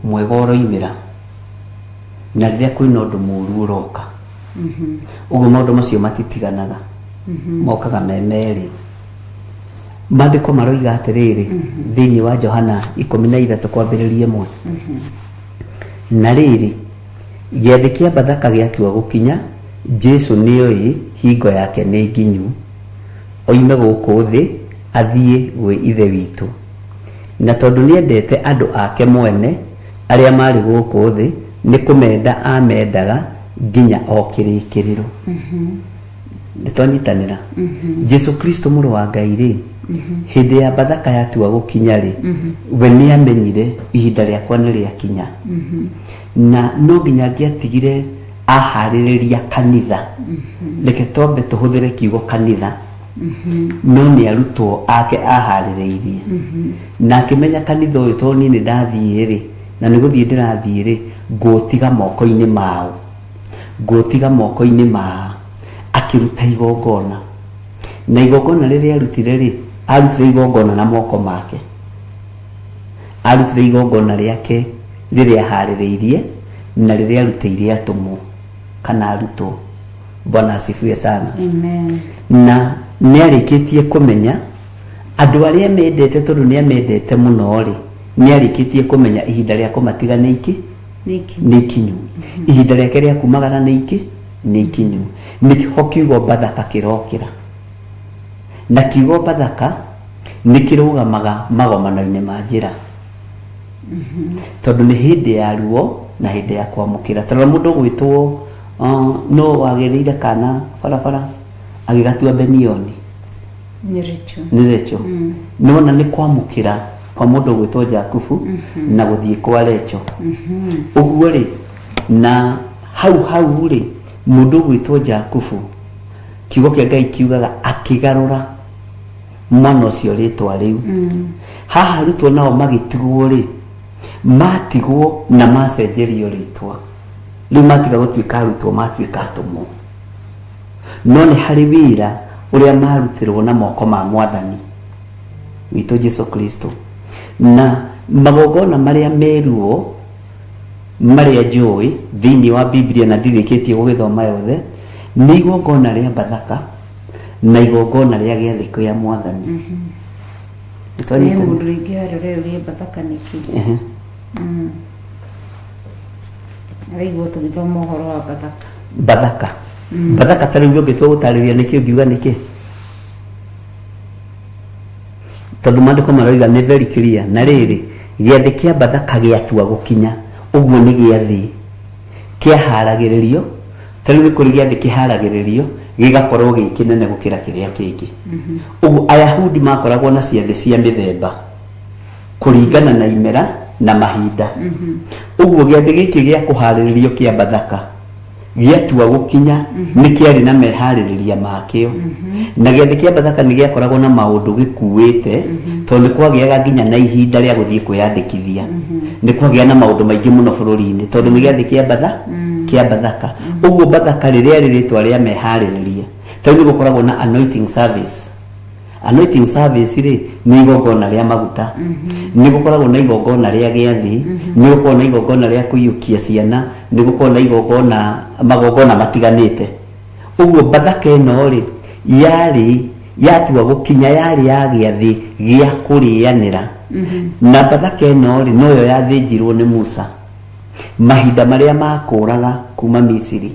Mwega ũroimĩra na rĩrĩa kwĩna ũndũ mũru ũroka. Ũguo maũndũ macio matitiganaga, mokaga me merĩ. Maandĩko maroiga atĩrĩrĩ thĩinĩ wa Johana 13 kwambĩrĩria 1: "Na rĩrĩ, gĩathĩ kĩa Bathaka gĩatua gũkinya, Jesu nĩoĩ hingo yake nĩ nginyu, oime gũkũ thĩ athiĩ gwĩ Ithe witũ. Na tondũ nĩendete andũ ake mwene arĩa maarĩ gũkũ thĩ, nĩ kũmenda aamendaga nginya o kĩrĩkĩrĩro." Nĩ twanyitanĩra? Jesu Kristo mũrũ wa Ngai rĩ, hĩndĩ ya Bathaka yatua gũkinya rĩ, we nĩ amenyire ihinda rĩakwa nĩ rĩakinya, na no nginya angĩatigire aharĩrĩria kanitha. Reke twambe tũhũthĩre kiugo kanitha, no nĩ arutwo ake aharĩrĩirie, na akĩmenya kanitha ũyũ, tondũ niĩ nĩ ndathiĩ rĩ, na nĩ gũthiĩ ndĩrathiĩ rĩ, ngũũtiga moko-inĩ mao, ngũũtiga moko-inĩ ma. Akĩruta igongona, na igongona rĩrĩa arutire rĩ, arutire igongona na moko make. Arutire igongona rĩake rĩrĩa aharĩrĩirie na rĩrĩa arutĩire atũmwo kana arutwo. Bwana asifiwe sana. Amen. Na nĩ arĩkĩtie kũmenya andũ arĩa mendete, tondũ nĩ amendete mũno rĩ, nĩ arĩkĩtie kũmenya ihinda rĩa kũmatiga nĩ iki Nĩkĩ? Nĩ ikinyu. Ihinda rĩake rĩa kumagara nĩ iki nĩ ikinyu. Nĩho kiugo Bathaka kĩrokĩra, na kiugo Bathaka nĩ kĩrũgamaga magomano-inĩ ma njĩra, tondũ nĩ hĩndĩ ya ruo na hĩndĩ ya kwamũkĩra. Tondũ mũndũ ũgwĩtwo no wagĩrĩire kana barabara agĩgatua Benioni. Nĩ Rachel. Nĩ Rachel. Nĩwona nĩ kwamũkĩra kwa mũndũ ũgwĩtwo Jakubu na gũthiĩ kwa Rachel. Ũguo rĩ, na hau hau rĩ, mũndũ ũgwĩtwo Jakubu, kiugo kĩa Ngai kiugaga akĩgarũra mwana ũcio rĩtwa rĩu. Haha arutwo nao magĩtigwo rĩ, matigwo na macenjerio rĩtwa rĩu, matiga gũtuĩka arutwo, matuĩka atũmwo. No nĩ harĩ wĩra ũrĩa marutirwo na moko ma Mwathani witũ Jesu Kristo, na magongona marĩa meruo marĩa njũĩ thĩinĩ wa Biblia na ndirĩkĩtie gũgĩthoma yothe, nĩ igongona rĩa Bathaka na igongona rĩa gĩathĩ kĩa Mwathani. Nĩ Nĩtwanyitanĩra? Mũndũ rĩngĩ harĩa ũreyũria Bathaka nĩkĩ. Araigua tũgĩthoma ũhoro wa Bathaka. Bathaka, Bathaka ta rĩu ũngĩtua gũtarĩria nĩkĩ, ũngiuga nĩkĩ? Tondũ maandĩko maroiga nĩ very clear: "Na rĩrĩ, gĩathĩ kĩa Bathaka gĩatua gũkinya." Ũguo nĩ gĩathĩ kĩaharagĩrĩrio. Ta rĩu nĩ kũrĩ gĩathĩ kĩharagĩrĩrio gĩgakorwo gĩ kĩnene gũkĩra kĩrĩa kĩngĩ. Ũguo Ayahudi makoragwo na ciathĩ cia mĩthemba kũringana na imera na mahinda. Ũguo gĩathĩ gĩkĩ gĩa kũharĩrĩrio kĩa Bathaka gĩatua gũkinya, nĩ kĩarĩ na meharĩrĩria makĩo, na gĩathĩ kĩa Bathaka nĩ gĩakoragwo na maũndũ gĩkuĩte, tondũ nĩ kwagĩaga nginya na ihinda rĩa gũthiĩ kwĩyandĩkithia, nĩ kwagĩa na maũndũ maingĩ mũno bũrũri-inĩ, tondũ nĩ gĩathĩ kĩa batha kĩa Bathaka. Ũguo Bathaka rĩrĩa rĩ rĩtwa rĩa meharĩrĩria. Ta rĩu nĩ gũkoragwo na anointing service. Anointing service rĩ, nĩ igongona rĩa maguta, nĩ gũkoragwo na igongona rĩa gĩathĩ, nĩ gũkoragwo na igongona rĩa kũiyũkia ciana, nĩ gũkoragwo na igongona, magongona matiganĩte. Ũguo Bathaka ĩno rĩ, yarĩ yatua gũkinya, yarĩ ya gĩathĩ gĩa kũrĩanĩra. Na Bathaka ĩno rĩ, noyo yathĩnjirwo nĩ Musa mahinda marĩa makũraga kuma Misiri.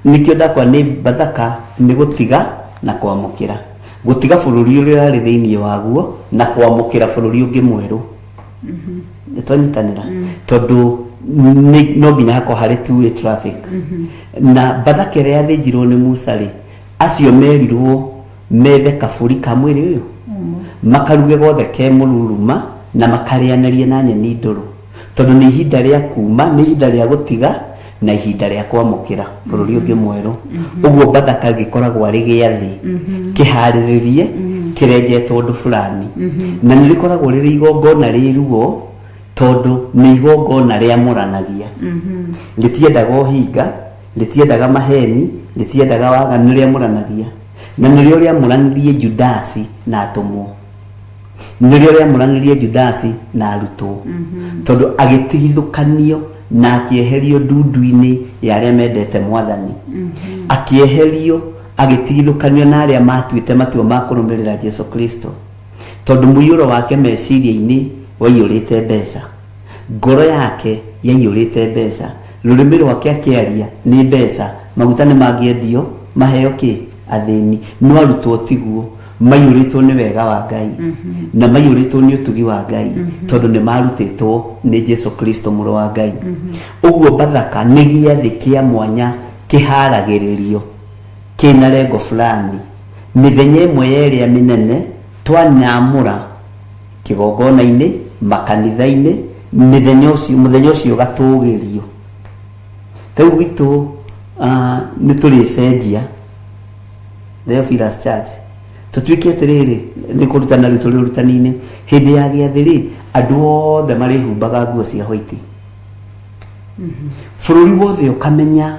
Nĩkĩo ndakwa nĩ Bathaka nĩ gũtiga na kwamũkĩra, gũtiga bũrũri ũrĩa ũrarĩ thĩinĩ waguo na kwamũkĩra bũrũri ũngĩ mwerũ. Nĩ twanyitanĩra? Tondũ no nginya hakorwo harĩ two way traffic. Na Bathaka ĩrĩa yathĩnjirwo nĩ Musa rĩ, acio merirwo methe kabũri ka mwĩrĩ ũyũ, makaruge gothe ke mũruruma, na makarĩanĩrie na nyeni ndũrũ, tondũ nĩ ihinda rĩa kuma, nĩ ihinda rĩa gũtiga na ihinda rĩa kwamũkĩra bũrũri ũngĩ mwerũ. Ũguo Bathaka gĩkoragwo arĩ gĩathĩ kĩharĩrĩrie, kĩrengetwo ũndũ fulani, na nĩ rĩkoragwo rĩrĩ igongona rĩ ruo, tondũ nĩ igongona rĩamũranagia. Rĩtiendaga ũhinga, rĩtiendaga maheni, rĩtiendaga waganu, nĩ rĩamũranagia. Na nĩrĩo rĩamũranirie Judasi na atũmwo. Nĩrĩo rĩamũranirie Judasi na arutwo, tondũ agĩtigithũkanio na akĩeherio ndundu-inĩ ya arĩa mendete Mwathani. Akĩeherio agĩtigithũkanio na arĩa matuĩte matua ma kũrũmĩrĩra Jesu Kristo, tondũ mũiyũro wake meciria-inĩ waiyũrĩte mbeca, ngoro yake yaiyũrĩte mbeca, rũrĩmĩ rwake akĩaria nĩ mbeca, maguta nĩ mangĩendio maheo kĩ athĩni. No arutwo tiguo, maiyũrĩtwo nĩ wega wa Ngai na maiyũrĩtwo nĩ ũtugi wa Ngai, tondũ nĩ marutĩtwo nĩ Jesu Kristo, mũrũ wa Ngai. Ũguo Bathaka nĩ gĩathĩ kĩa mwanya kĩharagĩrĩrio kĩna lengo fulani, mĩthenya ĩmwe ya ĩrĩa mĩnene twanyamũra kĩgongona-inĩ, makanitha-inĩ, mĩthenya ũcio, mũthenya ũcio ũgatũgĩrio. Ta rĩu gwitũ nĩ tũrĩcenjia Theophilus Church tũtuĩke atĩrĩrĩ, nĩ kũrutana rĩu tũrĩ ũrutani-inĩ, hĩndĩ ya gĩathĩ rĩ, andũ othe marĩhumbaga nguo cia white, bũrũri wothe ũkamenya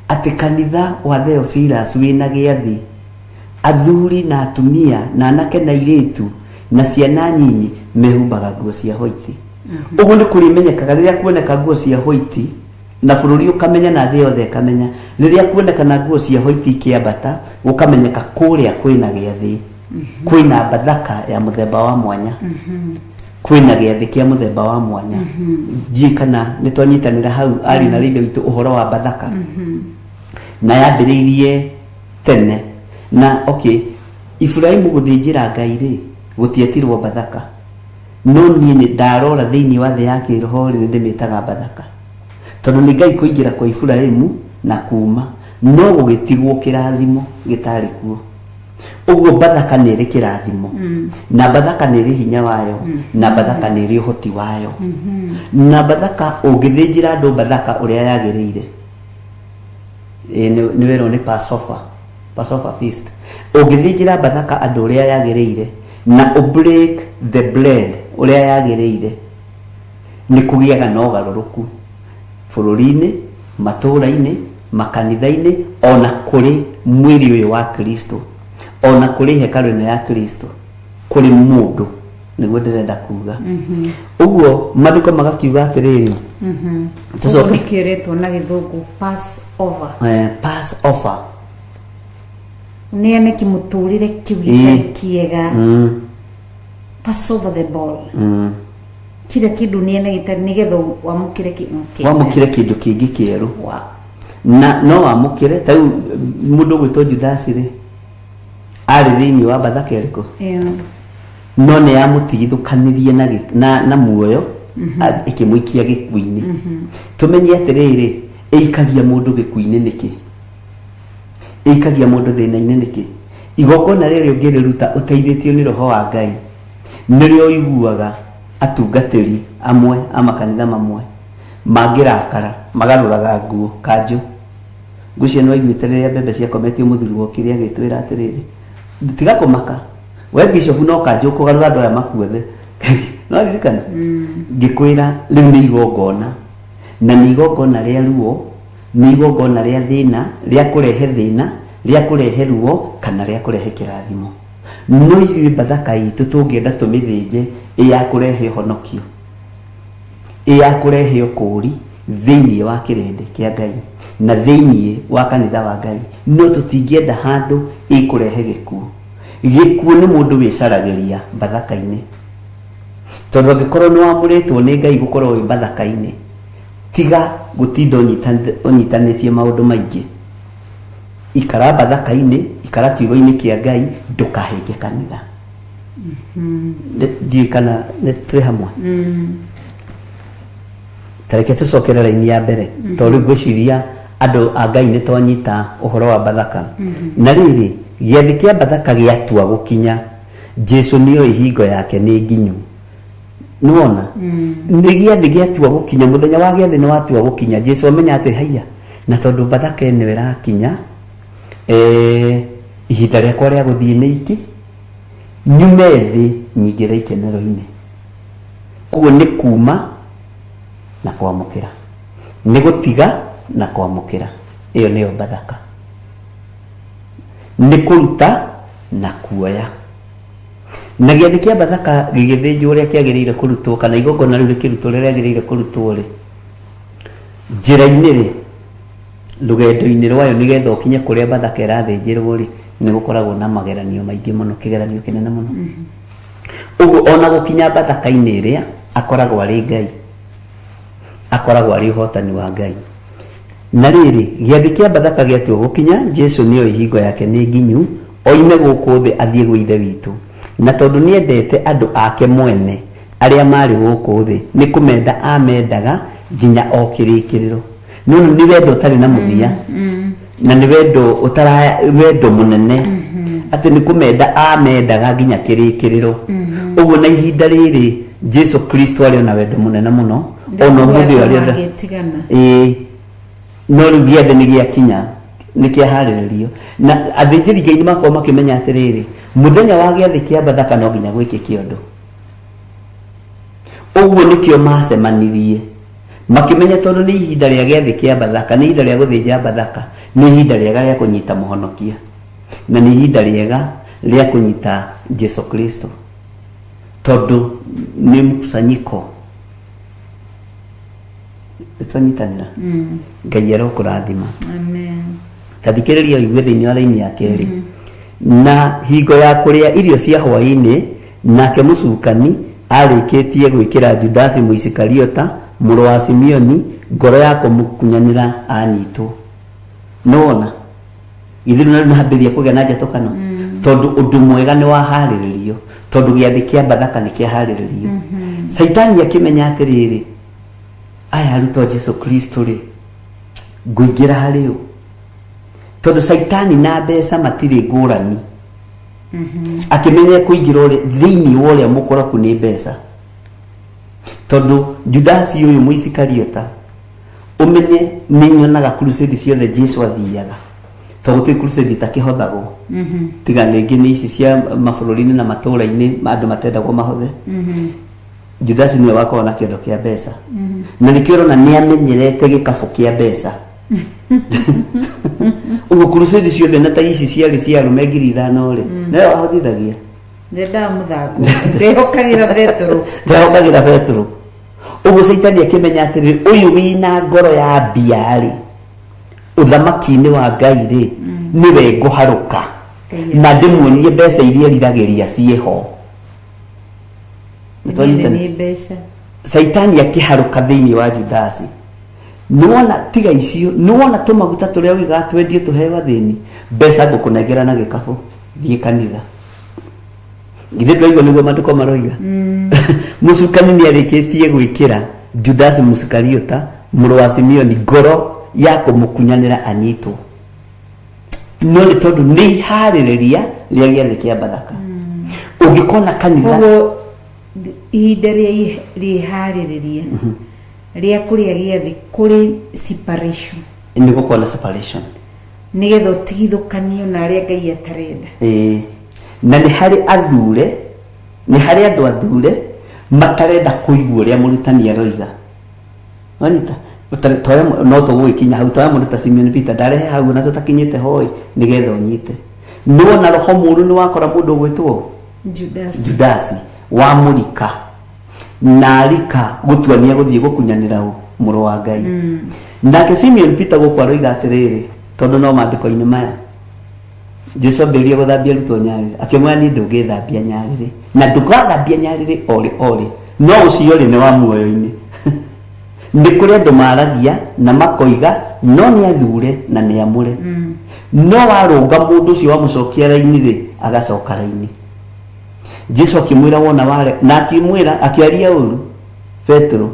atĩ kanitha wa Theophilus wĩna gĩathĩ, athuri na atumia na anake na airĩtu na ciana nyinyi mehumbaga nguo cia white. Ũguo nĩ kũrĩmenyekaga rĩrĩa kuoneka nguo cia white, na bũrũri ũkamenya na thĩ yothe ĩkamenya, rĩrĩa kuonekana nguo cia white ikĩambata, gũkamenyeka kũrĩa kwĩna gĩathĩ, kwĩna Bathaka ya mũthemba wa mwanya, kwĩna gĩathĩ kĩa mũthemba wa mwanya. Ndiũĩ kana nĩ twanyitanĩra hau, arĩ na rĩithe witũ, ũhoro wa Bathaka na yambĩrĩirie tene na okay. Iburahĩmu gũthĩnjĩra Ngai rĩ, gũtietirwo Bathaka, no niĩ nĩ ndarora thĩinĩ wa thĩ ya kĩroho rĩ, nĩ ndĩmĩtaga Bathaka, tondũ nĩ Ngai kũingĩra kwa Iburahĩmu na kuma, no gũgĩtigwo kĩrathimo gĩtarĩ kuo. Ũguo Bathaka nĩ ĩrĩ kĩrathimo, na Bathaka nĩ ĩrĩ hinya wayo, na Bathaka nĩ ĩrĩ ũhoti wayo, na Bathaka ũngĩthĩnjĩra andũ Bathaka ũrĩa yagĩrĩire, nĩ werwo nĩ Passover, Passover feast, ũngĩthĩnjĩra Bathaka andũ ũrĩa yagĩrĩire na ũ break the bread ũrĩa yagĩrĩire, nĩ kũgĩaga na ũgarũrũku bũrũri-inĩ, matũũra-inĩ, makanitha-inĩ, ona kũrĩ mwĩrĩ ũyũ wa Kristo, ona kũrĩ hekarũ ĩno ya Kristo, kũrĩ mũndũ, nĩguo ndĩrenda kuga. Ũguo maandĩko magakiuga atĩrĩrĩ, Ũguo tũcoke nĩkĩo ĩretwo na Gĩthũngũ pass over. Pass over. Ũneane kĩmũtũrĩre kĩu gĩtarĩ kĩega. Pass over the ball. Kila kĩndũ ũneane gĩtarĩ, nĩgetha wamũkĩre okay. Wamũkĩre kĩndũ kĩngĩ kĩerũ. Na no wamũkĩre ta rĩu mũndũ ũgwĩtwo Judasi rĩ, arĩ thĩinĩ wa Bathaka ĩrĩkũ? No nĩ yamũtigithũkanirie na muoyo, ĩkĩmũikia gĩkuũ-inĩ. Tũmenye atĩrĩrĩ, ĩikagia mũndũ gĩkuũ-inĩ nĩkĩ? Ĩikagia mũndũ thĩna-inĩ nĩkĩ? Igongona rĩrĩ ũngĩrĩruta ũteithĩtio nĩ Roho wa Ngai, nĩrĩo ũiguaga atungatĩri amwe a makanitha mamwe mangĩrakara magarũraga nguo kanjũ. Ngwĩciria nĩ waiguĩte rĩrĩa mbembe ciakometio, mũthuri wokire agĩtwĩra atĩrĩrĩ, "Tiga kũmaka we bishop, no kanjũ ũkũgarũra andũ aya makuothe." No ririkana ngĩkwĩra rĩu nĩ igongona, na nĩ igongona rĩa ruo, nĩ igongona rĩa thĩna, rĩa kũrehe thĩna, rĩa kũrehe ruo, kana rĩa kũrehe kĩrathimo. No ithuĩ Bathaka itũ tũngĩenda tũmĩthĩnje ĩ ya kũrehe ũhonokio, ĩ ya kũrehe ũkũũri thĩinĩ wa kĩrĩndĩ kĩa Ngai na thĩinĩ wa kanitha wa Ngai, no tũtingĩenda handũ ĩkũrehe gĩkuũ. Gĩkuũ nĩ mũndũ wĩcaragĩria Bathaka-inĩ, tondũ angĩkorwo nĩ wamũrĩtwo nĩ Ngai gũkorwo wĩ Bathaka-inĩ, tiga gũtinda ũnyitanĩtie maũndũ maingĩ. Ikara Bathaka-inĩ, ikara kiugo-inĩ kĩa Ngai, ndũkahĩnge kanitha. Ndiũĩ kana nĩ twĩ hamwe. Ta reke tũcokere raini ya mbere, tondũ rĩu ngwĩciria andũ a Ngai nĩ twanyita ũhoro wa Bathaka. Na rĩrĩ, gĩathĩ kĩa Bathaka gĩatua gũkinya, Jesu nĩoĩ hingo yake nĩ nginyu. Nĩwona nĩ gĩathĩ gĩatua gũkinya, mũthenya wa gĩathĩ nĩ watua gũkinya, Jesu amenya atĩ haiya, na tondũ Bathaka ĩno ĩrakinya, ihinda rĩakwa rĩa gũthiĩ nĩ iki nyume thĩ nyingĩre ikenero-inĩ. Ũguo nĩ kuma na kwamũkĩra, nĩ gũtiga na kwamũkĩra. Ĩyo nĩyo Bathaka, nĩ kũruta na kuoya. Na gĩathĩ kĩa Bathaka gĩgĩthĩnjwo ũrĩa kĩagĩrĩire kũrutwo, kana igongona rĩu rĩkĩrutwo ũrĩa rĩagĩrĩire kũrutwo rĩ, njĩra-inĩ rĩ, rũgendo-inĩ rwayo nĩgetha ũkinye kũrĩa Bathaka ĩrathĩnjĩrwo rĩ, nĩ gũkoragwo na mageranio maingĩ mũno, kĩgeranio kĩnene mũno. Ũguo ona gũkinya Bathaka-inĩ ĩrĩa, akoragwo arĩ Ngai, akoragwo arĩ ũhotani wa Ngai. Na rĩrĩ, gĩathĩ kĩa Bathaka gĩatua gũkinya, Jesu nĩoĩ hingo yake nĩ nginyu, oime gũkũ thĩ athiĩ gwĩ Ithe witũ. Na tondũ nĩendete andũ ake mwene arĩa maarĩ gũkũ thĩ, nĩ kũmenda aamendaga nginya o kĩrĩkĩrĩro. Nĩwona nĩ wendo ũtarĩ na mũthia, na nĩ wendo ũtara wendo mũnene, atĩ nĩ kũmenda aamendaga nginya kĩrĩkĩrĩro. Ũguo na ihinda rĩrĩ Jesu Kristo arĩ o na wendo mũnene mũno, ona ũmũthĩ ũyũ arĩ o na Mangĩtigana. Ĩĩ, no rĩu gĩathĩ nĩ gĩakinya, nĩ kĩaharĩrĩrio, na athĩnjĩri Ngai nĩ makorwo makĩmenya atĩrĩrĩ, mũthenya wa gĩathĩ kĩa Bathaka no nginya gwĩkĩke ũndũ. Ũguo nĩkĩo macemanirie, makĩmenya tondũ nĩ ihinda rĩa gĩathĩ kĩa Bathaka, nĩ ihinda rĩa gũthĩnja Bathaka, nĩ ihinda rĩega rĩa kũnyita mũhonokia, na nĩ ihinda rĩega rĩa kũnyita Jesu Kristo, tondũ nĩ mkusanyiko. Nĩtwanyitanĩra? Ngai arokũrathima. Amen. Ta thikĩrĩria ũigue thĩinĩ wa raini ya kerĩ. Na hingo ya kũrĩa irio cia hwaĩ-inĩ, nake mũcukani arĩkĩtie gwĩkĩra Judasi Mũisikariota, mũrũ wa Simeoni, ngoro ya kũmũkunyanĩra anyitwo. Nĩwona? Githĩ rĩu narĩu nĩhambĩrĩria kũgĩa na njatũkano? Tondũ ũndũ mwega nĩ waharĩrĩrio, tondũ gĩathĩ kĩa Bathaka nĩ kĩaharĩrĩrio. Caitani akĩmenya atĩrĩrĩ, aya arutwo a Jesu Kristo rĩ, ngũingĩra harĩ ũ? Tondũ Caitani na mbeca matirĩ ngũrani. Akĩmenya kũingĩra ũrĩa thĩinĩ wa ũrĩa mũkoroku nĩ mbeca. Tondũ Judasi ũyũ Mũisikariota, ũmenye nĩ nyonaga crusade ciothe Jesu athiaga, tondũ gũtirĩ crusade itakĩhothagwo, tiga rĩngĩ nĩ ici cia mabũrũri-inĩ na matũũra-inĩ andũ matendagwo mahothe. Judasi nĩwe wakoragwo na kĩondo kĩa mbeca, na nĩkĩo ũrona nĩ amenyerete gĩkabũ kĩa mbeca. Ũguo crusade ciothe na ta ici ciarĩ cia arũme 5,000 rĩ, nĩwe wahotithagia. Ndendaga mũthako. Ndehokagĩra Petero. Ndehokagĩra Petero. Ũguo Caitani akĩmenya atĩrĩrĩ, ũyũ wĩna ngoro ya mbia rĩ, ũthamaki-inĩ wa Ngai rĩ, nĩwe ngũharũka na ndĩmuonie mbeca iria eriragĩria ciĩho. Nĩ nĩ mbeca. Caitani akĩharũka thĩinĩ wa Judasi. Nĩwona tiga icio, nĩwona tũmaguta tũrĩa ũigaga twendie tũheo athĩni, mbeca ngũkũnengera na gĩkabũ, thiĩ kanitha. Githĩ ndwaigua nĩguo maandĩko maroiga? Mũcukani nĩ arĩkĩtie gwĩkĩra Judasi Mũsikariota, mũrũ wa Simeoni, ngoro ya kũmũkunyanĩra anyitwo. No nĩ tondũ nĩ iharĩrĩria rĩa gĩathĩ kĩa Bathaka. Ũngĩkona kanitha Koguo ihinda rĩa rĩharĩrĩria rĩa kũrĩa gĩathĩ kũrĩ separation. Nĩ gũkorwo na separation. Nĩgetha ũtigithũkanio na arĩa Ngai atarenda. Ĩĩ. Na nĩ harĩ athure, nĩ harĩ andũ athure matarenda kũigua ũrĩa mũrutani aroiga. Wanyita? Toya no tũgũgĩkinya hau, toya mũndũ ta Simeon Peter, ndarehe hau na tũtakinyĩte ho ĩ, nĩgetha ũnyite. Nĩwona roho mũũru nĩ wakora mũndũ ũgwĩtwo Judasi. Judasi wamũrika na arika gũtua nĩ egũthiĩ gũkunyanĩra ũ mũrũ wa Ngai. Nake Simeon Peter gũkũ aroiga atĩrĩrĩ, tondũ no maandĩko-inĩ maya Jesu ambĩrĩria gũthambia arutwo nyarĩrĩ, akĩmwĩra niĩ ndũngĩthambia nyarĩrĩ, na ndũgathambia nyarĩrĩ orĩ orĩ, no ũcio rĩ nĩ wa muoyo-inĩ. Nĩ kũrĩ andũ maragia na makoiga no nĩ athure na nĩ amũre, no warũnga mũndũ ũcio wamũcokia raini rĩ, agacoka raini. Jesu akĩmwĩra wona ware, na akĩmwĩra akĩaria ũru Petero,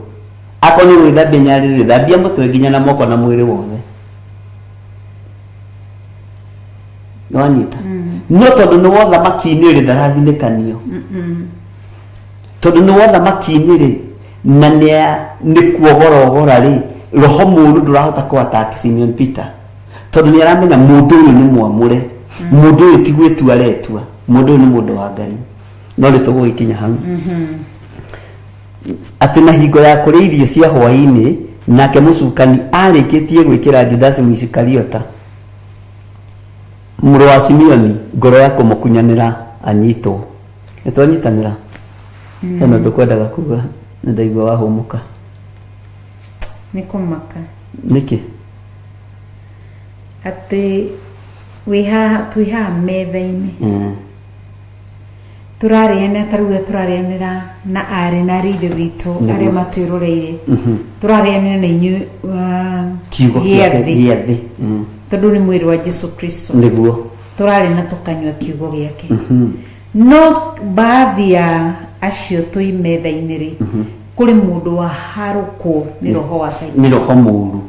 akorwo nĩ gwĩthambia nyarĩrĩ, thambia mũtwe nginya na moko na mwĩrĩ wothe. Nĩwanyita? No tondũ nĩ wothamaki-inĩ rĩ, ndarathinĩkanio. Tondũ nĩ wothamaki-inĩ rĩ, na nĩ kuogorogora rĩ, roho mũũru ndũrahota kũ attack Simeon Peter. Tondũ nĩ aramenya mũndũ ũyũ nĩ mwamũre, mũndũ ũyũ ti gwĩtua aretua, mũndũ ũyũ nĩ mũndũ wa Ngai. No nĩ tũgũgĩkinya hau. Atĩ na hingo ya kũrĩa irio cia hwaĩ-inĩ, nake mũcukani arĩkĩtie gwĩkĩra Judasi Mũisikariota, mũrũ wa Simeoni, ngoro ya kũmũkunyanĩra anyitwo. Nĩ twanyitanĩra. Hena ũndũ kwendaga kuga, nĩ ndaigua wahũmũka. Nĩ kũmaka. Nĩkĩ? Atĩ wĩ haha, twĩ haha metha-inĩ. Tũrarĩanĩra ta rĩu ũrĩa tũrarĩanĩra na aarĩ na ariũ a Ithe witũ arĩa matwĩroreire. Tũrarĩanĩra na inyuĩ Kiugo gĩake gĩathĩ. Gĩathĩ. Tondũ nĩ mwĩrĩ wa Jesu Kristo. Nĩguo. Tũrarĩa na tũkanyua kiugo gĩake. No baadhi ya acio twĩ metha-inĩ rĩ, kũrĩ mũndũ waharũkwo nĩ roho wa Caitani. Nĩ roho mũru.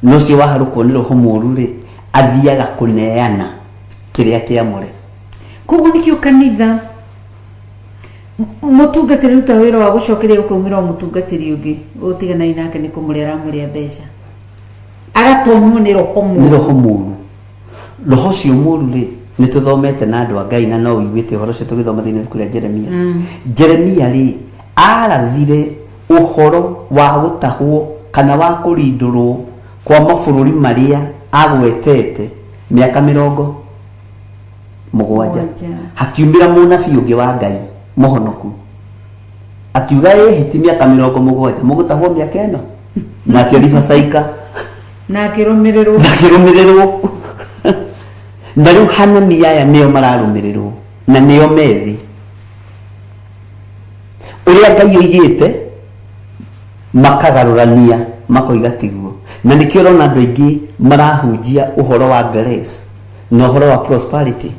Na ũcio waharũkwo nĩ roho mũru rĩ, athiaga kũneana kĩrĩa kĩamũre. Koguo nĩkĩo kanitha mũtungatĩri ruta wĩra wa gũcokeria ũkaumĩra o mũtungatĩri ũngĩ ũtiganai nake nĩ kũmũrĩa aramũrĩa mbeca, agatonywo nĩ roho nĩ mũru. Roho mũru. Roho ũcio mũru rĩ, nĩ tũthomete na andũ a Ngai, na no ũiguĩte ũhoro ũcio tũgĩthoma thĩinĩ wa ibuku rĩa Jeremia. Jeremia rĩ, arathire ũhoro wa gũtahwo kana wa kũrindũrwo kwa mabũrũri marĩa agwetete mĩaka 70. 7. Hakiumĩra mũnabii ũngĩ wa Ngai mũhonoku, akiuga, ĩhĩ, ti mĩaka 70, mũgũtahwo mĩaka ĩno. Na akĩribacaika. Na akĩrũmĩrĩrwo. Akĩrũmĩrĩrwo. Na rĩu Hanania aya nĩo mararũmĩrĩrwo na nĩo methi ũrĩa Ngai oigĩte, makagarũrania makoiga tiguo. Na nĩkĩo ũrona andũ aingĩ marahunjia ũhoro wa grace na ũhoro wa prosperity,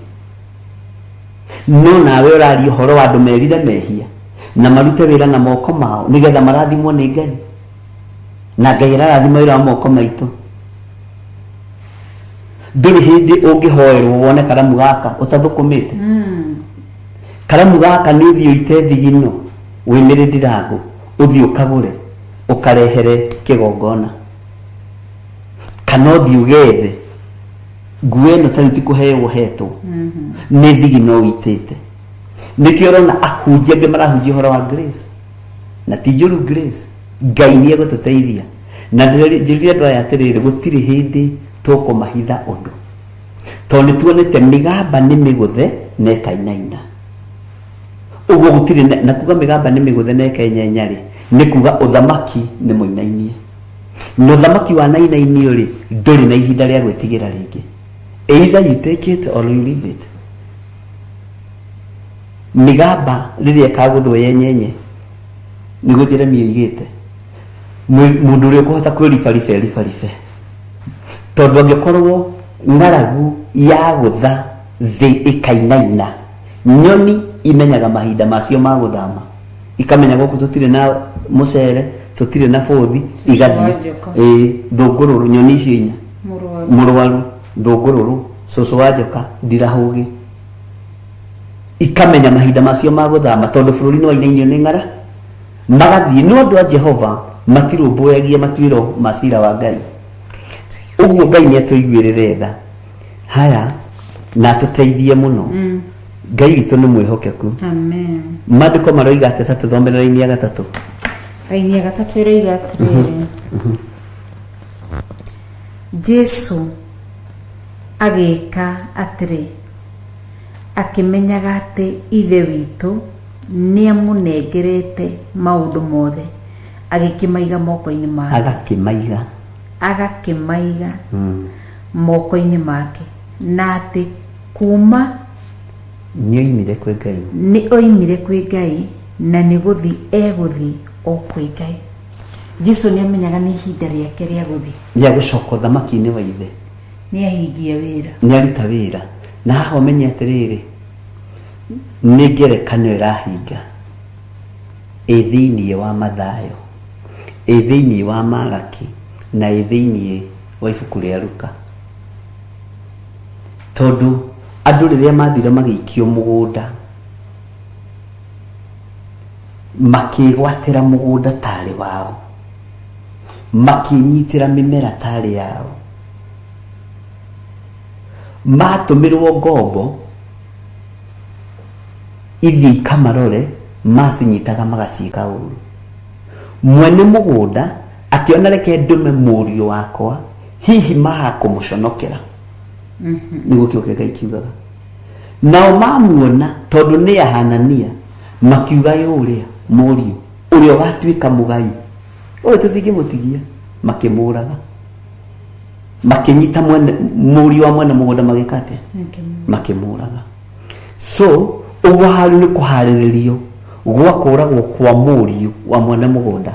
no nawe ũraria ũhoro wa andũ merire mehia na marute wĩra na moko mao nĩgetha marathimwo nĩ Ngai. Na Ngai ararathima wĩra wa moko maitũ. Ndũrĩ hĩndĩ ũngĩhoerwo wone karamu gaka ũtathũkũmĩte. Karamu gaka nĩ ũthiĩ ũite thigino wĩmĩre ndirangũ, ũthiĩ ũkagũre ũkarehere kĩgongona, kana ũthiĩ ũgethe nguo ĩno. Ta rĩu ti kũheo ũhetwo, nĩ thigino ũitĩte. Nĩkĩo ũrona ahunjia angĩ marahunjia ũhoro wa grace, na ti njũru grace. Ngai nĩ egũtũteithia. Na njĩrire andũ aya atĩrĩrĩ, gũtirĩ hĩndĩ tũkũmahitha ũndũ, tondũ nĩ tuonete mĩgamba nĩ mĩgũthe na ĩkainaina. Ũguo gũtirĩ na kuga mĩgamba nĩ mĩgũthe na ĩkenyenya rĩ, nĩ kuga ũthamaki nĩ mũinainie. Na ũthamaki wa nainainio rĩ, ndũrĩ na ihinda rĩa gwĩtigĩra rĩngĩ. Either you take it or you leave it. Mĩgamba rĩrĩa ĩkagũthwo yenyenye, nĩguo Jeremia oigĩte, mũndũ ũrĩa ũkũhota kwĩribariba eribaribe, tondũ angĩkorwo ng'aragu ya gũtha thĩ ĩkainaina, nyoni imenyaga mahinda macio ma gũthama, ikamenya gũkũ tũtirĩ na mũcere, tũtirĩ na bũthi, igathiĩ. Wa njoka. Ĩĩ, thũngũrũrũ, nyoni icio inya. Mũrwaru. Mũrwaru, thũngũrũrũ, cũcũ wa njoka, ndirahũgĩ, ikamenya mahinda macio ma gũthama, tondũ bũrũri nĩ wainainio nĩ ng'ara, magathiĩ. No andũ a Jehova matirũmbũyagia matuĩro ma cira wa Ngai. Ũguo Ngai nĩ atũiguĩrĩre tha haya na atũteithie mũno. Ngai witũ nĩ mwĩhokeku. Amen. Maandĩko maroiga atĩ ta tũthomere raini ya gatatũ. Raini ya gatatũ ĩroiga atĩrĩrĩ, Jesu agĩka atĩrĩ, akĩmenyaga atĩ Ithe witũ nĩamũnengerete maũndũ mothe, agĩkĩmaiga moko-inĩ make. Agakĩmaiga. Agakĩmaiga moko-inĩ make, na atĩ kuma nĩ oimire kwĩ Ngai. Nĩ oimire kwĩ Ngai na nĩ gũthi egũthi o kwĩ Ngai. Jesu nĩ amenyaga nĩ ihinda rĩake rĩa gũthi. Rĩa gũcoka ũthamaki-inĩ wa Ithe. Nĩ ahingia wĩra. Nĩ aruta wĩra. Na haha ũmenye atĩrĩrĩ, nĩ ngerekano ĩrahinga ĩ thĩinĩ wa Mathayo, ĩ thĩinĩ wa Maraki, na ĩ thĩinĩ wa ibuku rĩa Luka, tondũ andũ rĩrĩa mathire magĩikio mũgũnda, makĩgwatĩra mũgũnda tarĩ wao, makĩnyitĩra mĩmera tarĩ yao, matũmĩrwo ngombo ithiĩ ikamarore, macinyitaga magaciĩka ũru. Mwene mũgũnda akĩona, reke ndũme mũriũ wakwa, hihi maga kũmũconokera. Nĩguo kĩo kĩa Ngai kiugaga. Nao mamuona tondũ nĩ Ahanania, makiuga, ĩ ũrĩa mũriũ ũrĩa ũgatuĩka mũgai ũyũ tũtingĩmũtigia. Makĩmũraga, makĩnyita mwene mũriũ wa mwene mũgũnda, magĩka atĩa? Makĩmũraga. So ũguo harĩ nĩ kũharĩrĩrio gwa kũragwo kwa mũriũ wa mwene mũgũnda,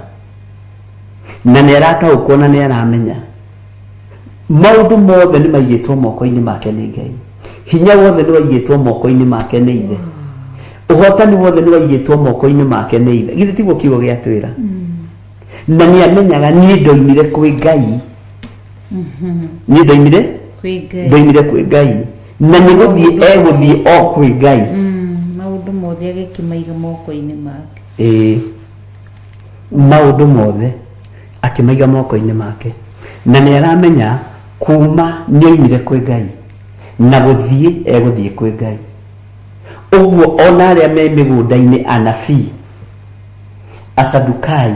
na nĩ arataũkwo na nĩ aramenya maũndũ mothe nĩ maigĩtwo moko-inĩ make nĩ Ngai. Hinya wothe nĩ waigĩtwo moko-inĩ make nĩ Ithe. Ũhotani wothe nĩ waigĩtwo moko-inĩ make nĩ Ithe. Githĩ tiguo kiugo gĩatwĩra? Na nĩ amenyaga, niĩ ndoimire kwĩ Ngai, niĩ ndoimire kwĩ Ngai. Ndoimire kwĩ Ngai na nĩ gũthiĩ egũthiĩ o kwĩ Ngai. Maũndũ mothe agĩkĩmaiga moko-inĩ make. Ĩĩ, maũndũ mothe akĩmaiga moko-inĩ make, na nĩ aramenya kuma nĩ oimire kwĩ Ngai na gũthiĩ egũthiĩ kwĩ Ngai. Ũguo ona arĩa me mĩgũnda-inĩ, anabii, asadukai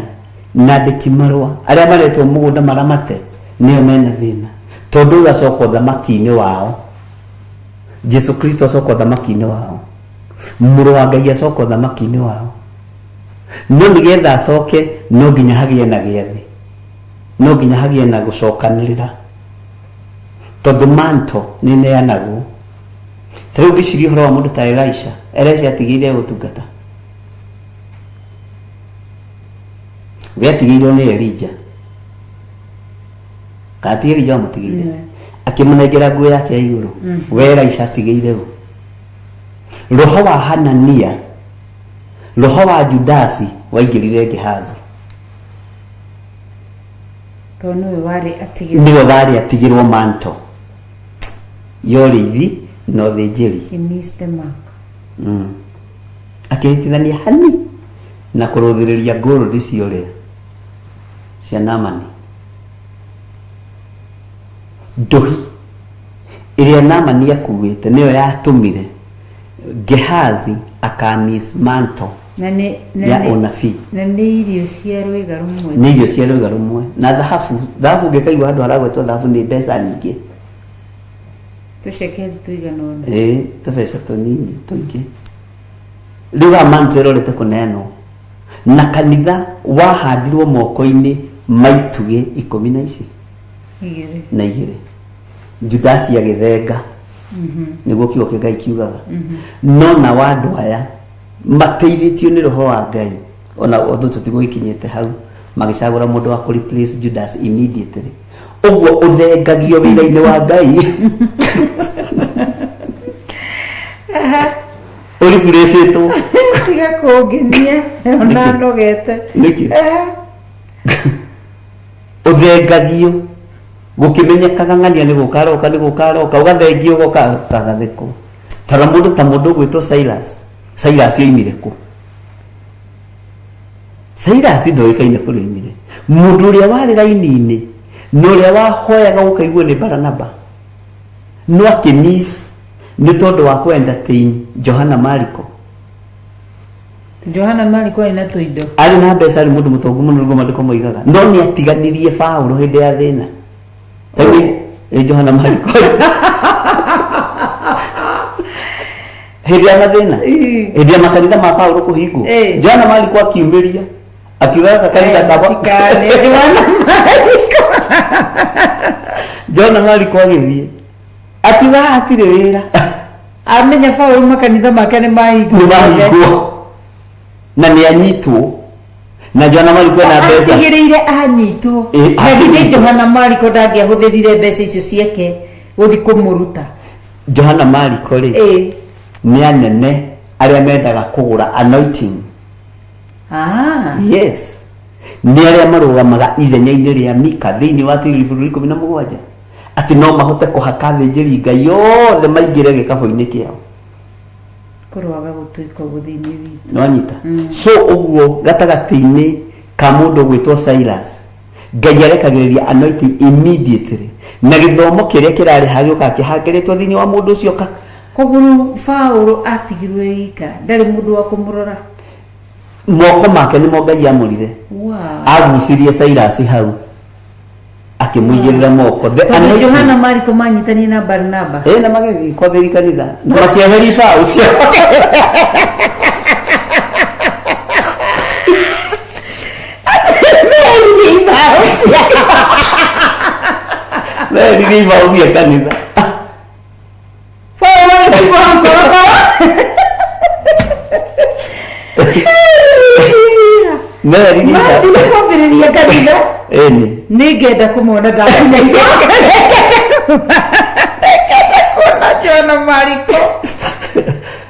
na andĩki marũa arĩa maretwo mũgũnda maramate, nĩo mena thĩna, tondũ ũyũ acoka ũthamaki-inĩ wao. Jesu Kristo acoka ũthamaki-inĩ wao, mũrũ wa Ngai acoka ũthamaki-inĩ wao. No nĩgetha acoke, no nginya hagĩe na gĩathĩ, no nginya hagĩe na gũcokanĩrĩra, tondũ manto nĩ neanagwo. Ta rĩu ngĩciria ũhoro wa mũndũ ta Elisha. Elisha atigĩire ũtungata, we atigĩirwo nĩ Elija, kana ti Elija wamũtigĩire? Akĩmũnengera nguo yake ya igũrũ. We Elisha atigĩire ũ? Roho wa Hanania, roho wa Judasi waingĩrire Gehazi. Tondũ nĩwe warĩ atigĩrwo. Nĩwe warĩ atigĩrwo manto ya ũrĩithi na ũthĩnjĩri. He missed the mark. Akĩhĩtithania hani na kũrũthĩrĩria gold ciorĩa cia Namani, ndohi ĩrĩa Namani akuĩte nĩyo yatũmire Gehazi akamiss manto na nĩ na ya ũnabii. Na nĩ irio cia rwĩga rũmwe. Nĩ irio cia rwĩga rũmwe na thahabu. Thahabu, ũngĩkaigua handũ haragwetwo thahabu, nĩ mbeca nyingĩ. Tũcekeri tũigana ũna. Ĩĩ, tũbeca tũnini tũingĩ. Rĩu haha manto ĩrorete kũneanwo na kanitha wahandirwo moko-inĩ ma itugĩ ikũmi na ici igĩrĩ. Na igĩrĩ. Judasi agĩthenga, nĩguo kiugo kĩa Ngai kiugaga. No nao andũ aya mateithĩtio nĩ roho wa Ngai, ona ũndũ tũtigũgĩkinyĩte hau, magĩcagũra mũndũ wa kũ replace Judas immediately. Ũguo ũthengagio wĩra-inĩ wa Ngai, ũreplaceĩtwo. Tiga kũngenia ona nogete. Nĩkĩ? Ũthengagio gũkĩmenyekaga ng'ania nĩ gũka aroka, nĩ gũka aroka, ũgathengio, ũgoka ũkagathĩkwo. Tara mũndũ ta mũndũ ũgwĩtwo Silas. Silas oimire kũ? Silas ndoĩkaine kũrĩa oimire. Mũndũ ũrĩa warĩ raini-inĩ na ũrĩa wahoyaga gũkaiguo nĩ Baranaba, no akĩmiss nĩ tondũ wa kũ entertain Johana Mariko. Johana Mariko arĩ na tũindo. Arĩ na mbeca, arĩ mũndũ mũtongu mũno, nĩguo maandĩko moigaga, no nĩ atiganirie Paũlũ hĩndĩ ya thĩna. Tondũ ĩ Johana Mariko hĩndĩ ya mathĩna, hĩndĩ ya makanitha ma Paũlũ kũhingwo, Johana Mariko akiumĩria akiuga gaka kanitha kaba. Matikane Johana Mariko. Johana Mariko agĩthiĩ akiuga haha hatirĩ wĩra. Amenya Paũlũ makanitha make nĩ mahingwo. Nĩ mahingwo na nĩ anyitwo, na Johana Mariko ena mbeca. Atigĩrĩire anyitwo. Na githĩ Atigĩrĩire. Johana Mariko ndangĩahũthĩrire mbeca icio ciake gũthiĩ kũmũruta? Johana Mariko rĩ, nĩ anene arĩa mendaga kũgũra anointing. Yes, nĩ arĩa marũgamaga ithenya-inĩ rĩa Mika thĩinĩ wa tigiri bũrũri 17, atĩ no mahote kũhaka athĩnjĩri Ngai othe maingĩre gĩkabũ-inĩ kĩao. Kũroaga gũtuĩka ũguo thĩinĩ witũ. Nĩwanyita? So ũguo gatagatĩ-inĩ ka mũndũ ũgwĩtwo Silas, Ngai arekagĩrĩria anointing immediately, na gĩthomo kĩrĩa kĩrarĩ hagĩũkaga kĩhangĩrĩtwo thĩinĩ wa mũndũ ũcio ka. Koguo rĩu Paũlũ atigirwo e ika, ndarĩ mũndũ wa kũmũrora. Moko make nĩmo Ngai amũrire. Agucirie Silas hau. Akĩmũigĩrĩra moko. The Tondũ anointing. Johana Mariko manyitanie na Barnaba. Ĩ, na magĩthiĩ kwambĩrĩria kanitha na makĩeheria ibaũ ciao. Meheririe ibaũ cia kanitha. Paũlũ agĩtubũra korokoro. Meheririe ibaũ. Mathire kwambĩrĩria kanitha. Ĩni. Nĩngenda kũmona ndakinya igũrũ. Nĩngenda kuona Johana Mariko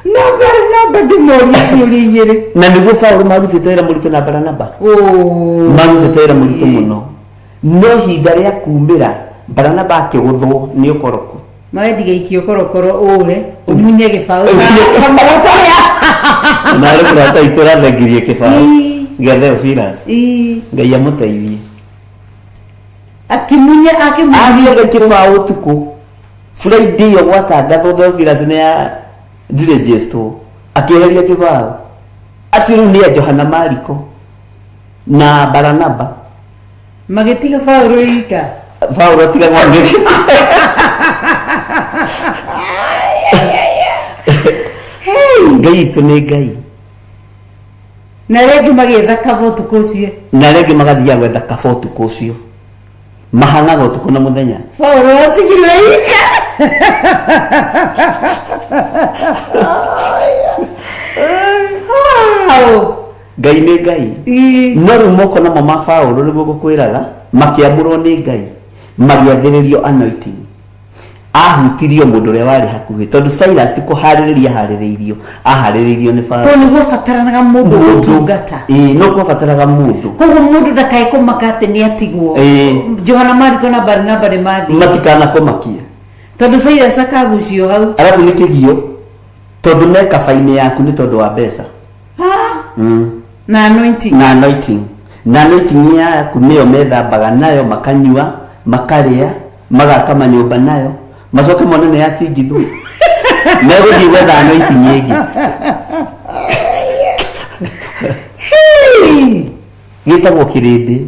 na Barnaba ndĩmorie ciũria igĩrĩ. Na nĩguo Paũlũ marutĩte wĩra mũritũ na Baranaba. Oh. Marutĩte wĩra mũritũ mũno, no ihinda rĩa kumĩra Baranaba akĩgũthwo nĩ ũkoroku. Mawendiga ikio korokoro ũre ũmunye gĩbaũ kamũra karĩa. Na arĩ mũrata witũ ũrathengirie kĩbaũ Ii. gĩa Theophilus. Ii. Ngai amũteithie. Akimunya akimunya Athiaga kĩbaũ ũtukũ Friday ĩyo gwatangathwo Theophilus nĩ ya ndirĩnjĩstwo, akĩeheria kĩbaũ. Acio rĩu nĩ a Johana Mariko na Baranaba. Magĩtiga Paũlũ ika. Paũlũ atigagwo angĩ. Ngai witũ nĩ Ngai. Na arĩa angĩ magĩetha kaba ũtukũ ũcio. Na arĩa angĩ magathiaga gwetha kaba ũtukũ ũcio, mahang'aga ũtukũ na mũthenya. Paũlũ atigirwo ika. Wow. Ngai nĩ Ngai. Ii. No rĩu moko namo ma Paũlũ, nĩguo ngũkwĩraga, makĩamũrwo nĩ Ngai, magĩathĩrĩrio anointing. Ahutirio mũndũ ũrĩa warĩ hakuhĩ, tondũ Silas ti kũharĩrĩria aharĩrĩirio, aharĩrĩirio nĩ Paũlũ. Tondũ nĩguo bataranaga mũndũ gũtungata. Ĩĩ, no kwabataraga mũndũ. Koguo mũndũ ndakae kũmaka atĩ nĩ atigwo. Ĩĩ. Johana Mariko na Baranaba nĩ mathiĩ. Matikanakomakie. Tondũ Silas akagucio hau. Arabu nĩ kĩgio, tondũ me kaba-inĩ yaku nĩ tondũ wa mbeca. Ah. Na anointing. Na anointing. Na anointing yaku nĩyo methambaga nayo, makanyua, makarĩa, magaka manyũmba nayo, macoke mone nĩ yatingithwo, megũthiĩ gwetha anointing ĩngĩ. Hey! Gĩtagwo kĩrĩndĩ.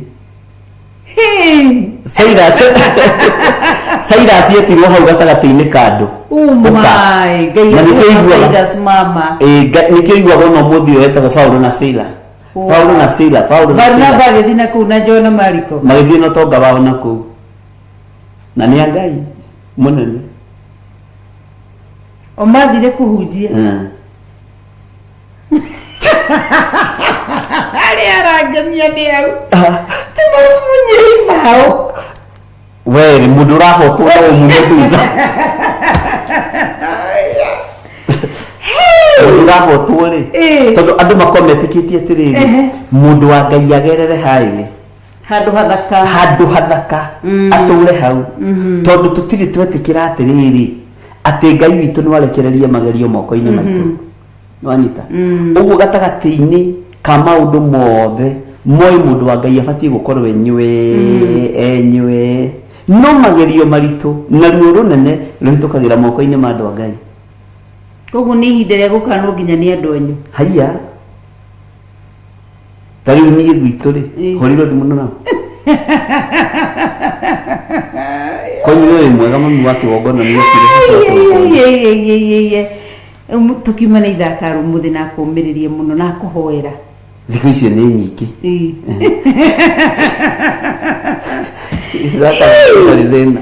Hey! Silas etirwo hau gatagatĩ-inĩ ka andũ. Oh Ũka. my, Ngai Na nĩkĩo akũhe iguaga. Silas mama. Ĩ, nĩkĩo iguaga ona ũmũthĩ ũyũ etagwo Paulo na Sila. Wow. Paulo na Sila, Paulo na Barnaba Sila. agĩthiĩ na kũu na Johana Mariko. Magĩthiĩ na ũtonga wao na kũu. Na nĩ a Ngai mũnene. O mathire kũhunjia. Arĩa arangenia nĩ au. Ti mamunye ibaũ. We rĩ, mũndũ ũrahotwo no ũmume thutha. Mũndũ ũrahotwo rĩ, Ĩĩ. tondũ andũ makorwo metĩkĩtie atĩrĩrĩ, mũndũ wa Ngai agerere highway, Handũ hathaka. Handũ hathaka, atũre hau, tondũ tũtirĩ twetĩkĩra atĩrĩrĩ atĩ Ngai witũ no arekererie magerio moko-inĩ maitũ. Nĩwanyita ũguo gatagatĩ-inĩ ka maũndũ mothe moĩ mũndũ wa Ngai abatiĩ gũkorwo enywe enywe, no magerio maritũ na ruo rũnene rũhĩtũkagĩra moko-inĩ ma andũ a Ngai. Koguo nĩ ihinda rĩa gũkanwo nginya nĩ andũ anyu. Haiya, ta rĩu niĩ gwitũ rĩ, hũrirwo thimũ nao kwanyu nĩ wĩ mwega, mami wa kĩgongona nĩ okire, cũcũ wa kĩgongona. Tũkiuma nĩ ithaka rũmũthĩ na kũmĩrĩria mũno na kũhoera. Thikũ icio nĩ nyingĩ. Ĩĩ. Ithaka rĩ thĩna.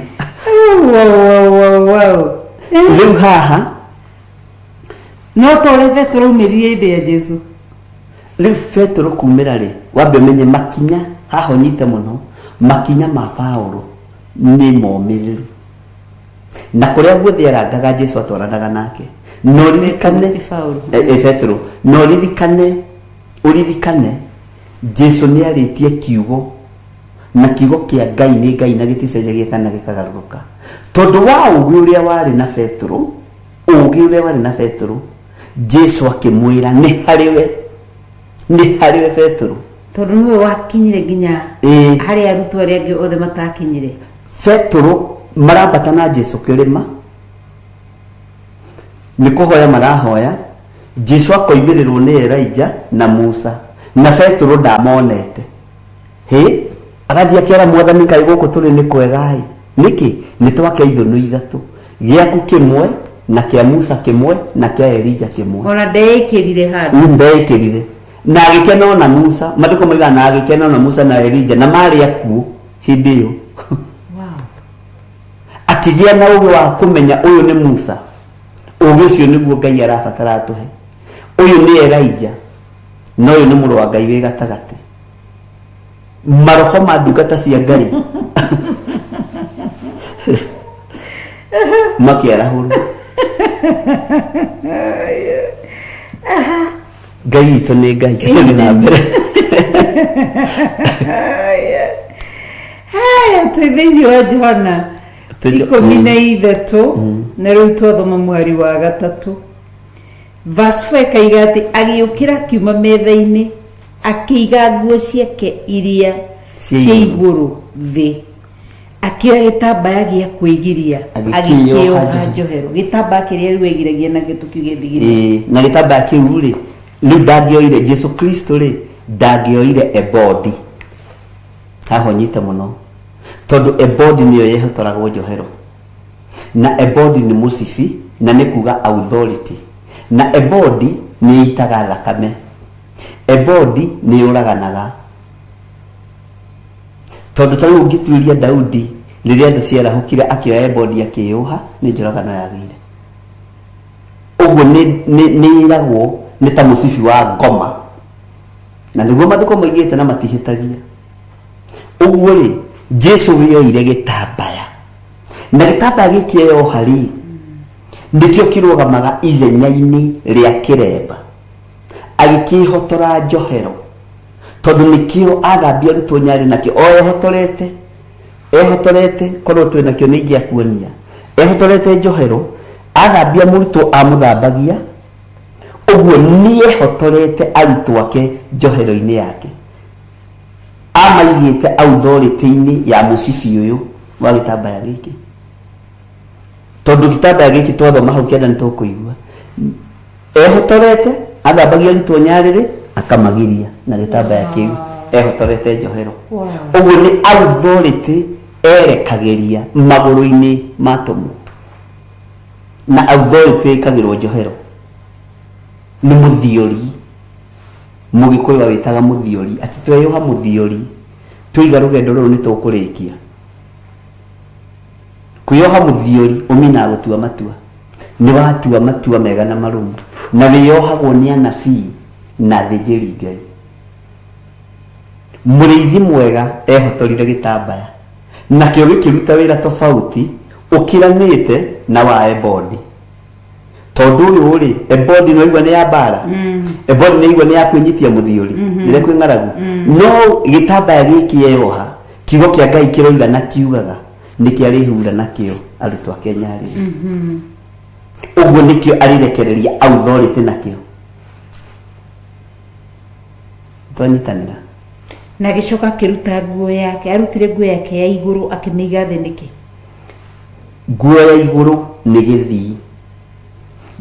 Wow. Rĩu haha No ta ũrĩa Petero aumĩrire hĩndĩ ya Jesu. Rĩu Petero kumĩra rĩ, wambe ũmenye makinya haha ũnyite mũno, makinya ma Paũlũ nĩ momĩrĩru, na kũrĩa guothe arangaga Jesu atwaranaga nake. Na ũririkane Ti Paũlũ. Petero, na ũririkane Jesu nĩ arĩtie kiugo, na kiugo kĩa Ngai nĩ Ngai na gĩticenjagia kana gĩkagarũrũka. Tondũ wa ũũgĩ ũrĩa warĩ na Petero, ũũgĩ ũrĩa warĩ na Petero, Jesu akĩmwĩra nĩ harĩ we, nĩ harĩ we Petero. Tondũ nĩwe wakinyire nginya Ĩĩ. harĩa arutwo arĩa angĩ othe matakinyire. Petero marambata na Jesu kĩrĩma nĩ kũhoya marahoya, Jesu akoimĩrĩrwo nĩ Elijah na Musa, na Petero ndamonete. Hĩ. Agathiĩ akera Mwathani, kaĩ gũkũ tũrĩ nĩ kwega-ĩ. Nĩkĩ? Nĩ twake ithũnũ ithatũ, gĩaku kĩmwe na kĩa Musa kĩmwe na kĩa Elija kĩmwe. Ona ndeĩkĩrire handũ. Ndeĩkĩrire na agĩkena ona Musa. Maandĩko moigaga na agĩkena ona Musa na Elija na marĩ akuũ hĩndĩ ĩyo. Akĩgĩa na ũgĩ wa kũmenya ũyũ nĩ Musa. Ũgĩ ũcio nĩguo Ngai arabatara atũhe. Ũyũ nĩ Elija na ũyũ nĩ mũrũ wa Ngai wĩ gatagatĩ. Maroho ma ndungata cia Ngai makĩarahũrwo. Ngai witũ nĩ Ngai. Tũthiĩ na mbere. Haya, twĩ thĩinĩ wa Johana 13, na rĩu twathoma mũhari wa 3. Verse 4 ĩkaiga atĩ agĩũkĩra akiuma metha-inĩ, akĩiga nguo ciake iria cia cia igũrũ. Igũrũ thĩ, akĩoya gĩtambaya gĩa kwĩgiria, agĩkĩĩoha agĩkĩoha njohero. Njohero gĩtambaya kĩrĩa rĩu egiragia nakĩo tũkiuge thigiri. Ĩĩ, na gĩtambaya kĩu rĩ, rĩu ndangĩoire Jesu Kristo rĩ, ndangĩoire ebodi haha. Ũnyite mũno, tondũ ebodi nĩyo yehotoragwo njohero, na ebodi nĩ mũcibi na nĩ kuga authority, na ebodi nĩ ĩitaga thakame, ebodi nĩ yũraganaga, tondũ ta rĩu ũngĩtuĩria Daudi, rĩrĩa thũ ciarahũkire akĩoya ebodi akĩyũha, nĩ njũragano yagĩire. Ũguo nĩ ĩragwo nĩ ta mũcibi wa ngoma, na nĩguo maandĩko moigĩte na matihĩtagia. Ũguo rĩ, Jesu wĩoire gĩtambaya, na gĩtambaya gĩkĩ eyoha rĩ, nĩkĩo kĩrũgamaga ithenya-inĩ rĩa kĩremba. Agĩkĩhotora njohero, tondũ nĩkĩo athambia arutwo nyarĩ nakĩo o ehotorete. Ehotorete, korwo twĩ nakĩo nĩ ingĩakuonia ehotorete njohero. Athambia mũrutwo, amũthambagia ũguo, nĩehotorete arutwo ake njohero-inĩ yake, amaigĩte authority-inĩ ya mũcibi ũyũ wa gĩtambaya gĩkĩ, tondũ gĩtambaya gĩkĩ twathoma hau kĩanda nĩ tũkũigua ehotorete athambagia arutwo nyarĩrĩ, akamagiria na gĩtambaya kĩu ehotorete njohero. Ũguo nĩ authority erekagĩria magũrũ-inĩ ma atũmwo, na authority ĩkagĩrwo njohero nĩ mũthiori. Mũgĩkũyũ awĩtaga mũthiori, atĩ tweyũha mũthiori, twaiga rũgendo rũrũ nĩ tũkũrĩkia. Kwĩyoha mũthiori ũminaga gũtua matua. Nĩ watua matua mega na marũmu, na wĩyohagwo nĩ anabii na athĩnjĩri Ngai. Mũrĩithi mwega ehotorire gĩtambaya, nakĩo gĩkĩruta wĩra tofauti ũkĩranĩte na wa ebodi, tondũ ũyũ rĩ, ebodi nĩ waigua nĩ ya mbara, ebodi nĩ yaigua nĩ ya kwĩnyitia mũthiũri rĩrĩa kwĩ ng'aragu, no gĩtambaya gĩkĩ eyoha, kiugo kĩa Ngai kĩroiga na kiugaga nĩkĩo arĩhura nakĩo arutwo ake nyarĩrĩ. Ũguo nĩkĩo arĩrekereria authority nakĩo. Twanyitanĩra. Na agĩcoka akĩruta nguo yake, arutire nguo yake ya igũrũ akĩmĩiga thĩ nĩkĩ? Nguo ya igũrũ nĩ gĩthii.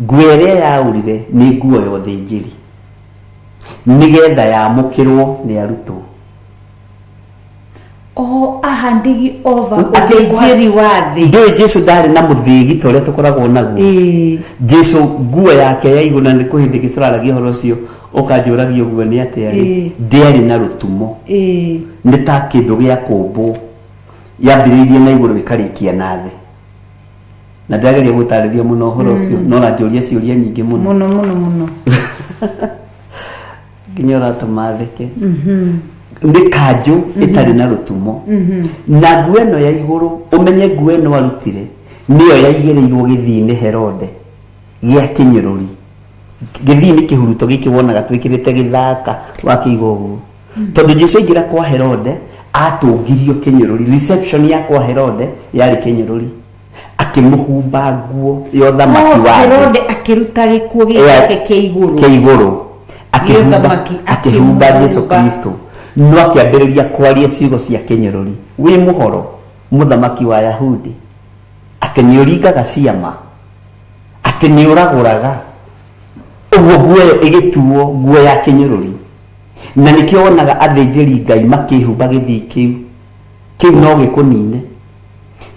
Nguo ĩrĩa yaũrire nĩ nguo ya ũthĩnjĩri, nĩgetha yamũkĩrwo nĩ arutwo. O ahandigi over Akĩrĩ ũthĩnjĩri wa thĩ. Ndũĩ Jesu ndarĩ na mũthĩgi ta ũrĩa tũkoragwo naguo. Jesu nguo yake ya igũrũ, na nĩ kwĩ hĩndĩ ĩngĩ tũraragia ũhoro ũcio ũkanjũragia ũguo nĩ atĩa rĩ, ndĩarĩ na rũtumo. Nĩ ta kĩndũ gĩa kũmbwo, yambĩrĩirie na igũrũ ĩkarĩkia na thĩ, na ndĩrageria gũtarĩria mũno ũhoro ũcio, no ũranjũria ciũria nyingĩ mũno. Mũno mũno mũno. Nginya ũratũma theke. Nĩ kanjũ ĩtarĩ na rũtumo, na nguo ĩno ya igũrũ, ũmenye nguo ĩno arutire nĩyo yaigĩrĩirwo gĩthii-inĩ Herode gĩa kĩnyũrũri. Gĩthii nĩ kĩhuruto gĩkĩ wonaga twĩkĩrĩte gĩthaka wakĩiga ũguo, tondũ Jesu aingĩra kwa Herode atũngirio kĩnyũrũri. Reception ya kwa Herode yarĩ kĩnyũrũri, akĩmũhumba nguo ya ũthamaki Oh, wa thĩ. Herode akĩruta gĩkuo gĩake kĩa igũrũ. Kĩa igũrũ akĩhumba. Ũthamaki, Akĩhumba Jesu akĩmũhumba. Kristo, no akĩambĩrĩria kwaria ciugo cia kĩnyũrũri, "Wĩ mũhoro, mũthamaki wa Yahudi? Atĩ nĩ ũringaga ciama, atĩ nĩ ũragũraga." Ũguo nguo ĩyo ĩgĩtuo nguo ya kĩnyũrũri, na nĩkĩo wonaga athĩnjĩri Ngai makĩhumba gĩthii kĩu. Kĩu no gĩkũnine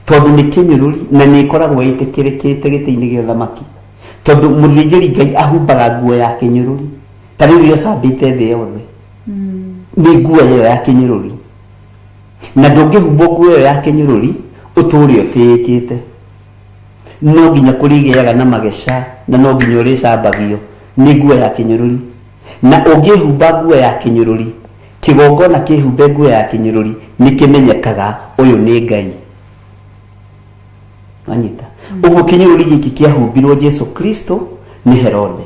tondũ nĩ kĩnyũrũri na nĩ ĩkoragwo ĩtĩkĩrĩkĩte gĩtĩ-inĩ gĩa ũthamaki, tondũ mũthĩnjĩri Ngai ahumbaga nguo ya kĩnyũrũri. Ta rĩu ĩrĩa ũcambĩte thĩ yothe nĩ nguo ĩyo ya kĩnyũrũri, na ndũngĩhumbwo nguo ĩyo ya kĩnyũrũri ũtũũre ũtĩĩkĩte. No nginya kũrĩgĩaga na mageca na no nginya ũrĩcambagio nĩ nguo ya kĩnyũrũri. Na ũngĩhumba nguo ya kĩnyũrũri, kĩgongona kĩhumbe nguo ya kĩnyũrũri, nĩ kĩmenyekaga ũyũ nĩ Ngai. Wanyita? Ũguo kĩnyũrũri gĩkĩ kĩahumbirwo Jesu Kristo nĩ Herode.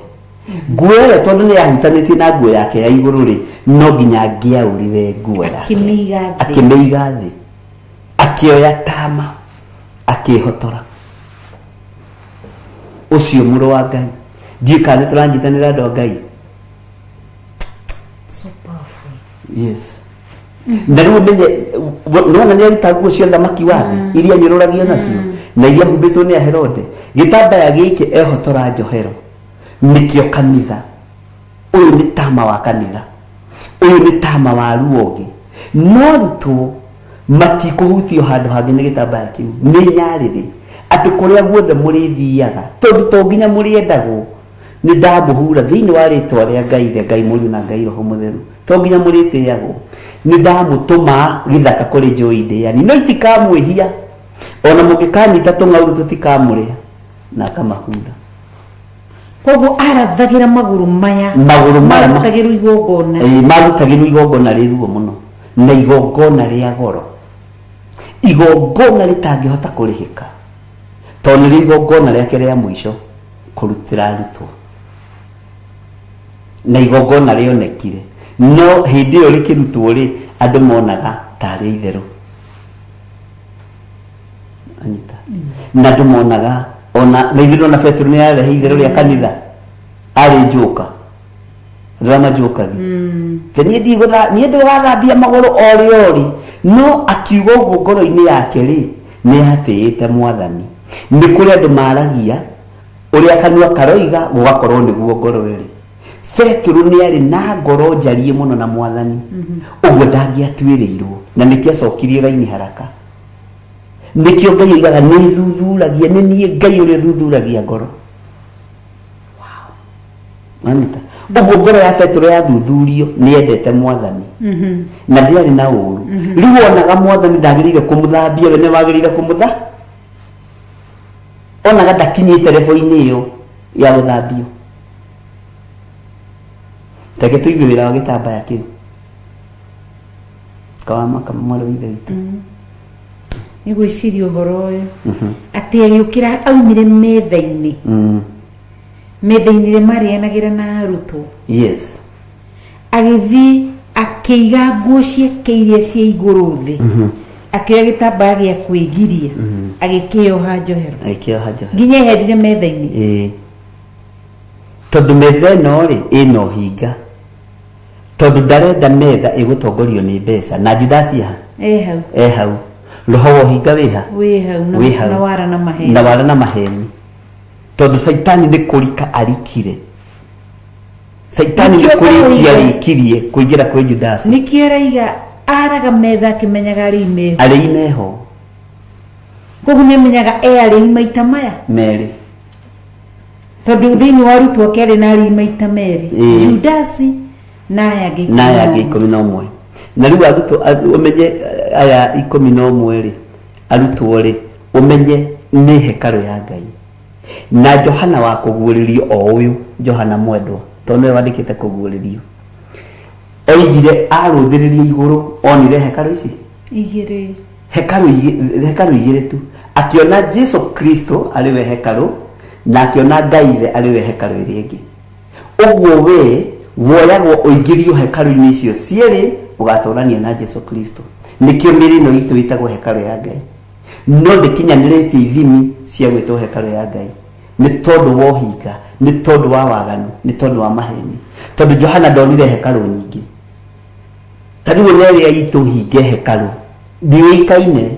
Nguo ĩyo tondũ nĩ yahutanĩtie na nguo yake ya igũrũ rĩ, no nginya angĩaũrire nguo yake. Akĩmĩiga thĩ. Akĩmĩiga thĩ. Akĩoya tama akĩhotora. Ũcio mũrũ wa Ngai. Ndiũĩ kana nĩ tũranyitanĩra andũ a Ngai. So powerful. Yes. Na rĩu ũmenye nĩwona nĩ aruta nguo cia thamaki wa thĩ iria anyũrũragio nacio na iria humbĩtwo nĩ Aherode. Gĩtambaya gĩkĩ ehotora njohero nĩkĩo kanitha. Ũyũ nĩ tama wa kanitha. Ũyũ nĩ tama wa ruonge. No arutwo matikũhutio handũ hangĩ nĩ gĩtambaya kĩu. Nĩ nyarĩrĩ atĩ kũrĩa guothe mũrĩthiaga, tondũ to nginya mũrĩendagwo, nĩ ndamũhura thĩinĩ wa rĩtwa rĩa Ngai Ithe, Ngai Mũriũ na Ngai Roho Mũtheru. To nginya mũrĩtĩagwo. Nĩ ndamũtũma gĩthaka kũrĩ njũi ndĩani, no itikamwĩhia. Ona mũngĩkanyita tũng'aurũ tũtikamũrĩa. Na akamahura. Koguo arathagĩra magũrũ maya. Magũrũ maya marutagĩrwo igongona. Ĩĩ, marutagĩrwo igongona rĩ ruo mũno na igongona rĩa goro, igongona rĩtangĩhota kũrĩhĩka, tondũ nĩrĩo igongona rĩake rĩa mũico kũrutĩra arutwo, na igongona rĩonekire, no hĩndĩ ĩyo rĩkĩrutwo rĩ, andũ monaga tarĩ itherũ. Anyita. Na andũ monaga ona na ithuĩ ona Petero nĩ arehe itherũ rĩa kanitha arĩ njoka rĩrĩa manjũkagia te niĩ ndigũtha niĩ ndũgathambia magũrũ orĩ orĩ. No akiuga ũguo ngoro-inĩ yake rĩ, nĩ atĩĩte Mwathani. Nĩ kũrĩ andũ maragia ũrĩa kanua karoiga gũgakorwo nĩguo ngoro ĩrĩ. Petero nĩ arĩ na ngoro njariĩ mũno na Mwathani, ũguo ndangĩatuĩrĩirwo, na nĩkĩo acokirie raini haraka. Nĩkĩo Ngai oigaga nĩ thuthuragia, nĩ niĩ Ngai ũrĩa ũthuthuragia ngoro. Wanyita? Ũguo ngoro ya Petero yathuthurio nĩ endete Mwathani na ndĩarĩ na ũru. Rĩu onaga Mwathani ndagĩrĩire kũmũthambia, we nĩ wagĩrĩire kũmũtha. Onaga ndakinyĩte level-inĩ ĩyo ya gũthambio. Reke tũigue wĩra wa gĩtambaya kĩu. Kawama kama mwarĩ wa Ithe witũ. Nĩ gwĩciria ũhoro ũyũ atĩ agĩũkĩra aumire metha-inĩ, metha-inĩ ĩrĩa marĩanagĩra na arutwo. Agĩthiĩ akĩiga nguo ciake iria cia igũrũ thĩ, akĩoya gĩtambaya gĩa kwĩgiria agĩkĩoha njohero. Agĩkĩoha njohero. Nginya eherire metha-inĩ. Ĩĩ. Tondũ metha ĩno rĩ ĩna ũhinga, tondũ ndarenda metha ĩgũtongorio nĩ mbeca. Na Judasi ha? E hau. E hau. Roho wa ũhinga wĩ ha? Wĩ hau Wĩ hau. Na wara na maheni. Na wara na maheni. Tondũ Caitani nĩ kũrika arikire. Caitani nĩ Nĩkĩo kũrĩkia araiga. arĩkirie kũingĩra kwĩ Judasi. Nĩkĩo araiga araga metha akĩmenyaga arĩi meho. Arĩi meho. Koguo nĩ amenyaga e arĩi maita maya merĩ. Tondũ thĩinĩ wa arutwo ake arĩ na arĩi maita merĩ. Ĩĩ. Judasi na aya angĩ Na aya angĩ 11. 11. Na rĩu arutwo ũmenye aya 11 rĩ, arutwo rĩ, ũmenye nĩ hekarũ ya Ngai. Na Johana wa kũguũrĩrio o ũyũ, Johana mwendwa, tondũ nĩwe wandĩkĩte kũguũrĩrio, oigire arũthĩrĩria igũrũ onire hekarũ ici igĩrĩ. Hekarũ igĩrĩ tu. Akĩona Jesu Kristo arĩ we hekarũ, na akĩona Ngai Ithe arĩ we hekarũ ĩrĩa ĩngĩ. Ũguo we woyagwo ũingĩrio hekarũ-inĩ icio cierĩ, ũgatũrania na Jesu Kristo. Nĩkĩo mĩĩrĩ ĩno itũ ĩtagwo hekarũ ya Ngai, no ndĩkinyanĩrĩtie ithimi cia gwĩtwo hekarũ ya Ngai nĩ tondũ wa ũhinga, nĩ tondũ wa waganu, nĩ tondũ wa maheni. Tondũ Johana ndonire hekarũ nyingĩ. Ta rĩu ona ĩrĩa itũ hinge hekarũ ndiũĩkaine,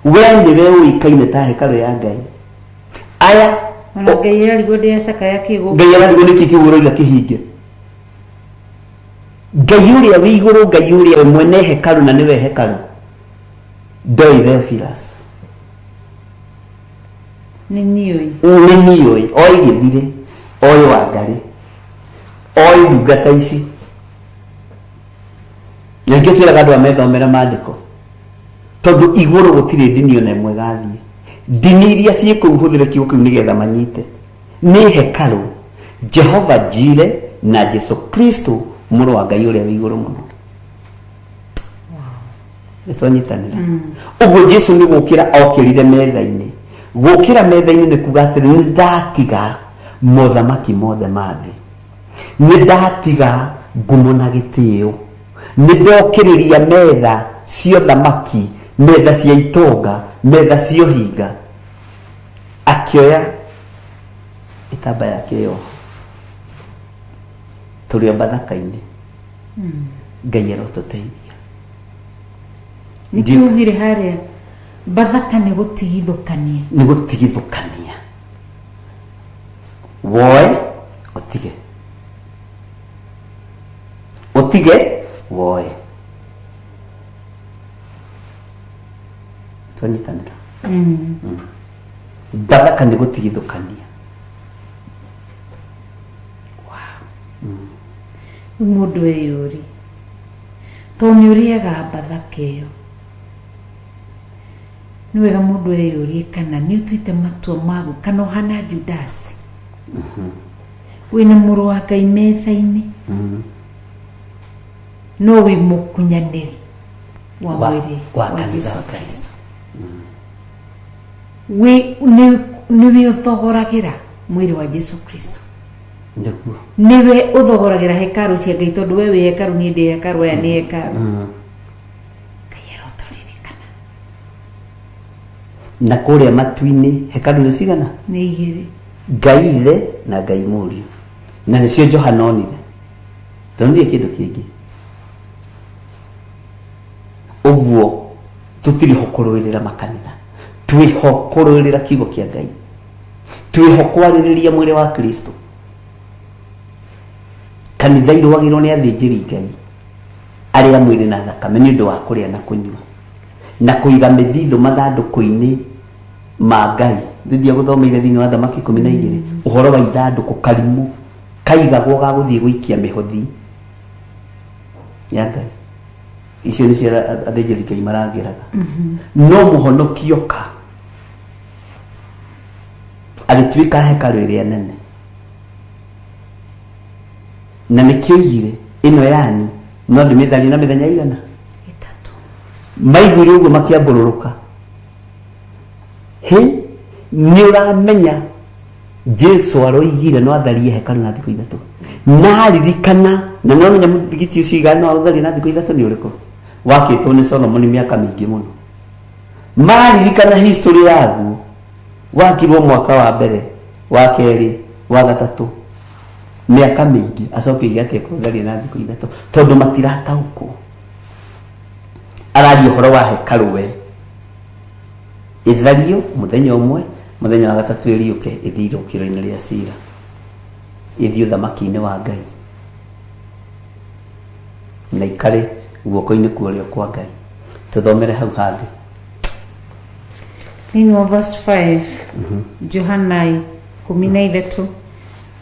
we nĩwe ũĩkaine ta hekarũ ya Ngai. Aya Ona Ngai ararigwo ndĩacakaya kĩ gũkũ. Ngai ararigwo nĩkĩ kĩu ũroiga kĩhinge. Ngai ũrĩa wĩ igũrũ, Ngai ũrĩa we mwene hekarũ na nĩwe hekarũ. Ndoĩ Theophilus. Nĩ niũĩ. Nĩ niũĩ. Oĩ Gĩthirĩ, oĩ Wangarĩ, oĩ ndungata ici. Na nĩkĩo twĩraga andũ amethomere maandĩko, tondũ igũrũ gũtirĩ ndini ona ĩmwe ĩgathiĩ. Ndini iria ciĩ kũu hũthĩre kiugo kĩu nĩgetha manyite nĩ hekarũ Jehova Jire na Jesu Kristo mũrũ wa Ngai ũrĩa wĩ igũrũ mũno. Nĩtwanyitanĩra ũguo. Jesu nĩ gũkĩra okĩrire metha-inĩ. Gũkĩra metha-inĩ nĩ kuga atĩrĩ, nĩ ndatiga mothamaki mothe ma thĩ, nĩ ndatiga ngumo na gĩtĩo, nĩ ndokĩrĩria metha cia ũthamaki, metha cia itonga, metha cia ũhinga. Akĩoya gĩtambaya akĩyoha. Tũrĩ o Bathaka-inĩ. Ngai arotũteithia. Nĩkĩo ugire harĩa Bathaka nĩ gũtigithũkania. Nĩ gũtigithũkania, woe ũtige, ũtige woe. Twanyitanĩra. Bathaka nĩ gũtigithũkania. Rĩu mũndũ eyũrie, tondũ nĩ ũrĩaga Bathaka ĩyo, nĩ wega mũndũ eyũrie kana nĩ ũtuĩte matua maku kana ũhana Judasi. Wĩna mũrũ wa Ngai metha-inĩ, no wĩ mũkunyanĩri wa mwĩrĩ wa wa kanitha Jesu wa Ngai. Kristo. Wĩ nĩwe ũthogoragĩra mwĩrĩ wa Jesu Kristo. Nĩguo. Nĩwe ũthogoragĩra hekarũ cia Ngai, tondũ we wĩ hekarũ, niĩ ndĩ hekarũ, aya nĩ hekarũ. Ngai arotũririkana. Na kũrĩa matu-inĩ hekarũ nĩ cigana? Nĩ igĩrĩ. Ngai Ithe na Ngai Mũriũ, na nĩcio Johana onire, ndonire kĩndũ kĩngĩ. Ũguo tũtirĩ ho kũrũĩrĩra makanitha, twĩho kũrũĩrĩra kiugo kĩa Ngai, twĩho kwarĩrĩria mwĩrĩ wa Kristo. Kanitha irũagĩrwo nĩ athĩnjĩri Ngai arĩa mwĩrĩ na thakame nĩ ũndũ wa kũrĩa na kũnyua na kũiga mĩthithũ mathandũkũ-inĩ ma Ngai. Nĩndia gũthomeire thĩinĩ wa Thamaki 12 ũhoro wa ithandũkũ karimũ kaigagwo ga gũthiĩ gũikia mĩhothi ya Ngai. Icio nĩcio athĩnjĩri Ngai marangĩraga. No mũhonoki oka agĩtuĩka hekarũ ĩrĩa nene, na nĩkĩo oigire, ĩno yanyu no ndĩmĩtharie na mĩthenya igana? 3. Maiguire ũguo makĩambũrũrũka. Hĩ, nĩ ũramenya Jesu aroigire no atharie hekarũ na thikũ 3? Na ririkana, na nĩ ũramenya mũthigiti ũcio igana no aũtharie na thikũ 3 nĩ ũrĩkũ? Wakĩtwo nĩ Solomoni mĩaka mĩingĩ mũno. Maririkana history yaguo, wakirwo mwaka wa mbere, wa kerĩ, wa gatatũ, mĩaka mĩingĩ, acoke oige atĩ ekũtharia na thikũ 3, tondũ matirataũkwo. Araria ũhoro wa hekarũ we ĩthario mũthenya ũmwe, mũthenya wa gatatũ ĩriũke, ĩthiĩ irũkĩro-inĩ rĩa cira, ĩthiĩ ũthamaki-inĩ wa Ngai na ikare guoko-inĩ kwa ũrĩo kwa Ngai. Tũthomere hau hangĩ. Thĩinĩ wa verse 5, Johana 13,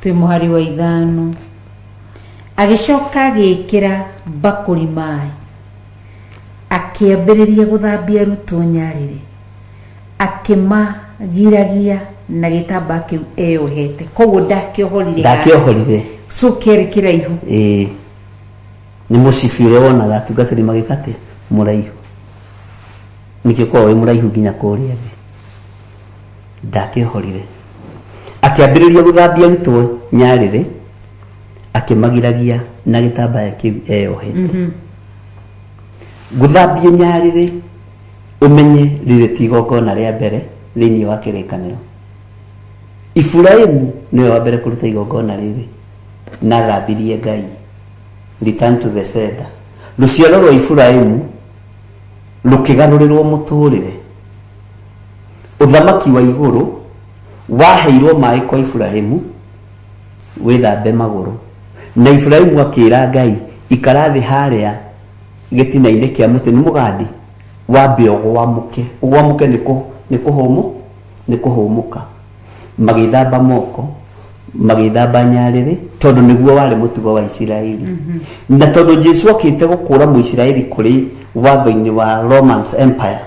twĩ mũhari wa 5. Agĩcoka agĩĩkĩra mbakũri maĩ, akĩambĩrĩria gũthambia arutwo nyarĩrĩ, akĩmagiragia na gĩtambaya kĩu eyohete. Koguo ndakĩohorire. Ndakĩohorire. So kĩarĩ kĩraihu. Ĩĩ, nĩ mũcibi ũrĩa wonaga atungatĩri magĩka atĩa, mũraihu. Nĩkĩo ũkoragwo wĩ mũraihu nginya kũrĩa thĩ. Ndakĩohorire, akĩambĩrĩria gũthambia arutwo nyarĩrĩ, akĩmagiragia na gĩtambaya kĩu eyohete. Gũthambio nyarĩrĩ, ũmenye rĩrĩ ti igongona rĩa mbere thĩinĩ wa kĩrĩkanĩro. Iburahimu nĩwe wa mbere kũruta igongona rĩrĩ na athambirie Ngai. Return to the sender. Rũciaro rwa Iburahimu rũkĩgarũrĩrwo mũtũrĩre. Ũthamaki wa igũrũ waheirwo maĩ kwa Iburahimu wĩthambe magũrũ, na Iburahimu akĩra Ngai, ikara thĩ harĩa gĩtina-inĩ kĩa mũtĩ. Nĩ mũgandi. Wambe ũgwamũke. Ũgwamũke nĩ kũ nĩ kũhũmũ nĩ kũhũmũka. Magĩthamba moko, magĩthamba nyarĩrĩ, tondũ nĩguo warĩ mũtugo wa Isiraeli. Na tondũ Jesu okĩte gũkũra Mũisiraeli kũrĩ watho-inĩ wa Romans Empire,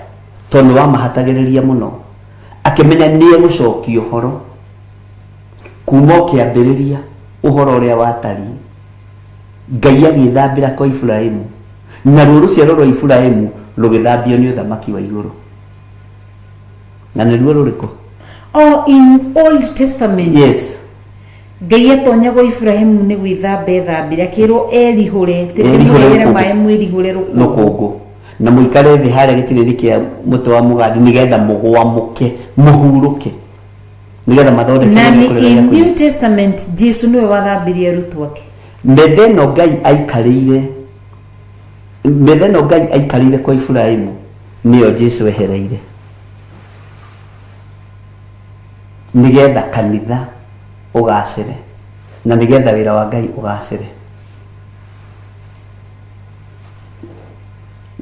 tondũ nĩ wamahatagĩrĩria mũno, akĩmenya nĩ egũcokia ũhoro kuma o kĩambĩrĩria ũhoro ũrĩa watariĩ. Ngai agĩthambĩra kwa Iburahimu, naruo rũciaro rwa Iburahimu rũgĩthambio nĩ ũthamaki wa igũrũ. Na nĩruo rũrĩkũ? Oh, in Old Testament. Yes. Ngai atonya gwa Iburahimu nĩ gwĩthamba ethambire akĩrwo erihũre Erihũre tĩkĩmũrehere rũkũngũ. maĩ mwĩrihũre rũkũngũ. Rũkũngũ. Na mũikare thĩ harĩa gĩtina-inĩ kĩa mũtĩ wa mũgandi nĩgetha mũgwamũke, mũhurũke. Nĩgetha mathondeke Na gĩa nĩ kũrĩa na in gĩa kũnyua. New Testament Jesu nĩwe wathambirie arutwo ake. Metha ĩno Ngai aikarĩire, metha ĩno Ngai aikarĩire kwa Iburahimu nĩyo Jesu ehereire nĩgetha kanitha ũgacĩre na nĩgetha wĩra wa Ngai ũgacĩre.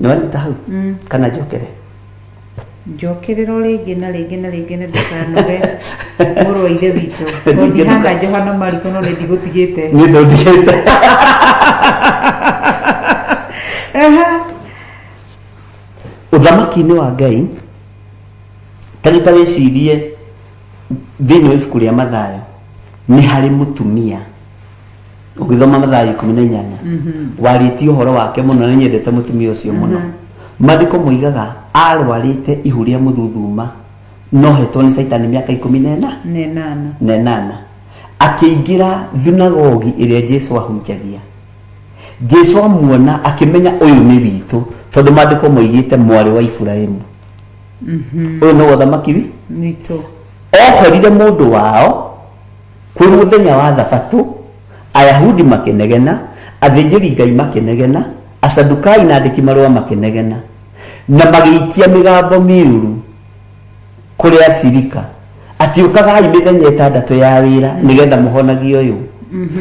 Nĩwanyita hau? Kana njokere? Njokerera o rĩngĩ na rĩngĩ na rĩngĩ na ndũkanoge mũrũ wa ithe witũ. Tondũ ndihana Johana Mariko no nĩ ndigũtigĩte. Niĩ ndũndigĩte. Aha. Ũthamaki-inĩ wa Ngai, ta rĩu ta wĩcirie thĩinĩ wa ibuku rĩa Mathayo nĩ harĩ mũtumia ũgĩthoma Mathayo 18 warĩtie ũhoro wake mũno na nyendete mũtumia ũcio mũno. Maandĩko moigaga arwarĩte ihu rĩa mũthuthuma no hetwo nĩ Caitani mĩaka 14 Na ĩnana. Na ĩnana. Akĩingĩra thunagogi ĩrĩa Jesu ahunjagia. Jesu amuona akĩmenya ũyũ nĩ witũ tondũ maandĩko moigĩte mwarĩ wa Iburahimu. Ũyũ nĩwe ũthamaki wi Witũ. Ohorire mũndũ wao kwĩ mũthenya wa thabatũ, Ayahudi makĩnegena, athĩnjĩri Ngai makĩnegena, Asadukai na andĩki marũa makĩnegena, na magĩikia mĩgambo mĩũru kũrĩ abirika atĩ ũkagai mĩthenya ĩtandatũ ya wĩra nĩgetha mũhonagie ũyũ.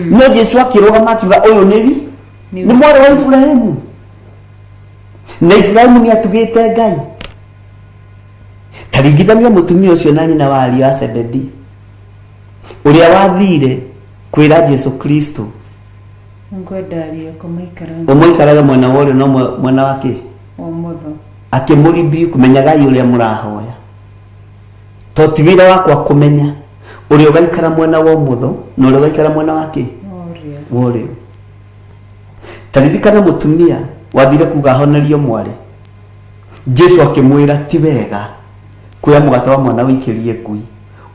No Jesu akĩrũgama akiuga ũyũ nĩ wi nĩ mwarĩ wa Iburahimu, na Iburahimu nĩ atugĩte Ngai. Ta ringithania mũtumia ũcio na nyina wa ariũ a Zebedi ũrĩa wathire kwĩra Jesu Kristo Ngwenda ariũ akwa maikarage ũmwe aikarage mwena wa ũrĩo na ũmwe mwena wa kĩ wa ũmotho. Akĩmũribiu menyagai ũrĩa mũrahoya to ti wĩra wakwa kũmenya ũrĩa ũgaikara mwena wa ũmotho na ũrĩa ũgaikara mwena wa kĩ Wa ũrĩo. Wa ũrĩo. Ta ririkana mũtumia wathire kuga ahonerio mwarĩ, Jesu akĩmwĩra ti wega kuoya mũgate wa mwana ũikĩrie ngui.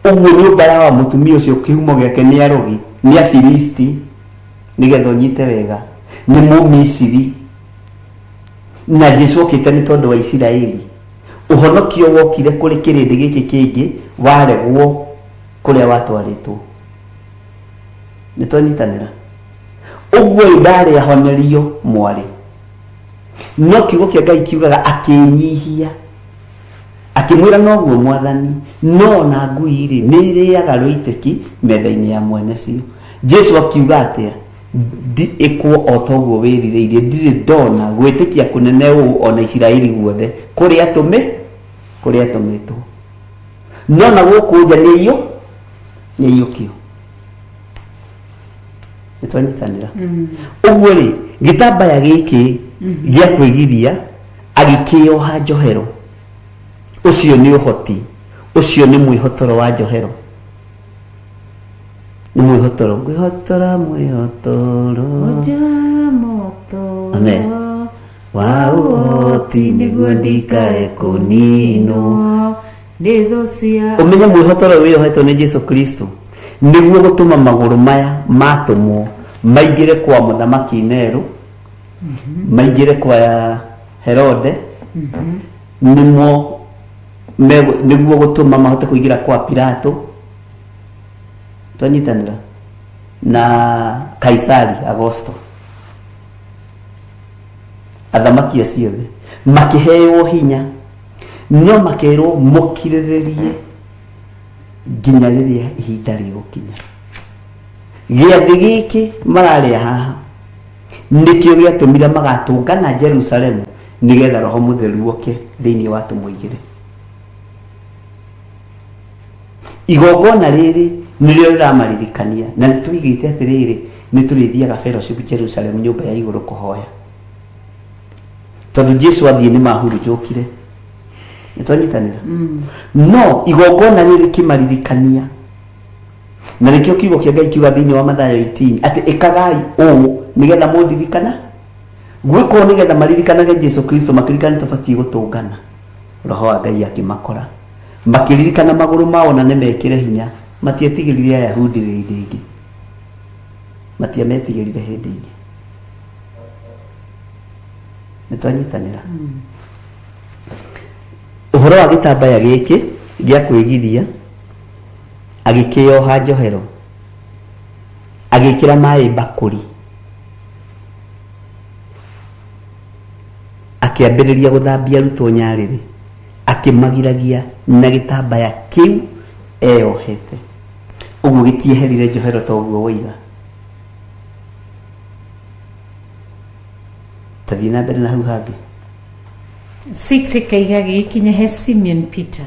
Ũguo nyũmba ya wa mũtumia ũcio kĩhumo gĩake nĩ arogi, nĩ Afilisti, nĩgetha ũnyite wega, nĩ Mũmisiri. Na Jesu okĩte nĩ tondũ wa Isiraeli. Ũhonokio wokire kũrĩ kĩrĩndĩ gĩkĩ kĩngĩ waregwo kũrĩa watwarĩtwo. Nĩ twanyitanĩra? Ũguo ũyũ ndarĩ ahonerio mwarĩ. No kiugo kĩa Ngai kiugaga akĩnyihia. Akĩmwĩra noguo mwathani, no ona ngui rĩ, nĩ irĩaga rũitĩki metha-inĩ ya mwene cio. Jesu akiuga atĩa? Ndi ĩkwo o toguo wĩrirĩirie, ndirĩ ndona gwĩtĩkia kũnene ũũ ona Isiraeli guothe, kũrĩa atũmĩ, kũrĩa atũmĩtwo. No na gũkũ nja nĩ aiyũ, nĩ aiyũkio. Nĩ twanyitanĩra? Ũguo rĩ, gĩtambaya gĩkĩ gĩa kwĩgiria agĩkĩoha njohero, ũcio nĩ ũhoti, ũcio nĩ mwĩhotoro wa njohero, nĩ mwĩhotoro, ngwĩhotora mwĩhotoro Ũnjamotoro wa ũhoti nĩguo ndikae kũninwo nĩ thũ cia. Ũmenye mwĩhotoro wĩyohetwo nĩ Jesu Kristo nĩguo gũtũma magũrũ maya matũmwo maingĩre kwa mũthamaki Nero, maingĩre kwa Herode, nĩmo nĩguo gũtũma mahote kũingĩra kwa Pilato, twanyitanĩra na Kaisari Agosto, athamaki acio othe makĩheo hinya, no makerwo mũkirĩrĩrie nginya rĩrĩa ihinda rĩgũkinya. Gĩathĩ gĩkĩ mararĩa haha nĩkĩo gĩatũmire magatũngana Jerusalemu. Nĩgetha Roho Mũtheru oke thĩinĩ wa tũmũigĩre. Igongona rĩrĩ nĩrĩo rĩramaririkania, na nĩ tũigĩte atĩrĩrĩ, nĩ tũrĩthiaga fellowship Jerusalem, nyũmba ya igũrũ kũhoya, tondũ Jesu athiĩ nĩ mahurunjũkire. Nĩ twanyitanĩra? No igongona rĩrĩ kĩmaririkania, na nĩkĩo kiugo kĩa Ngai kiuga thĩinĩ wa Mathayo 18 atĩ ĩkagai ũũ nĩgetha mũndirikana. Gwĩka ũũ nĩgetha maririkanage Jesu Kristo, makĩririkana nĩ tũbatiĩ gũtũngana. Roho wa Ngai akĩmakora, makĩririkana magũrũ mao na nĩ mekĩre hinya. Matietigĩrire Ayahudi hĩndĩ ĩngĩ, matiametigĩrire hĩndĩ ĩngĩ. Nĩ twanyitanĩra? Ũhoro wa gĩtambaya gĩkĩ gĩa kwĩgiria, agĩkĩyoha njohero, agĩkĩra maĩ mbakũri, akĩambĩrĩria gũthambia arutwo nyarĩrĩ, akĩmagiragia na gĩtambaya kĩu eyohete. Ũguo gĩtieherire njohero ta ũguo woiga. Tathiĩ na mbere na hau hangĩ. 6 ĩkaiga, gĩgĩkinya he Simeon Peter,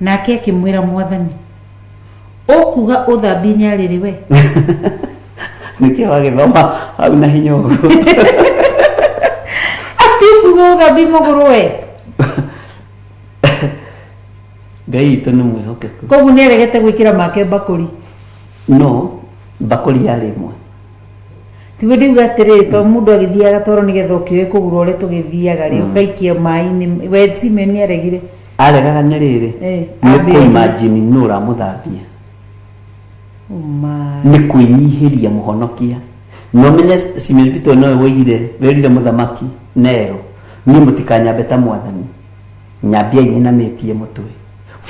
nake akĩmwĩra, Mwathani, ũkuga ũthambie nyarĩrĩ we? Nĩkĩo wagĩthoma hau na hinya ũguo. Atĩ ũkuga ũthambie magũrũ we? Ngai witũ nĩ mwĩhokeku. Koguo nĩ aregete gwĩkĩra make mbakũri. No mbakũri yarĩ ĩmwe. Tiguo ndiuga atĩrĩrĩ, to mũndũ agĩthiaga toro nĩgetha ũkĩoe kũgũrũ ũrĩa tũgĩthiaga rĩ, ũgaikia maĩ-inĩ. We Simeon nĩ aregire. Aregaga nĩ rĩrĩ, nĩ ambe kũ imagine nũ ũramũthambia. Oh my. Nĩ kwĩnyihĩria mũhonokia. Na ũmenye Simeon Peter nowe woigire, werire mũthamaki Nero, niĩ mũtikanyambe ta mwathani, nyambiai nyinamĩtie mũtwe.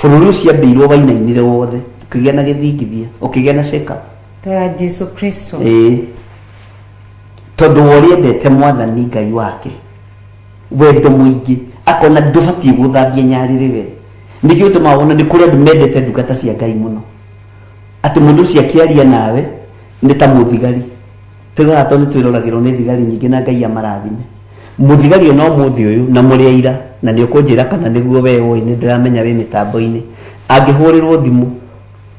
Bũrũri ũcio ambĩirwo wainainire wothe, ũkĩgĩa na gĩthingithia, ũkĩgĩa na shake up. Ta ya Jesu Kristo. Ĩĩ, tondũ wa ũrĩa endete mwathani Ngai wake, wendo mũingĩ, akona ndũbatiĩ gũthambia nyarĩrĩ we. Nĩkĩo gĩtũmaga wone nĩ kũrĩ andũ mendete ndungata cia Ngai mũno, atĩ mũndũ ũcio akĩaria nawe nĩ ta mũthigari. Tugaga tondũ nĩ twĩroragĩrwo nĩ thigari nyingĩ, na Ngai amarathime. Mũthigari ona ũmũthĩ ũyũ, na mũrĩ aira, na nĩ ũkũnjĩra kana nĩguo we ũĩ, nĩ ndĩramenya wĩ mĩtambo-inĩ, angĩhũrĩrwo thimũ,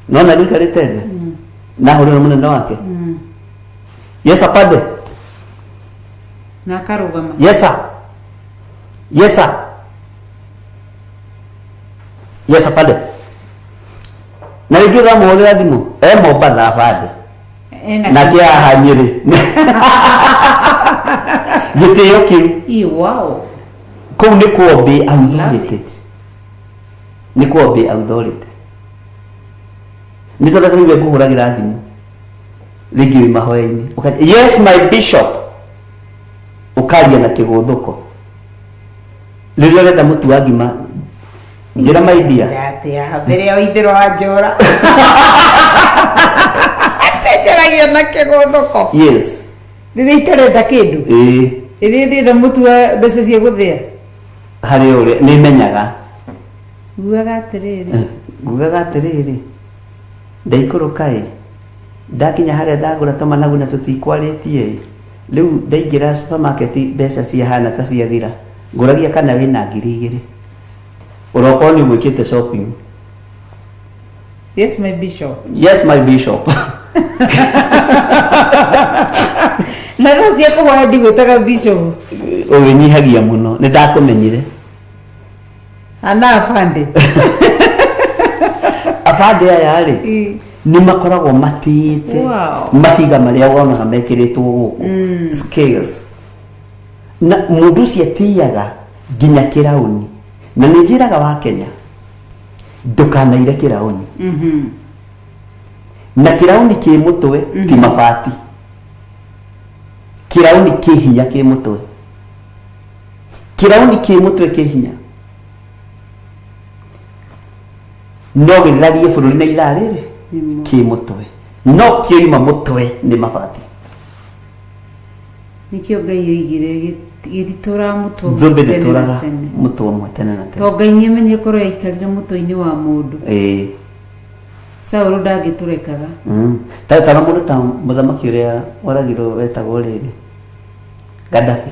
nona nĩikarĩte thĩ na ahũrĩrwo mũnene wake, "Yes, afande." Na akarũgama. "Yes sir, yes sir, yes afande." Na rĩngĩ ũramũhũrĩra thimũ e Mombatha, afande. Ena. Nake haha Nyĩrĩ. Gĩtĩo kĩu. Ii, wow. Kũu nĩ kũobey Love authority. it. Nĩ kũobey authority. Nĩ tondũ rĩu ngũhũragĩra thimũ rĩngĩ wĩ mahoya-inĩ, "Yes, my bishop," ũkaria na kĩgũthũko rĩrĩa ũrenda mũtu wa ngima, njĩra, my dear. Atĩa mbere ya ithĩro wa njũra atenjeragio na kĩgũthũko? Yes. Rĩrĩa itarenda kĩndũ. Ĩĩ. Rĩrĩa ndĩrenda mũtu wa mbeca cia gũthĩa. Harĩ ũrĩa nĩ menyaga. Ngugaga atĩrĩrĩ. Ngugaga atĩrĩrĩ, ndaikũrũka ĩ, ndakinya harĩa ndagũra tũmanagu na tũtikwarĩtie ĩ, rĩu ndaingĩra supermarket mbeca ciahana ta ciathira, ngũragia kana wĩna 2000, ũrokorwo nĩ ũgwĩkĩte shopping. Yes, my bishop. Yes, my bishop. Na thaa cia kũhoya ndigwĩtaga bishop. Ũgĩnyihagia mũno, nĩ ndakũmenyire. Ana afande. Abande aya rĩ, nĩ makoragwo matĩĩte mahiga marĩa wonaga mekĩrĩtwo gũkũ, scales, na mũndũ ũcio atĩaga nginya kĩraũni. Na nĩ njĩraga wa Kenya, ndũkanaire kĩraũni, na kĩraũni kĩ mũtwe ti mabati. Kĩraũni kĩ hinya kĩ mũtwe, kĩraũni kĩ mũtwe kĩ hinya, no gĩtharie bũrũri na ithaa rĩrĩ kĩ mũtwe, no kĩoima mũtwe nĩ mabati. Nĩkĩo Ngai oigire gĩtitũraga mũtwe ũmwe thũmbĩ tene na ndĩtũraga tene. Mũtwe ũmwe tene na tene. To Ngai nĩ amenye korwo yaikarire mũtwe-inĩ wa mũndũ, Saũlũ ndangĩtũrekaga. Ta mũndũ ta mũthamaki ũrĩa waragirwo wetagwo rĩrĩ Gaddafi.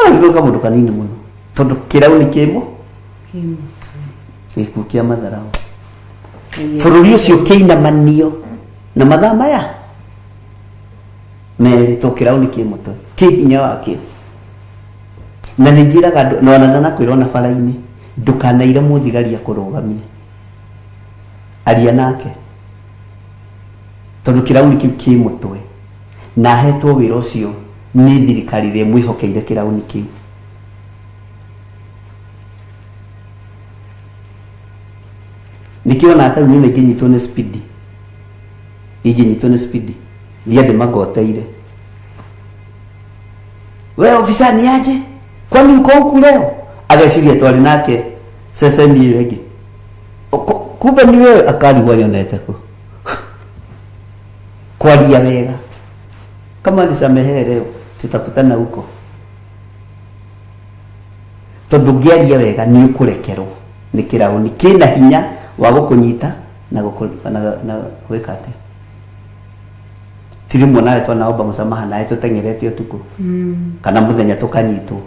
Ona nĩ kamũndũ kanini mũno tondũ kĩrauni kĩmũ Kĩmũtwe. Gĩkuũ kĩa matharau. Bũrũri ũcio kĩinamanio na mathaa maya merĩ to kĩrauni kĩ mũtwe kĩ hinya wakĩo. Na nĩ njĩraga andũ na ona ndanakwĩra ona bara-inĩ, ndũkanaire mũthigari akũrũgamie, aria nake, tondũ kĩrauni kĩu kĩ mũtwe na ahetwo wĩra ũcio nĩ thirikari ĩrĩa ĩmwĩhokeire kĩrauni kĩu. Nĩkĩo ona tarĩu niĩ ingĩnyitwo nĩ spidi, ingĩnyitwo nĩ spidi thiĩ ndĩmagoteire, "We ofisa, ni aje? Kwani uko huku leo?" Ageciria twarĩ nake ceceni ĩyo ĩngĩ. Kumbe ni wewe. Akarigwo nyonete kũ. Kwaria wega, kama nisamehe leo, tutakutana huko, tondũ ũngĩaria wega nĩ ũkũrekerwo nĩ kĩraũni kĩna hinya wa gũkũnyita na na gwĩka atĩa. Ti rĩmwe nawe twanaomba msamaha nawe tũteng'erete ũtukũ kana mũthenya, tũkanyitwo,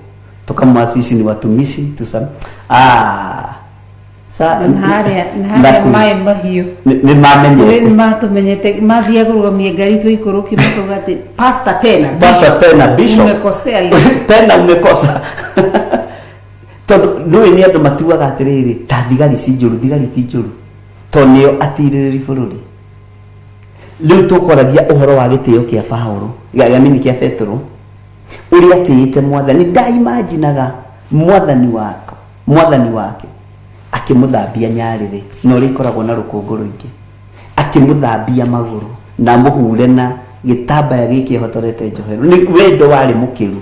tukamwa, "Sisi ni watumishi, tusam ah sa." Na harĩa na harĩa maĩ mahiũ. Nĩ mamenyete. Nĩ matũmenyete, mathiaga kũrũgamia ngari tũikũrũkie, makauga atĩ, "Pastor tena." "Pastor tena, bishop." "Umekosea leo." "Tena umekosa." Tondũ ndũĩ nĩ andũ matuaga atĩrĩrĩ, ta thigari ci njũru. Thigari ti njũru, tondũ nĩo atirĩrĩri bũrũri. Rĩu tũkwaragia ũhoro wa gĩtĩo kĩa Paũlũ, gĩa mini kĩa Petero, ũrĩa atĩĩte Mwathani. Ndaimaginaga Mwathani wako, Mwathani wake akĩmũthambia nyarĩrĩ na ũrĩa ikoragwo na rũkũngũ rũingĩ, akĩmũthambia magũrũ na amũhure na gĩtambaya gĩkĩ ehotorete njohero. Nĩ wendo warĩ mũkĩru,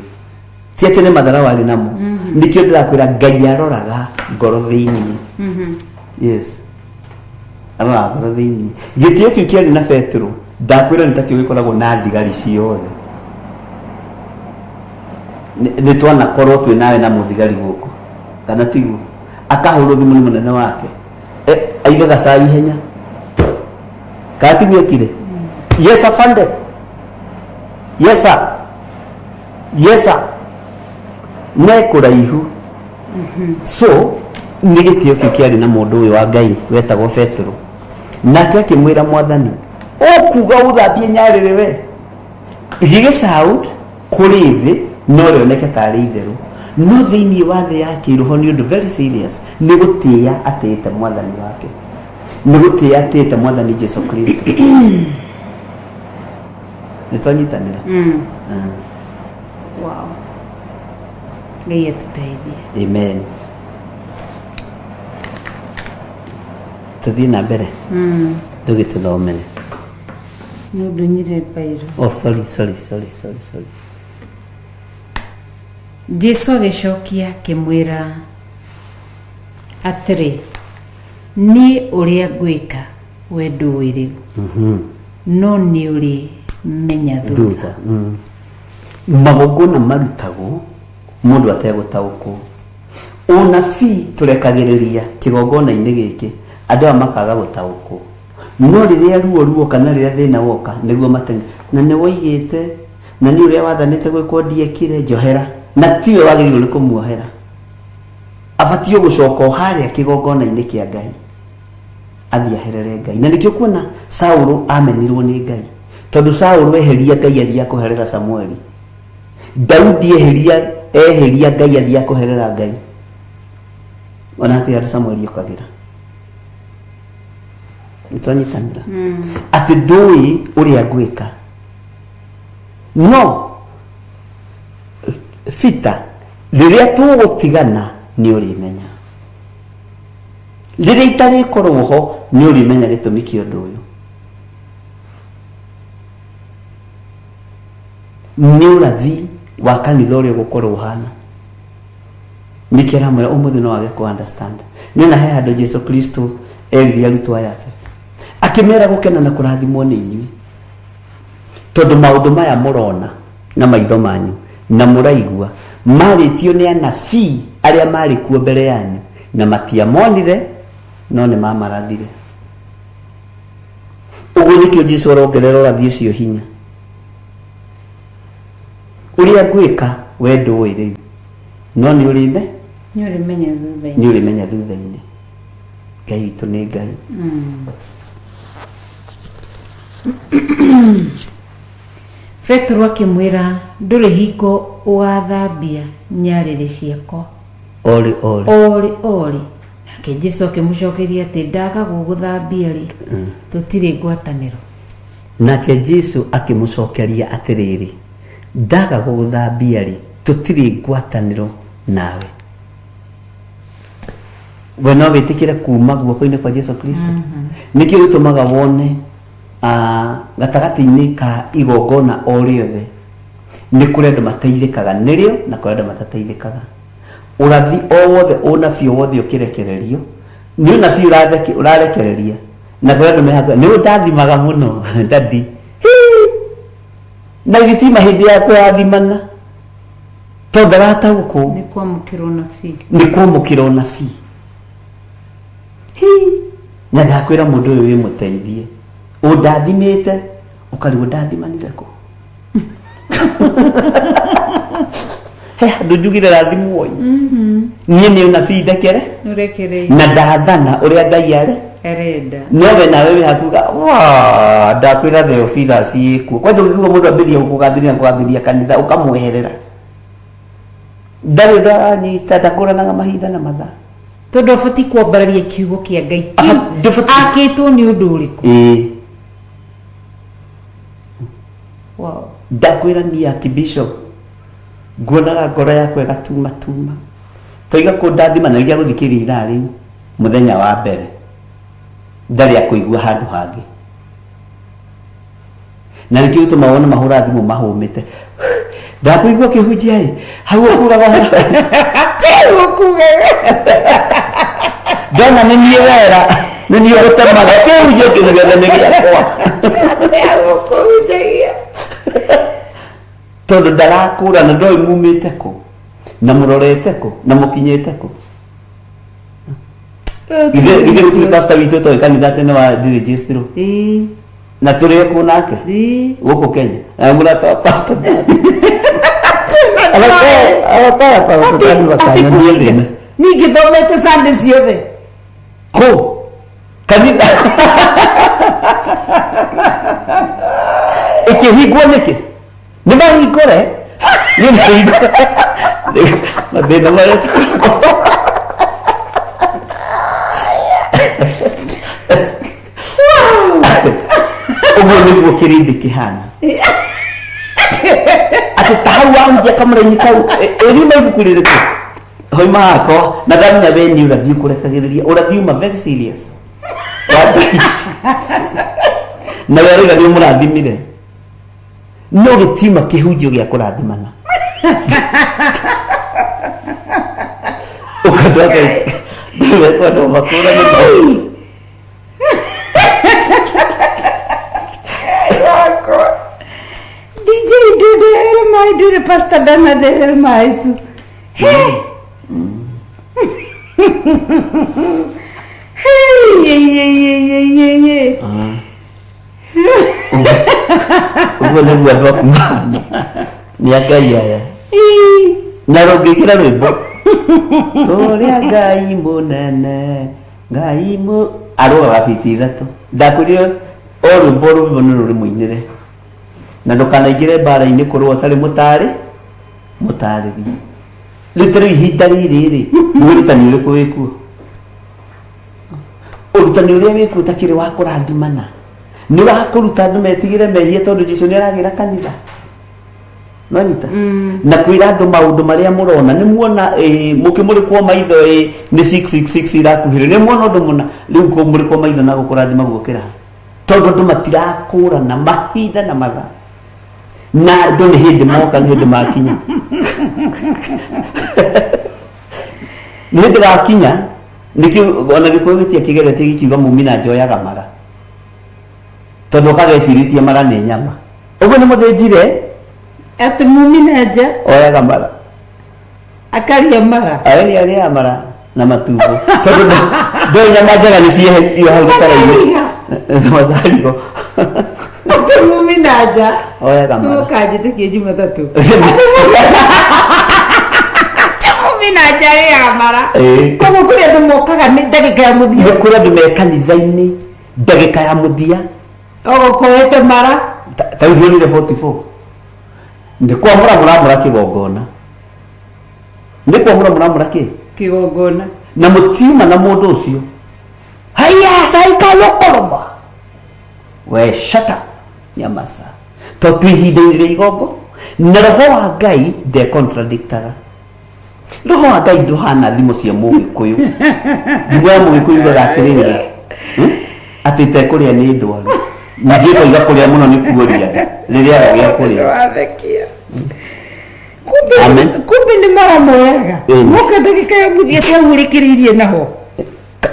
ti atĩ nĩ mathara warĩ namo. Nĩkĩo ndĩrakwĩra Ngai aroraga ngoro thĩinĩ. Yes, aroraga ngoro thĩinĩ. Gĩtĩo kĩu kĩarĩ na Petero, ndakwĩra nĩ takĩo gĩkoragwo na thigari ciothe. Nĩ twanakorwo twĩ nawe na mũthigari gũkũ, kana tiguo? Akahũrwo thimũ nĩ mũnene wake. Aigaga cai ihenya, kana tiguo ekire? "Yes, afande." "Yes, sir." "Yes, sir." Ne kũraihu. So nĩ gĩtĩo kĩu kĩarĩ na mũndũ ũyũ wa Ngai wetagwo Petero. Nake akĩmwĩra, "Mwathani, ũkuga ũthambie nyarĩrĩ we?" Gĩgĩ sound kũrĩ thĩ no rĩoneke tarĩ itherũ, no thĩinĩ wa thĩ ya kĩroho nĩ ũndũ very serious. Nĩ gũtĩĩa atĩĩte Mwathani wake, nĩ gũtĩĩa atĩĩte Mwathani Jesu Kristo. Nĩ twanyitanĩra? Wow, Ngai atũteithie. Amen. Tũthiĩ na mbere, ndũgĩtũthomere. Nĩ ũndũ nyire mbairũ. Oh, sorry, sorry, sorry, sorry, sorry. Jesu agĩcokia akĩmwĩra atĩrĩ, "Niĩ ũrĩa ngwĩka we ndũĩ rĩu, no nĩ ũrĩ menya thutha." Thutha. Magongona marutagwo mũndũ ategũtaũkwo. Ũnabii tũrekagĩrĩria kĩgongona-inĩ gĩkĩ, andũ aya makaga gũtaũkwo, no rĩrĩa ruo ruoka na rĩrĩa thĩna woka, nĩguo matenge na nĩ woigĩte na nĩ ũrĩa wathanĩte gwĩkwo ndiekire, njohera. Na tiwe wagĩrĩirwo nĩ kũmuohera, abatiĩ gũcoka o harĩa kĩgongona-inĩ kĩa Ngai, athiĩ aherere Ngai. Na nĩkĩo kuona Saũlũ amenirwo nĩ Ngai, tondũ Saũlũ eheria Ngai, athiĩ akũherera Samueli. Daudi eheria Ngai, athiĩ akũherera Ngai. Ona hatirĩ handũ Samueli okagĩra. Nĩtwanyitanĩra atĩ ndũĩ ũrĩa ngwĩka, no Peter, rĩrĩa tũgũtigana nĩ ũrĩmenya, rĩrĩa itarĩkorwo ho nĩ ũrĩmenya gĩtũmi kĩa ũndũ ũyũ. Nĩ ũrathi wa kanitha ũrĩa ũgũkorwo ũhana. Nĩkĩ aramwĩra ũmũthĩ no age kũ understand? Nĩ ona he handũ Jesu Kristo erire arutwo aya ake, akĩmera, "Gũkena na kũrathimwo nĩ inyuĩ, tondũ maũndũ maya mũrona na maitho manyu na mũraigua marĩtio nĩ anabii arĩa marĩ kuo mbere yanyu, na matiamonire no nĩ mamarathire." Ũguo nĩkĩo Jesu arongerera ũrathi ũcio hinya. Ũrĩa ngwĩka we ndũĩ rĩu. No nĩ ũrĩme Nĩ ũrĩmenya thutha-inĩ. Nĩ ũrĩmenya thutha-inĩ. Ngai witũ nĩ Ngai. Petero akĩmwĩra, ndũrĩ hingo ũgathambia nyarĩrĩ ciakwa. Orĩ orĩ. Orĩ orĩ. Nake Jesu akĩmũcokeria atĩ ndaga gũgũthambia rĩ, tũtirĩ ngwatanĩro. Nake Jesu akĩmũcokeria atĩrĩrĩ, ndaga gũgũthambia rĩ, tũtirĩ ngwatanĩro nawe. We no wĩtĩkĩre kuma guoko-inĩ kwa Jesu Kristo? Nĩkĩo gĩtũmaga wone gatagatĩ-inĩ ka igongona o rĩothe nĩ kũrĩ andũ mateithĩkaga nĩrĩo na kũrĩ andũ matateithĩkaga. Ũrathi o wothe, ũnabii o wothe ũkĩrekererio nĩ ũnabii ũrarekereria, na kũrĩ andũ me hakuhĩ nĩ ũndathimaga mũno dadi. Hii! Na gĩtima hĩndĩ ya kũrathimana tondũ ndarataũkwo. Nĩ kwamũkĩra ũnabii. Nĩ kwamũkĩra ũnabii. Hii! Na ndakwĩra mũndũ ũyũ wĩ mũteithie, ũndathimĩte ũkarigwo ndathimanire kũ. He handũ njugire rathimwo ĩ. Niĩ nĩ ũnabii ndekere. Ũrekereirie. Na ndathana ũrĩa Ngai arĩ arenda. Nowe nawe wĩ hakuga wa ndakwĩra Theophilus ĩkuo kwanja ũngĩigua mũndũ ambĩrĩria gũkũgathĩrĩria kũgathĩrĩria kanitha ũkamweherera, ndarĩ ũndũ aranyita, ndakũranaga mahinda na mathaa. Tondũ abatiĩ kwambararia kiugo kĩa Ngai kĩu. Ndũbatiĩ. Akĩtwo nĩ ũndũ ũrĩkũ? Ĩĩ. Wow. Ndakwĩra niĩ Archbishop nguonaga ngoro yakwa ĩgatumatuma toiga kũndathima na rĩrĩa gũthikĩrĩria ithaa rĩu mũthenya wa mbere ndarĩ akũigua handũ hangĩ, na nĩkĩo gĩtũma wone mahũra thimũ mahũmĩte, ndakũigua kĩhunjia ĩ hau ũkugaga Tiguo kugaga. Ndona nĩ niĩ wera, nĩ niĩ gũtemaga kĩhunjio kĩu gĩothe nĩ gĩakwa. Tiguo kũhunjagia. Tondũ ndarakũra na ndoĩ mumĩte kũ na mũrorete kũ na mũkinyĩte kũ. Ithe gũtirĩ pastor witũ toĩ kanitha tene wa ndirĩnjĩstirwo na tũrĩ kũ nake gũkũ Kenya na mũrata wa pastor arakaya pastor Dani bakanyoniĩ thĩna. Ningĩ thomete Sunday ciothe. Kũ kanitha ĩkĩhingwo nĩkĩ? Nĩ mahingũre, nĩ mahingũre mathĩna marĩa tũkoragwo. Ũguo nĩguo kĩrĩndĩ kĩhana, atĩ ta hau wahunjia kamũraini kau ĩriuma ibuku rĩrĩkũ hoima hakwa na ndamenya we nĩ ũrathi ũkũrekagĩrĩria, ũrathi uma very serious wa Ngai. Na we arauga nĩ ũmũrathimire, no gĩtiuma kĩhunjio gĩa kũrathimana. Ũkandũ andũ makũrane maũndũ. DJ ndudehere maĩ, ndure pastor ndanadehere maĩ tu. Hey! Hey, ye, ye, ye, ye, ye, ye. Ũguo nĩguo andũ aku mahana, nĩ a Ngai aya. Ii. Na rũngĩkĩra rwĩmbo tũrĩa Ngai mũnene Ngai mũ arũgaga biti ithatũ. Ndakwĩrire o rwĩmbo rwĩmbo nĩ rũrĩ mũinĩre, na ndũkanaingĩre mbara-inĩ kũrũa ũtarĩ mũtarĩ mũtarĩrie. Rĩu ta rĩu ihinda rĩrĩ rĩ, nĩ ũrutani ũrĩkũ wĩkuo? Ũrutani ũrĩa wĩkuo ũtakĩrĩ wa kũrathimana nĩ wa kũruta andũ metigĩre mehia, tondũ Jesu nĩ aragĩra kanitha nonyita na kwĩra andũ maũndũ marĩa mũrona nĩ muona mũkĩmũrĩkwo maitho nĩ 666 irakuhĩrĩria, nĩ muona ũndũ mũna rĩu kũmũrĩkwo maitho na gũkũrathima guokĩra, tondũ andũ matirakũrana mahinda na mathaa, na andũ nĩ hĩndĩ moka, nĩ hĩndĩ makinya, nĩ hĩndĩ wakinya. Nĩkĩo ona Gĩkũyũ gĩtiakĩgeretie gĩkiuga mumina njoyaga mara, tondũ ũkagecirĩtie mara nĩ nyama, ũguo nĩ mũthĩnjire. Atĩ mumina nja oyaga mara. Akarĩa mara. Aeni arĩaga mara na matumbo, tondũ ndoĩ nyama njega nĩ cieheririo hau gĩtara-inĩ matharigo. Atĩ mumina nja oyaga mara. Ũkanjĩtĩkie Jumatatũ. na nja arĩaga mara. Ĩĩ. Koguo kũrĩ andũ mokaga nĩ ndagĩka ya mũthia. Nĩ kũrĩ andũ me kanitha-inĩ ndagĩka ya mũthia. Ogokoete mara. Ta rĩu ndwonire 44 nĩ kwamũra mũramũra kĩgongona, nĩ kwamũra mũramũra kĩ Kĩgongona. Na mũtiuma na mũndũ ũcio haya saikalokoloma we shut up nyamasa to twĩ ihinda-inĩ rĩa igongo na roho wa Ngai ndekontradictaga. Roho wa Ngai ndũhana thimo cia mũgĩkũyũ. Thimo ya mũgĩkũyũ yugaga atĩrĩrĩ, atĩ itekũrĩa nĩ ndwaru, ningĩ ĩkoiga kũrĩa mũno nĩ kuoria nda rĩrĩa aga gĩa kũrĩa. Wathekia. Kumbe Amen. Kumbe nĩ mara moyaga. Ĩĩ. Moka ndagĩka ya mũthia twaurĩkĩrĩirie naho.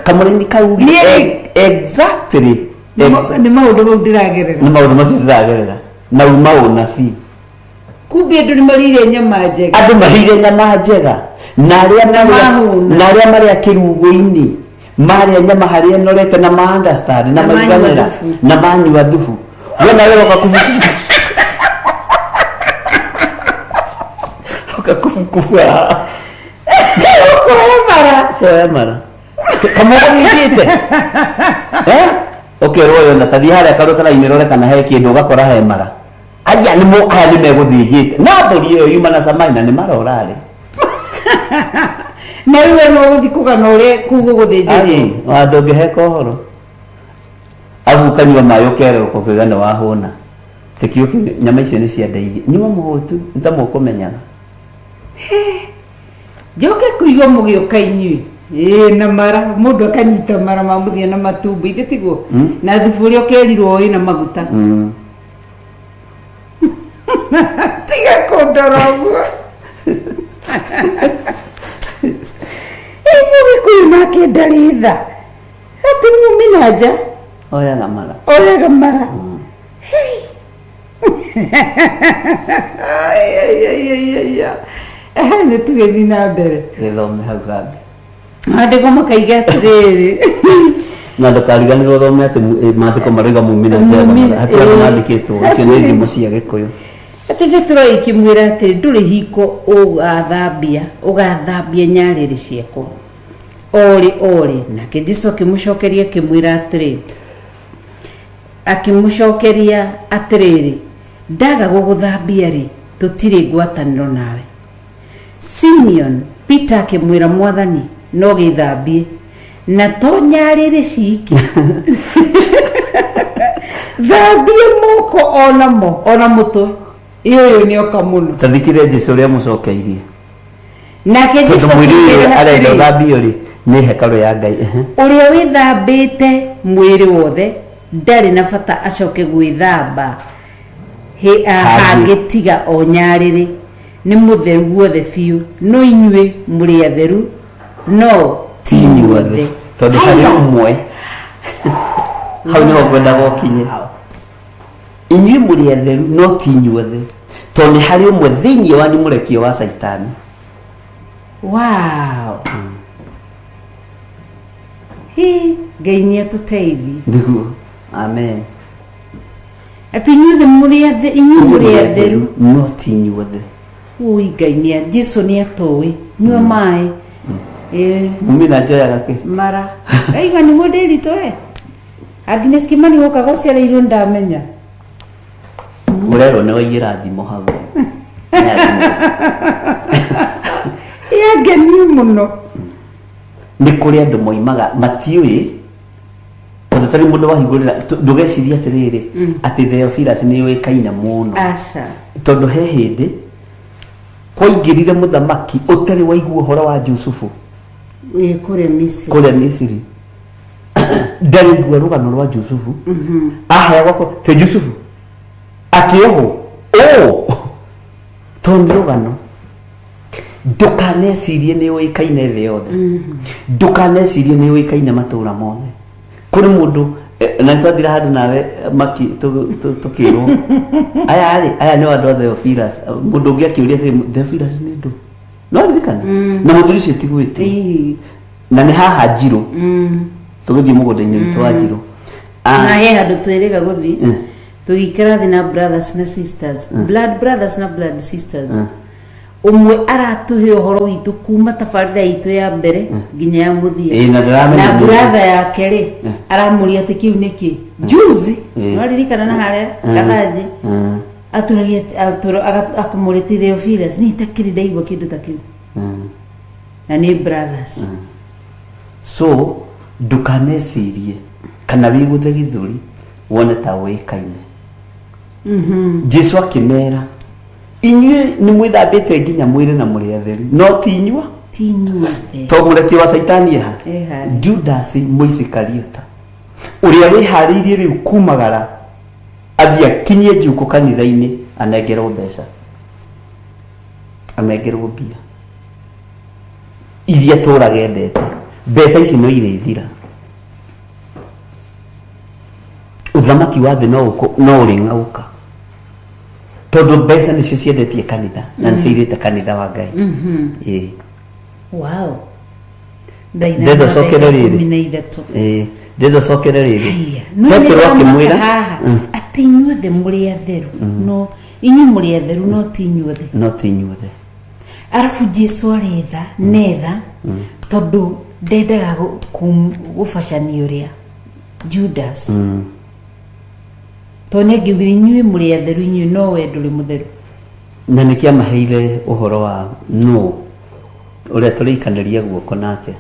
Kamũrĩmi kau exactly. Nĩ maũndũ mau ndĩragerera. Nĩ maũndũ macio ndĩragerera na uma ũnabii. Kumbe andũ nĩ marĩire nyama njega. Andũ marĩire nyama njega na arĩa Na marĩa mahũna. na arĩa marĩa kĩrugo-inĩ marĩa nyama harĩa ĩnorete na ma understand na Na manyua maiganĩra thubu. Na manyua thubu, we nawe woka kubu oka kubukubu haha. Ũkoya mara. Koya mara kamũra gĩkĩte eh ũkerwo ũyũ na tathiĩ harĩa karũtara-inĩ rore kana he kĩndũ, ũgakora he mara. Aya nĩ mo aya nĩ megũthĩnjĩte na mbũri ĩyo yuma na camai na nĩ marorarĩ. Na rĩu we no ũgũthiĩ kũgana ũrĩa kũu gũgũthĩnjĩtwo. Ai wa ndũngĩheka ũhoro abu ũkanyua maĩ ũkerũka ũkauga nĩ wahũna tĩkio kĩu. Nyama icio nĩ ciandeithia nyuma mũhũtu nĩ ta mũkũmenyaga. Njoke kũigua mũgĩũka inyuĩ ĩĩ na mara, mũndũ akanyita mara ma mũthia na matumbo ithe tiguo na thubu ũrĩa ũkerirwo wĩna maguta. Tiga kũndora ũguo. Ĩ mũgĩkũyũ nake ndarĩ tha atĩ mumi na nja oyaga mara. Oyaga mara. Hey. Ai, ai, ai, ai, ai, ai. Ehe, nĩ tũgĩthiĩ na mbere. Gĩthome hau hangĩ. Maandĩko makaiga atĩrĩrĩ. Na ndũkariganĩrwo ũthome atĩ maandĩko marauga mumina njoyaga mara, hatirĩ andũ mandĩkĩtwo icio nĩ thimo cia gĩkũyũ. Atĩ Petero ikĩmwĩra atĩ ndũrĩ hingo ũgathambia ũgathambia nyarĩrĩ ciakwa orĩ orĩ. Nake Jesu akĩmũcokeria akĩmwĩra atĩrĩ, akĩmũcokeria atĩrĩrĩ, ndaga gũgũthambia rĩ, tũtirĩ ngwatanĩro nawe. Simeon Peter akĩmwĩra, Mwathani, no gĩthambie na to nyarĩrĩ ciki, thambie moko onamo ona mũtwe. Ĩ ũyũ nĩ oka mũno. Tathikire Jesu ũrĩa mũcokeirie. Nake tondũ Jesu mwĩrĩ ũyũ akĩmwĩra arenda atĩrĩ, ũthambio rĩ nĩ hekarũ ya Ngai. Ehe. Ũrĩa wĩthambĩte mwĩrĩ wothe ndarĩ na bata acoke gwĩthamba Hangĩ. Hangĩ tiga o nyarĩrĩ, nĩ mũtheru guothe biũ. No inyuĩ mũrĩ atheru, no ti inyuothe, tondũ harĩ Haiya. ũmwe. Hau nĩho ngwendaga ũkinye. Inyuĩ mũrĩ atheru no ti inyuothe, tondũ nĩ harĩ ũmwe thĩinĩ wanyu mũrekio wa Caitani. Wow. Hi, Ngai nĩ atũteithie. Nĩguo, amen. Atĩ inyuothe mũrĩ inyuĩ mũrĩ atheru no ti inyuothe. Ui, Ngai nĩ Jesu nĩ atũĩ. Nyua maĩ. Ĩĩ. Mumina njoyaga kĩ? Mara aiga nĩguo ndĩritũ we Agnes Kimani wokaga ũcereirwo ndamenya. Ũrerwo nĩ waiyĩra thimo hau. Nĩ thimo ici. Yangenie mũno. Nĩ kũrĩ andũ moimaga matiũĩ, tondũ tarĩ mũndũ wahingũrĩra ndũgecirie atĩrĩrĩ atĩ Theophilus nĩ yũĩkaine mũno. Aca. Tondũ he hĩndĩ kwaingĩrire mũthamaki ũtarĩ waigua ũhoro wa Jusufu. Ĩ kũrĩa Misiri. Kũrĩa Misiri ndarĩ igua rũgano rwa Jusufu, aheagwo te Jusufu akĩohwo ũ tondũ nĩ rũgano. Ndũkanecirie nĩ ũĩkaine thĩ yothe, ndũkanecirie nĩ ũĩkaine matũra mothe. Kũrĩ mũndũ na nĩtwathira handũ nawe maki tũkĩrwo aya rĩ, aya nĩ andũ a Theophilus. Mũndũ ũngĩ akĩũria atĩrĩ, Theophilus nĩ ndũ? No ririkana na mũthuri ũcio ti gwĩtwo. Na nĩ haha Njirũ tũgĩthiĩ mũgũnda-inĩ witũ wa Njirũ. Na he handũ twĩrĩga gũthiĩ tũgĩikara thĩ na brothers na sisters, blood brothers na blood sisters. Ũmwe aratũhe ũhoro witũ kuma tabarĩra itũ ya mbere nginya ya mũthia. Ĩĩ, na ndĩramenya Na nĩ- brother yake rĩ, aramũria atĩ kĩu nĩkĩ juzi. Nĩwaririkana na harĩa Gathanjĩ atũragia akamũrĩte Theophilus, nĩ itakĩrĩ ndaigua kĩndũ ta kĩu, na nĩ brothers. So ndũkanecirie kana wĩgũthe gĩthũri wone ta ũĩkaine. Jesu akĩmera, inyuĩ nĩ mwĩthambĩte nginya mwĩrĩ na mũrĩ atheru, no ti inyua Ti inyuothe. To mũrekio wa Caitani eha? E harĩa. Judas Mũisikariota, ũrĩa wĩharĩirie rĩu kumagara athiĩ akinyie njukũ kanitha-inĩ, anengerwo mbeca, anengerwo mbia iria tũraga endete. Mbeca ici no irĩthira, ũthamaki wa thĩ no ũrĩng'aũka, tondũ mbeca nĩcio ciendetie kanitha na nĩcio irĩte kanitha wa Ngai. Ĩĩ. Wow. Ndenda ũcokere rĩrĩ. 13. Ĩĩ, ndĩrenda ũcokere rĩrĩ. Haiya, no Petero nĩ akĩmwĩra ndĩramaka haha atĩ inyuothe mũrĩ atheru, no inyuĩ mũrĩ atheru, no ti inyuothe. No ti inyuothe. Arabu Jesu aretha netha, tondũ ndendaga gũbacania ũrĩa Judas, tondũ nĩ angiugire inyuĩ mũrĩ atheru inyuĩ, no we ndũrĩ mũtheru. Na nĩkĩ amaheire ũhoro wa nũ ũrĩa tũrĩikanĩria guoko nake.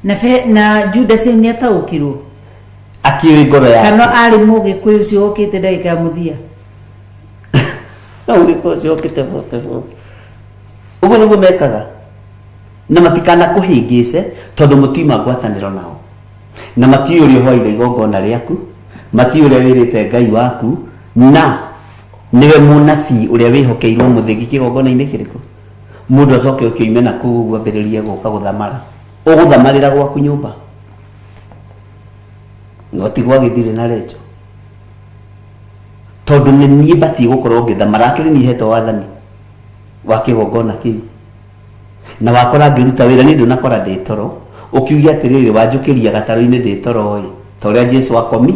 Na Judas nĩ ataũkirwo. Akĩũĩ ngoro yake. Kana arĩ mũgĩkũyũ ũcio ũkĩte ndagĩka ya mũthia. No ũgĩkũyũ ũcio ũkĩte bote bote. Ũguo nĩguo mekaga, na matikanakũhĩngĩce, tondũ mũtiuma ngwatanĩro nao, na matiũĩ ũrĩa ũhoeire igongona rĩaku, matiũĩ ũrĩa wĩrĩte Ngai waku, na nĩwe mũnabii ũrĩa wĩhokeirwo mũthĩgi kĩgongona-inĩ kĩrĩkũ. Mũndũ acoke ũkĩoime na kũu ũguo ambĩrĩrie gũka gũthamara, ũgũthamarĩra gwaku nyũmba, no ti gwa gĩthirĩ na renjo, tondũ nĩ niĩ batiĩ gũkorwo ngĩthamara. Akĩrĩ niĩ hetwo wathani wa kĩgongona kĩu, na wakora ngĩruta wĩra niĩ ndũnakora ndĩ toro ũkiuge atĩrĩrĩ, wanjũkĩria gatarũ-inĩ ndĩ toro ĩ, ta ũrĩa Jesu akomi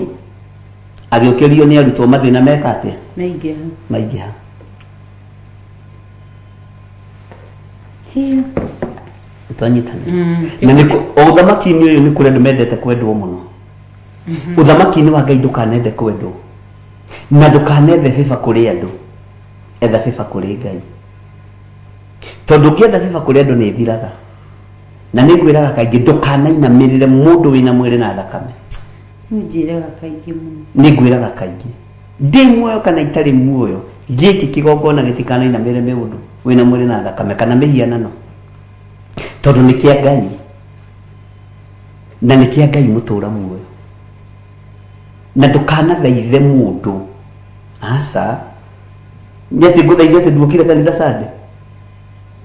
agĩũkĩrio nĩ arutwo, mathĩna meka atĩa? Maingĩha. Maingĩha. Hiyo. Twanyitana na nĩ ũthamaki-inĩ ũyũ nĩ kũrĩ andũ mendete kwendwo mũno. Ũthamaki-inĩ wa Ngai ndũkanende kwendwo, na ndũkanethe favor kũrĩ andũ, etha favor kũrĩ Ngai, tondũ ũngĩetha favor kũrĩ andũ nĩ ĩthiraga. Na nĩ ngwĩraga kaingĩ, ndũkanainamĩrĩre mũndũ wĩna mwĩrĩ na thakame. Nĩnjĩraga kaingĩ mũno. Nĩ ngwĩraga kaingĩ, ndĩ muoyo kana itarĩ muoyo, gĩkĩ kĩgongona gĩtikanainamĩrĩre mũndũ wĩna mwĩrĩ na thakame kana mĩhianano, tondũ nĩ kĩa Ngai, na nĩ kĩa Ngai mũtũra muoyo. Na ndũkanathaithe mũndũ, aca, nĩ atĩ ngũthaithe atĩ nduokire kanitha Sunday.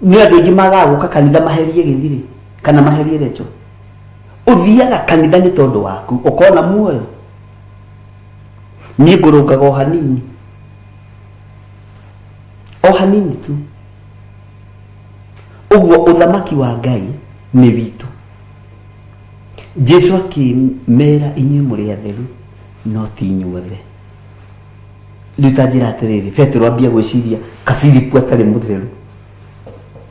Nĩ andũ aingĩ magaga gũka kanitha maherie gĩthirĩ kana maherie recho. Ũthiaga kanitha nĩ tondũ waku ũkona muoyo. Niĩ ngũrũngaga o hanini, o hanini tu. Ũguo ũthamaki wa Ngai nĩ witũ. Jesu akĩmera, inyuĩ mũrĩ atheru, no ti inyuothe. Rĩu ta njĩra atĩrĩrĩ, Petero ambia gwĩciria ka Filipu atarĩ mũtheru,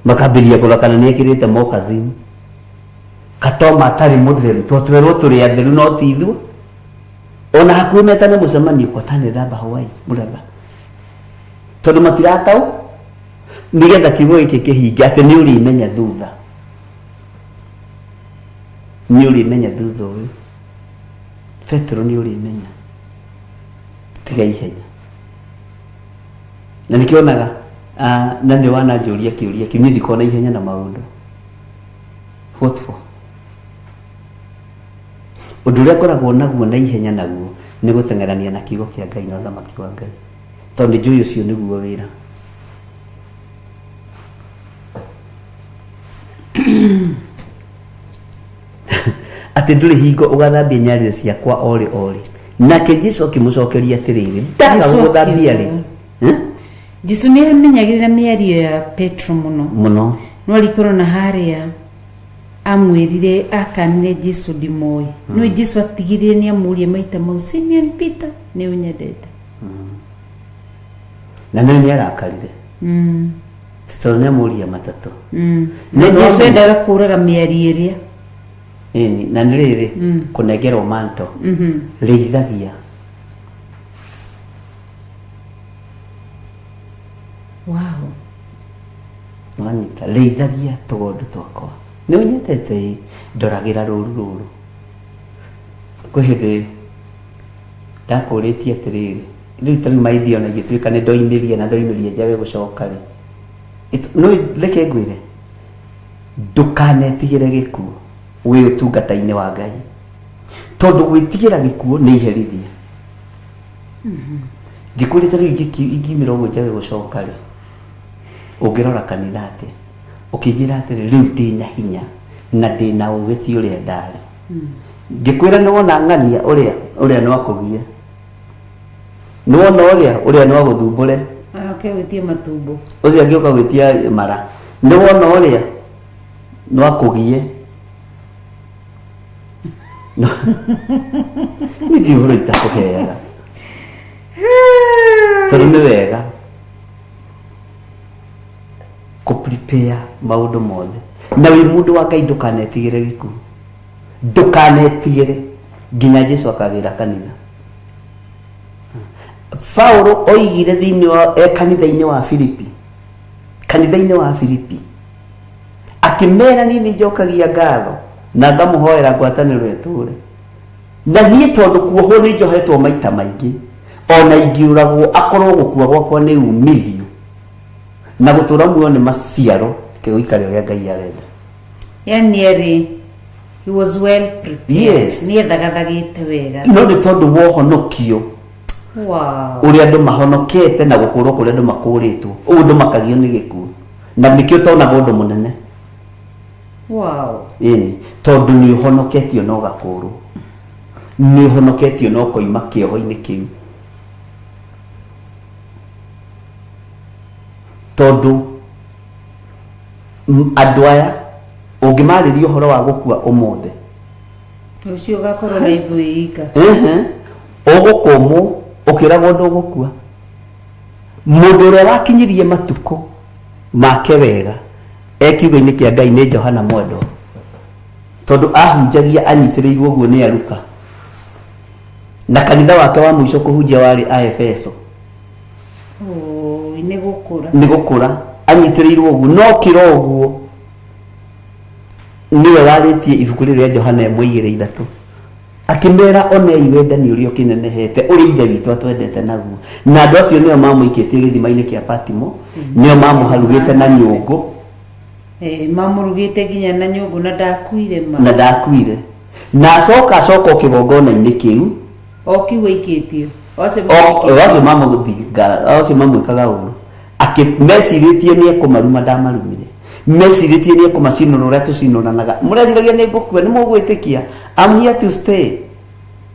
makambĩrĩria kũrora kana nĩ ekĩrĩte mokazini, Katoma atarĩ mũtheru, to twerwo tũrĩ atheru no ti ithuĩ. Ona hakuhĩ metane mũcemanio kwatanethamba Hawaii mũratha, tondũ matirataũ, nĩgetha kiugo gĩkĩ kĩhinge atĩ nĩ ũrĩmenya thutha, nĩ ũrĩmenya thutha ũyũ. Petero, nĩ ũrĩmenya, tiga ihenya. Na nĩkĩonaga na nĩ wananjũria kĩũria kĩu, niĩ ndikoragwo na ihenya na maũndũ. What for? Ũndũ ũrĩa ngoragwo naguo na ihenya naguo nĩ gũteng'erania na kiugo kĩa Ngai na ũthamaki wa Ngai, tondũ nĩ njũĩ ũcio nĩguo wĩra. Atĩ ndũrĩ hingo ũgathambia nyarĩrĩ ciakwa orĩ orĩ. Nake Jesu akĩmũcokeria atĩrĩrĩ, ndaga Jesu gũgũthambia rĩ akiuga. Eh? Jesu nĩ amenyagĩrĩra mĩario ya Petro mũno. Mũno. No arikorwo na harĩa amwĩrire akanire Jesu ndimũĩ, no Jesu atigirire nĩ amũria maita mau, Simeon Peter, nĩ ũnyendete? Na nĩ nĩ arakarire. Tondũ nĩ amũria matatũ. Na No, no, Jesu endaga kũraga mĩario ĩrĩa. Ĩni, na nĩ rĩrĩ kũnengerwo manto rĩithagia. Wow. Wanyita, rĩithagia tũgondu twakwa. Nĩ ũnyendete ĩ, ndoragĩra rũru rũrũ. Kwĩ hĩndĩ ndakũrĩtie atĩrĩrĩ, rĩu ta rĩu maithia ona ingĩtuĩka nĩ ndoimĩria na ndoimĩria njage gũcoka rĩ, no reke ngwĩre, ndũkanetigĩre gĩkuũ wĩ ũtungata-inĩ wa Ngai, tondũ gwĩtigĩra gĩkuũ nĩ iherithia. Ngĩkũria ta rĩu ingiumĩra ũguo njage gũcoka rĩ, ũngĩrora kanitha atĩa? Ũkĩnjĩra atĩrĩ, rĩu ndĩna hinya na ndĩna ũgĩ ti ũrĩa ndarĩ. Ngĩkwĩra nĩ wona ng'ania ũrĩa ũrĩa no akũgie, nĩ wona ũrĩa ũrĩa no agũthumbũre, Oke gwĩtia matumbo. Ũcio angĩũka gwĩtia mara, nĩ wona ũrĩa no akũgie. Niĩ ndirĩ ũhoro itakũheaga, tondũ nĩ wega kũ prepare maũndũ mothe. Na wĩ mũndũ wa Ngai, ndũkanetigĩre gĩkuũ, ndũkanetigĩre nginya Jesu akagĩra kanitha. Paulo oigire thĩinĩ wa e kanitha-inĩ wa Filipi, kanitha-inĩ wa Filipi, akĩmera, niĩ nĩ njokagia ngatho na ngamũhoera ngwatanĩro ĩtũre na niĩ, tondũ kuohwo nĩ njohetwo maita maingĩ, ona ingĩũragwo, akorwo gũkua gwakwa nĩ umithio na gũtũra muoyo nĩ maciaro, reke gũikare ũrĩa Ngai arenda. Yani arĩ he was well prepared. Yes. Nĩ ethagathagĩte wega. No nĩ tondũ wohonokio ũrĩa andũ mahonokete na gũkũrwo kũrĩa andũ makũrĩtwo, ũguo ndũmakagio nĩ gĩkuũ, na nĩkĩo tonaga ũndũ mũnene. Ĩni, tondũ nĩ ũhonoketio na ũgakũrwo, nĩ ũhonoketio na ũkoima kĩoho-inĩ kĩu, tondũ andũ aya ũngĩmarĩria ũhoro wa gũkua ũmũthĩ, Rũciũ ũgakorwo na ithuĩ ika. Ehe, ũgũkũmwo ũkĩragwo ndũgũkua. Mũndũ ũrĩa wakinyirie matukũ make wega e kiugo-inĩ kĩa Ngai nĩ Johana Mwendwa, tondũ ahunjagia anyitĩrĩirwo ũguo nĩ Aruka, na kanitha wake wa mũico kũhunjia warĩ a Efeso. Oi, nĩ gũkũra. Nĩ gũkũra anyitĩrĩirwo ũguo, no kĩro ũguo nĩwe warĩtie ibuku rĩrĩ rĩa Johana 1:2-3, akĩmera, onei wendani ũrĩa ũkĩnenehete ũrĩa Ithe witũ atwendete naguo. Na andũ acio nĩo mamũikĩtie gĩthima-inĩ kĩa Patimo, nĩo mamũharugĩte na nyũngũ. Eh, mamũrugĩte nginya na nyũngũ na ndakuire ma. Na ndakuire, na acoka acoka o kĩgongona-inĩ kĩu. O kĩu aikĩtio. O acio o acio mamũthinga, acio mamwĩkaga ũru, akĩ mecirĩtie nĩ ekũmaruma, ndamarumire. Mecirĩtie nĩ ekũmacinũra ũrĩa tũcinũranaga. Mũreciragia nĩ ngũkua? Nĩ mũgwĩtĩkia I'm here to stay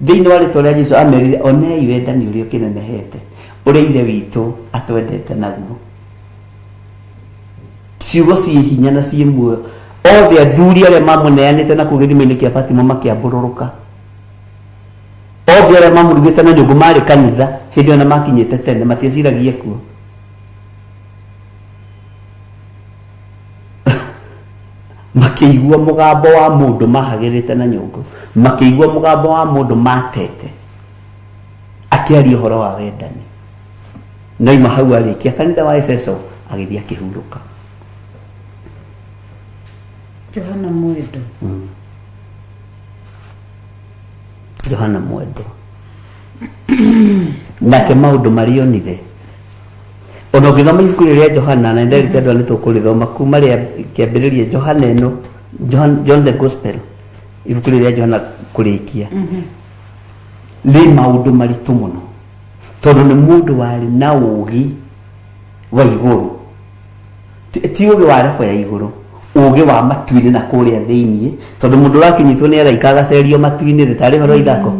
thĩinĩ wa rĩtwa rĩa Jesu. Amerire, onei wendani ũrĩa ũkĩnenehete ũrĩa Ithe witũ atwendete naguo. Ciugo ciĩ hinya na ciĩ muoyo. Othe athuri arĩa mamũneanĩte na kũu gĩthima-inĩ kĩa Patimo makĩambũrũrũka. Othe arĩa mamũrugĩte na nyũngũ marĩ kanitha hĩndĩ ĩyo na makinyĩte tene, matieciragia kuo. Makĩigua mũgambo wa mũndũ mahagĩrĩte na nyũngũ, makĩigua mũgambo wa mũndũ matete akĩaria ũhoro wa wendani. No ima hau arĩkia kanitha wa Efeso, agĩthiĩ akĩhurũka. Johana Mwendo. Johana Mwendo nake maũndũ marĩa onire, ona ũngĩthoma ibuku rĩrĩa rĩa Johana, na nderĩte andũ nĩ tũkũrĩthoma kuma rĩa kĩambĩrĩria, Johana ĩno, John, John the Gospel, ibuku rĩrĩa rĩa Johana kũrĩkia rĩ maũndũ maritũ mũno, tondũ nĩ mũndũ warĩ na ũũgĩ wa igũrũ. Ti ũũgĩ wa level ya igũrũ, ũũgĩ wa matu-inĩ na kũrĩa thĩiniĩ, tondũ mũndũ ũrakĩnyitwo nĩ araika agacerio matu-inĩ rĩ, tarĩ ũhoro wa ithako.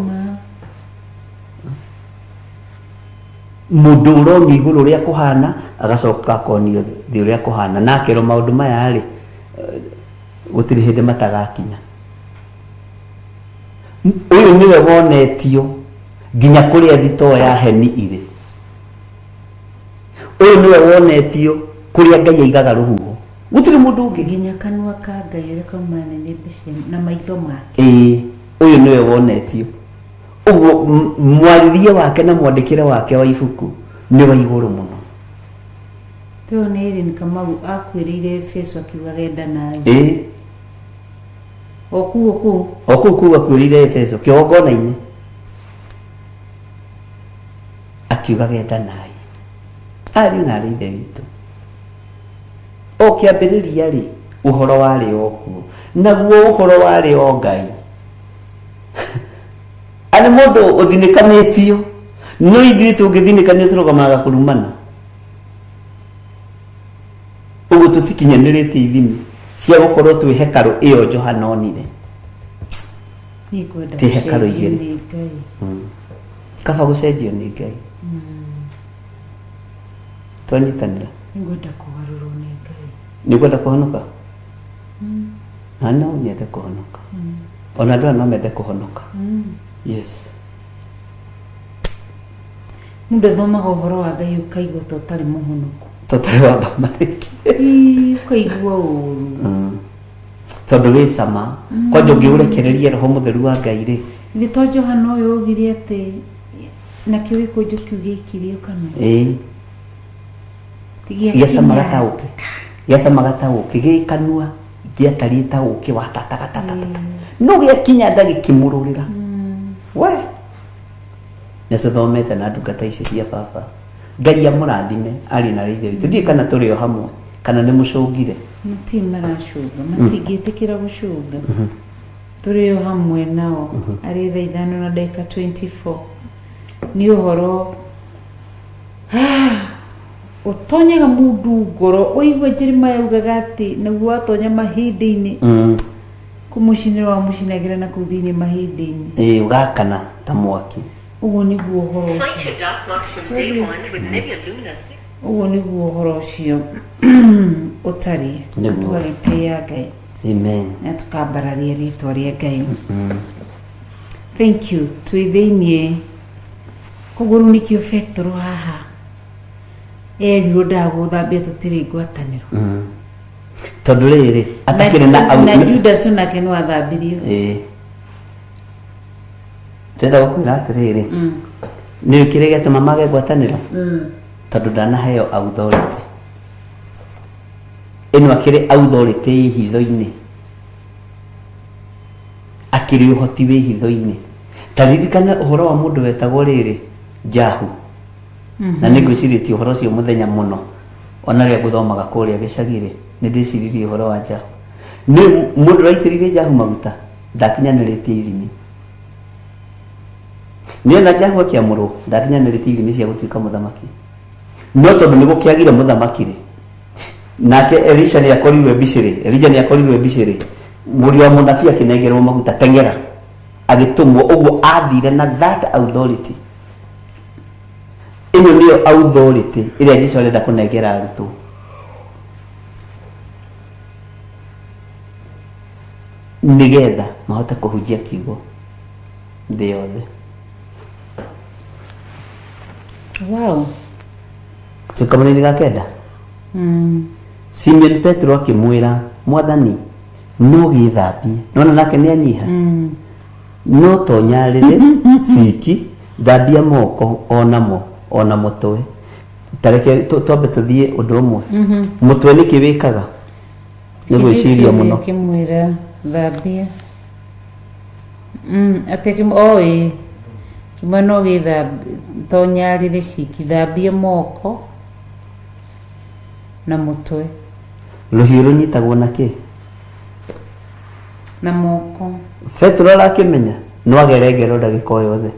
Mũndũ ũronio igũrũ ũrĩa kũhana, agacoka akonio thĩ ũrĩa kũhana, na akerwo maũndũ maya rĩ, gũtirĩ hĩndĩ matagakinya. Ũyũ nĩwe wonetio nginya kũrĩa thitoo ya heni irĩ. Ũyũ nĩwe wonetio kũrĩa Ngai aigaga rũhuho, gũtirĩ mũndũ ũngĩ. Nginya kanua ka Ngai ũrĩa kaumana na nĩnĩmbĩ cia na maitho make. Ĩĩ, ũyũ nĩwe wonetio ũguo. Mwarĩrie wake na mwandĩkĩre wake wa ibuku nĩ wa igũrũ mũno. Tũyũ nĩ Irene Kamau akuĩrĩire Efeso akiugaga endanai. O kũu o kũu. O kũu kũu akuĩrĩire Efeso kĩgongona-inĩ akiugaga endanai, ariũ na arĩ ithe witũ. O kĩambĩrĩria rĩ, ũhoro warĩ o kuo, naguo ũhoro warĩ o Ngai. Arĩ mũndũ ũthinĩkanĩtio, no ithuĩ tũngĩthinĩkanio tũrũgamaga kũrumana. Ũguo tũtikinyanĩrĩtie ithimi cia gũkorwo twĩ hekarũ ĩyo Johana onire. Nĩngwenda Ti hekarũ gũcenjio igĩrĩ. nĩ Ngai. Kaba gũcenjio nĩ Ngai. Twanyitanĩra. Nĩngwenda kũgarũrwo nĩ Ngai. Nĩ ũkwenda kũhonoka? Na no nyende kũhonoka, ona andũ aya no mende kũhonoka, yes. Mũndũ athomaga ũhoro wa Ngai ũkaigua ta ũtarĩ mũhonoku. Tũtarĩ wathoma rĩngĩ. Ĩĩ, ũkaigua ũru. Tondũ wĩ cama kwanja ũngĩũrekereria roho mũtheru wa Ngai rĩ. Ithe to Johana ũyũ augire atĩ nakĩo gĩkũnjo kĩu gĩaikirio kanua. Ti Gĩacamaga gĩakinya. Ta ũkĩ, gĩacamaga ta ũkĩ gĩ kanua, gĩatariĩ ta ũkĩ watatagatata, no gĩakinya nda gĩkĩmũrũrĩra. We nĩ tũthomete na ndungata ici cia baba. Ngai amũrathime ariũ na ithe witũ. Ndiũĩ kana tũrĩ o hamwe kana nĩ mũcũngire. Matirĩ maracũnga, matingĩtĩkĩra gũcũnga. Tũrĩ o hamwe nao. Arĩ thaa 5:24. Nĩ ũhoro ũtonyaga mũndũ ngoro, ũigue Jeremiah augaga atĩ naguo watonya mahĩndĩ-inĩ, kũmũcinĩra wamũcinagĩra na kũu thĩinĩ mahĩndĩ-inĩ. Ĩĩ, ũgakana ta mwaki. Ũguo nĩguo ũhoro ũcio. Fight your dark marks from day one with Nivea Lumina 6. Ũguo nĩguo ũhoro ũcio ũtariĩ. Nĩguo. Tũgagĩtĩĩa Ngai Amen. Na tũkambararia rĩtwa rĩa Ngai. Thank you. Twĩ thĩiniĩ. Koguo rĩu nĩkĩo Betũrũ haha erirwo ndagũthambia tũtirĩ ngwatanĩro. Tondũ rĩrĩ atakĩrĩ na na Judas onake no athambirio. Ĩĩ, ndĩrenda gũkwĩra atĩrĩrĩ, nĩ kĩrĩa gĩatũma mage ngwatanĩro, tondũ ndanaheo authority ĩno. Akĩrĩ authority ĩ hitho-inĩ, akĩrĩ ũhoti wĩ hitho-inĩ. Ta ririkana ũhoro wa mũndũ wetagwo rĩrĩ Jahu, na nĩ ngwĩcirĩtie ũhoro ũcio mũthenya mũno. Ona rĩrĩa ngũthomaga kũrĩa gĩcagi-rĩ, nĩ ndĩciririe ũhoro wa Jahu. Nĩ mũndũ ũraitĩrĩirie Jahu maguta ndakinyanĩrĩtie ithimi. Nĩ ona Jahu akĩamũrwo ndakinyanĩrĩtie ithimi cia gũtuĩka mũthamaki, no tondũ nĩ gũkĩagire mũthamaki rĩ, nake Elisha nĩ akorirwe mbicĩrĩ, Elija nĩ akorirwe mbicĩrĩ, mũriũ wa mũnabii akĩnengerwo maguta, teng'era, agĩtũmwo. Ũguo athire na that authority. Ĩno nĩyo authority ĩrĩa Jesu arenda kũnengera arutwo. Nĩgetha mahote kũhunjia kiugo thĩ yothe. Twĩ kamũra-inĩ ga 9. Simeon Petro akĩmwĩra, "Mwathani, no gĩthambie." Nona nake nĩ anyiha. "No to nyarĩrĩ ciki, thambia moko onamo ona mũtwe." Tareke twambe tũthiĩ ũndũ ũmwe. Mũtwe nĩkĩ wĩkaga? Nĩ gwĩciria mũno. Akĩmwĩra thambia. Atĩ o ĩĩ. Kĩmwe no gĩthambia to nyarĩrĩ ciki, thambia moko na mũtwe. Rũhiũ rũnyitagwo na kĩ? Na moko. Petero arakĩmenya no agere ngero ndagĩka o yothe.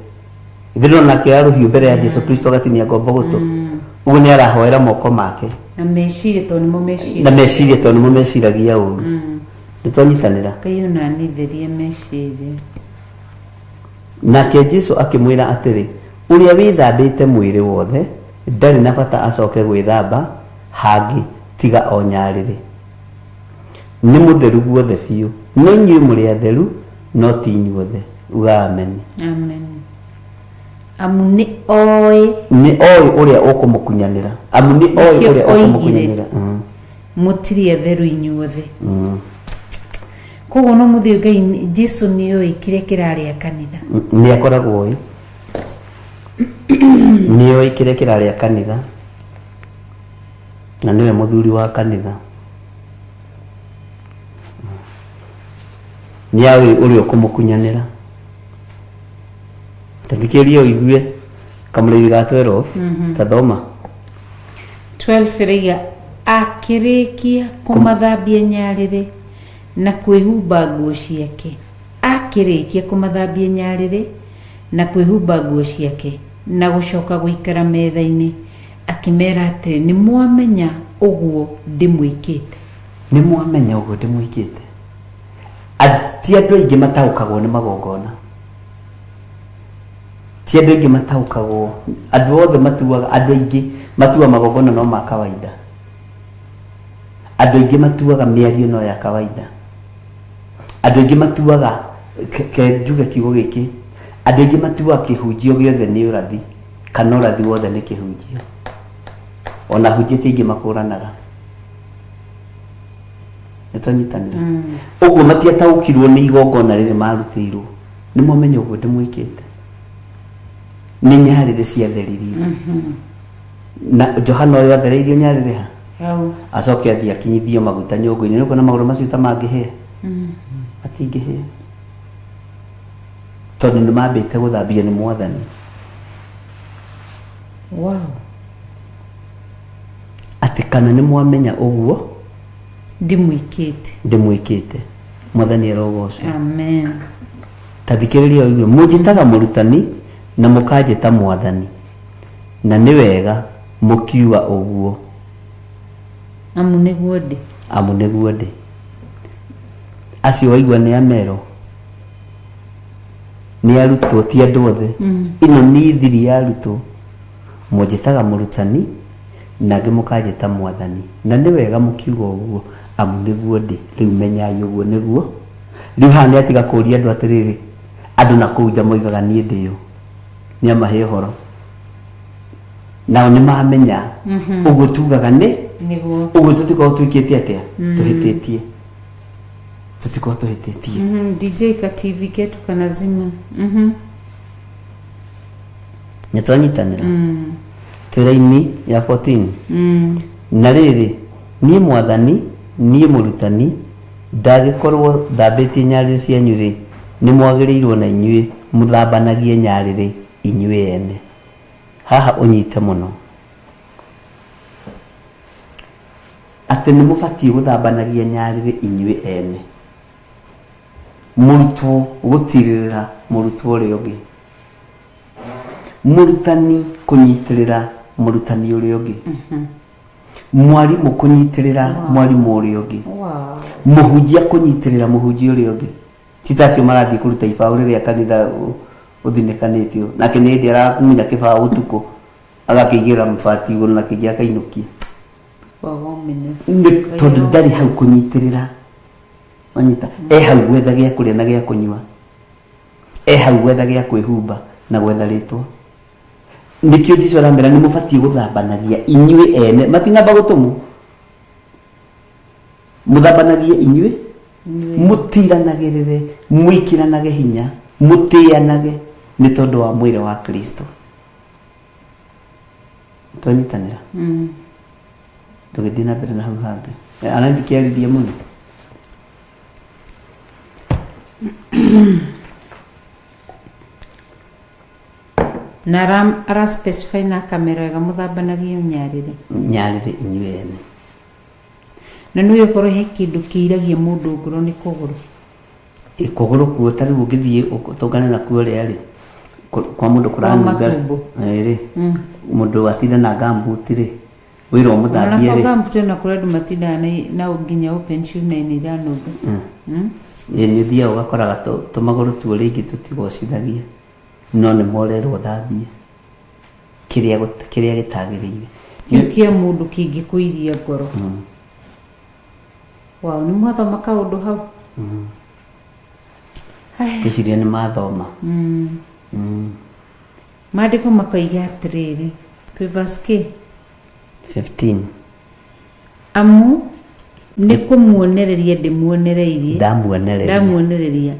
Ithe ndona akĩoya rũhiũ mbere ya Jesu Kristo agatinia ngombo gũtũ. Ũguo nĩ arahoera moko make. Na meciria tondũ nĩmo meciria. Na meciria tondũ nĩmo meciragia ũru. Nĩ twanyitanĩra. Ngai onanitherie meciria. Nake Jesu akĩmwĩra atĩrĩ, "Ũrĩa wĩthambĩte mwĩrĩ wothe ndarĩ na bata acoke gwĩthamba hangĩ tiga o nyarĩrĩ. Nĩ mũtheru guothe biũ. No inyuĩ mũrĩ atheru, no ti inyuothe." Uga amen. Amen. Amu nĩ oĩ. Nĩ oĩ ũrĩa ũkũmũkunyanĩra. Amu nĩ oĩ Nĩkĩo ũrĩa oigire. ũkũmũkunyanĩra. Mũtirĩ atheru inyuothe. Koguo no mũthĩ Ngai Jesu nĩ oĩ kĩrĩa kĩrarĩa kanitha. Nĩ akoragwo oĩ. Nĩ oĩ kĩrĩa kĩrarĩa kanitha. Na nĩwe mũthuri wa kanitha. Nĩ oĩ ũrĩa ũkũmũkunyanĩra. Ta thikĩrĩria ũigue kamũrĩithi ga 12 ta thoma. 12 ĩraiga akĩrĩkia kũmathambia nyarĩrĩ na kwĩhumba nguo ciake, akĩrĩkia kũmathambia nyarĩrĩ na kwĩhumba nguo ciake na gũcoka gũikara metha-inĩ, akĩmera atĩrĩ, nĩ mwamenya ũguo ndĩmwĩkĩte. Nĩ mwamenya ũguo ndĩmwĩkĩte. Ti andũ aingĩ mataũkagwo nĩ magongona. Ti andũ aingĩ mataũkagwo. Andũ othe matuaga, andũ aingĩ matuaga magongona no ma kawaida. Andũ aingĩ matuaga mĩario no ya kawaida. Andũ aingĩ matuaga, ke njuge kiugo gĩkĩ, andũ aingĩ matuaga kĩhunjio gĩothe nĩ ũrathi, kana ũrathi wothe nĩ kĩhunjio. Ona ahunjia ti aingĩ makũranaga. Nĩ twanyitanĩra? Ũguo matiataũkirwo nĩ igongona rĩrĩ marutĩirwo. Nĩ mwamenya ũguo ndĩmwĩkĩte. Nĩ nyarĩrĩ ciatheririo. Na Johana ũyũ athereirio nyarĩrĩ ha? Hau. Acoke athiĩ akinyithio maguta nyũngũ-inĩ. Nĩ ũkuona magũrũ macio ta mangĩhĩa? Matingĩhĩa. Tondũ nĩ mambĩte gũthambio nĩ Mwathani. Wow. Atĩ kana nĩ mwamenya ũguo ndĩmwĩkĩte. Ndĩmwĩkĩte. Mwathani arogocwo. Amen. Ta thikĩrĩria ũigue, mũnjĩtaga mũrutani na mũkanjĩta Mwathani, na nĩ wega mũkiuga ũguo. Amu nĩguo ndĩ. Amu nĩguo ndĩ. Acio waigua nĩ amerwo nĩ arutwo, ti andũ othe. Ĩno nĩ thiri ya arutwo. Mũnjĩtaga mũrutani na angĩ mũkanjĩta Mwathani, na nĩ wega mũkiuga ũguo, amu nĩguo ndĩ. Rĩu menyai ũguo nĩguo. Rĩu haha nĩ atiga kũria andũ atĩrĩrĩ, andũ na kũu nja moigaga niĩ ndĩ ũ? Nĩ amahe ũhoro. Nao nĩ mamenya ũguo tugaga nĩ nĩguo. Ũguo tũtikoragwo twĩkĩte atĩa? Tũhĩtĩtie. Tũtikoragwo tũhĩtĩtie. DJ ka TV ketu kanazima. Nĩ twanyitanĩra? Twĩ raini ya 14. Na rĩrĩ, niĩ Mwathani, niĩ mũrutani, ndagĩkorwo thambĩtie nyarĩrĩ cianyu-rĩ, nĩ mwagĩrĩirwo na inyuĩ mũthambanagie nyarĩrĩ inyuĩ ene. Haha ũnyite mũno. Atĩ nĩ mũbatiĩ gũthambanagia nyarĩrĩ inyuĩ ene. Mũrutwo gũtirĩrĩra mũrutwo ũrĩa ũngĩ. Mũrutani kũnyitĩrĩra mũrutani ũrĩa ũngĩ. Mwarimũ kũnyitĩrĩra mwarimũ ũrĩa ũngĩ. Mũhunjia kũnyitĩrĩra mũhunjia ũrĩa ũngĩ. Ti ta acio marathiĩ kũruta ibaũ rĩrĩa kanitha ũthinĩkanĩtio. Nake nĩ hĩndĩ aramunya kĩbaũ ũtukũ agakĩigĩrĩra mabati igũrũ na kĩngĩ akainũkia. Nĩ tondũ ndarĩ hau kũnyitĩrĩra. Wanyita? E hau gwetha gĩa kũrĩa na gĩa kũnyua. E hau gwetha gĩa kwĩhumba na gwetha rĩtwa. Nĩkĩo Jesu aramera nĩ mũbatiĩ gũthambanagia inyuĩ ene. Matinamba gũtũmwo. Mũthambanagie inyuĩ, mũtiranagĩrĩre, mwĩkĩranage hinya, mũtĩanage nĩ tondũ wa mwĩrĩ wa Kristo. Twanyitanĩra? Tũgĩthiĩ na mbere na hau hangĩ. Ana ndikĩarĩria mũno. Na ara specify na akamera wega mũthambanagie nyarĩrĩ. Nyarĩrĩ inyuĩ ene. Na nĩ ũkorwo he kĩndũ kĩiragia mũndũ ngoro nĩ kũgũrũ. Kũgũrũ kuo ta rĩu ũngĩthiĩ ũtũngane na kuo rĩa rĩ, kwa mũndũ kũranunga. Matumbo. Rĩ, mũndũ atinda na gumboot rĩ, wĩra ũmũthambie Ona rĩ. to gumboot ona kũrĩ andũ matindaga na nginya open shoe na nĩ iranunga. Ĩ nĩ ũthiaga ũgakoraga tũmagũrũ tuo rĩngĩ tũtigocithagia no nĩ morerwo ũthambie kĩrĩa kĩrĩa gĩtagĩrĩire. Kĩu kĩa mũndũ kĩngĩkũiria ngoro. Wow, nĩ mwathoma kaũndũ hau? Ngwĩciria nĩ mathoma. Maandĩko makoiga atĩrĩrĩ, twĩ verse kĩ? 15. Amu nĩ kũmuonereria ndĩmuonereirie. Ndamuonereria. Ndamuonereria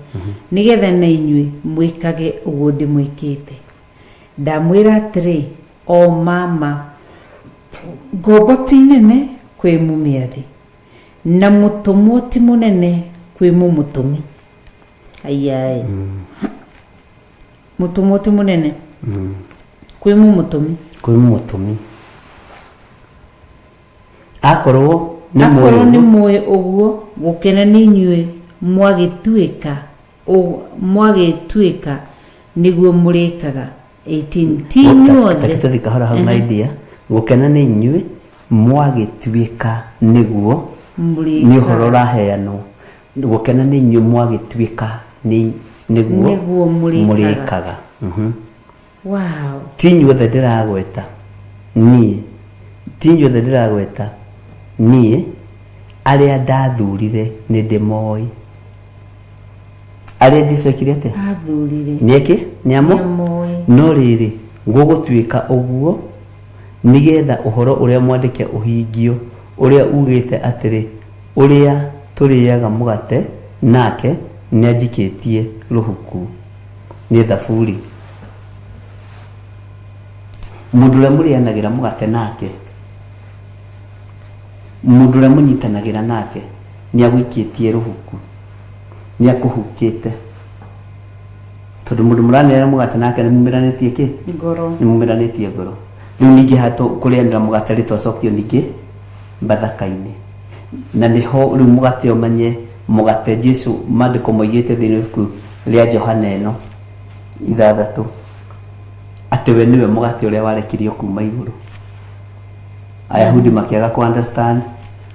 nĩgetha na inyuĩ mwĩkage ũguo ndĩmwĩkĩte. Ndamwĩra atĩrĩ, o ma ma, ngombo ti nene kwĩ mũmĩathi, na mũtũmwo ti mũnene kwĩ mũmũtũmi. Aiyaĩ. Mũtũmwo ti mũnene kwĩ mũmũtũmi. Kwĩ mũtũmi. Akorwo nĩ mũĩ Akorwo nĩ ũguo. Mũĩ ũguo, gũkena nĩ inyuĩ mwagĩtuĩka mwagĩtuĩka nĩguo mũrĩkaga. 18 ti inyuothe. Takĩtũthi kahora hau, my dear. Gũkena nĩ inyuĩ mwagĩtuĩka nĩguo nĩ ũhoro mũrĩkaga. Ũraheanwo. Gũkena nĩ inyuĩ mwagĩtuĩka nĩ nĩguo nĩguo mũrĩkaga. Mũrĩkaga. Ti inyuothe ndĩragweta niĩ, ti inyuothe ndĩragweta niĩ, arĩa ndathurire nĩ ndĩmoĩ. Arĩa Jesu ekire atĩa? Athurire. Nĩekĩ nĩamo. Nĩamoĩ. No rĩrĩ, gũgũtuĩka ũguo nĩgetha ũhoro ũrĩa mwandĩke ũhingio, ũrĩa ugĩte atĩrĩ, 'Ũrĩa tũrĩaga mũgate nake nĩanjikĩtie rũhuku.' Nĩ thaburi. Mũndũ ũrĩa mũrĩanagĩra mũgate nake, mũndũ ũrĩa mũnyitanagĩra nake, nĩ agũikĩtie rũhuku, nĩ akũhukĩte, tondũ mũndũ mũranĩra mũgate nake nĩ mumĩranĩtie kĩ? Ngoro. Nĩ mumĩranĩtie ngoro. Rĩu ningĩ hatũ kũrĩanĩra mũgate rĩ, twacokio ningĩ Bathaka-inĩ, na nĩho rĩu mũgate, ũmanye mũgate Jesu, maandĩko moigĩte thĩinĩ wa ibuku rĩa Johana ĩno 6 atĩ we nĩwe mũgate ũrĩa warekirio kuma igũrũ. Ayahudi makĩaga kũ understand,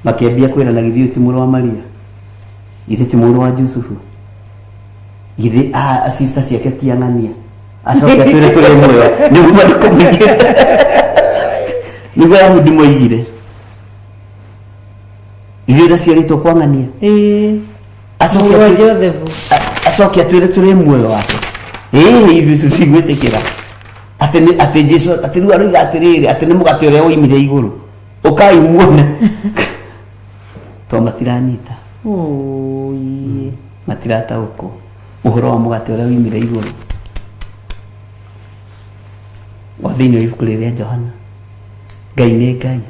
makĩambia kwĩrana, githĩ ũyũ ti mũrũ wa Maria? Githĩ ti mũrũ wa Jusufu? Githĩ sister ciake ti ang'ania? Acoke atwĩre tũrĩ muoyo? Nĩguo maandĩko moigĩte, nĩguo Ayahudi moigire, ithuĩ ndaciarĩtwo kwa ng'ania. Ĩĩ. Acoke Mũrũ wa Joseph. Acoke atwĩre tũrĩ muoyo wake? Ĩĩ, ithuĩ tũtigwĩtĩkĩra atĩ atĩ Jesu, atĩ rĩu aroiga atĩrĩrĩ, atĩ nĩ mũgate ũrĩa woimire igũrũ, ũkai muone, to matiranyita. Ũi. Matirataũkwo ũhoro wa mũgate ũrĩa woimire igũrũ o thĩinĩ wa ibuku rĩrĩa Johana. Ngai nĩ Ngai,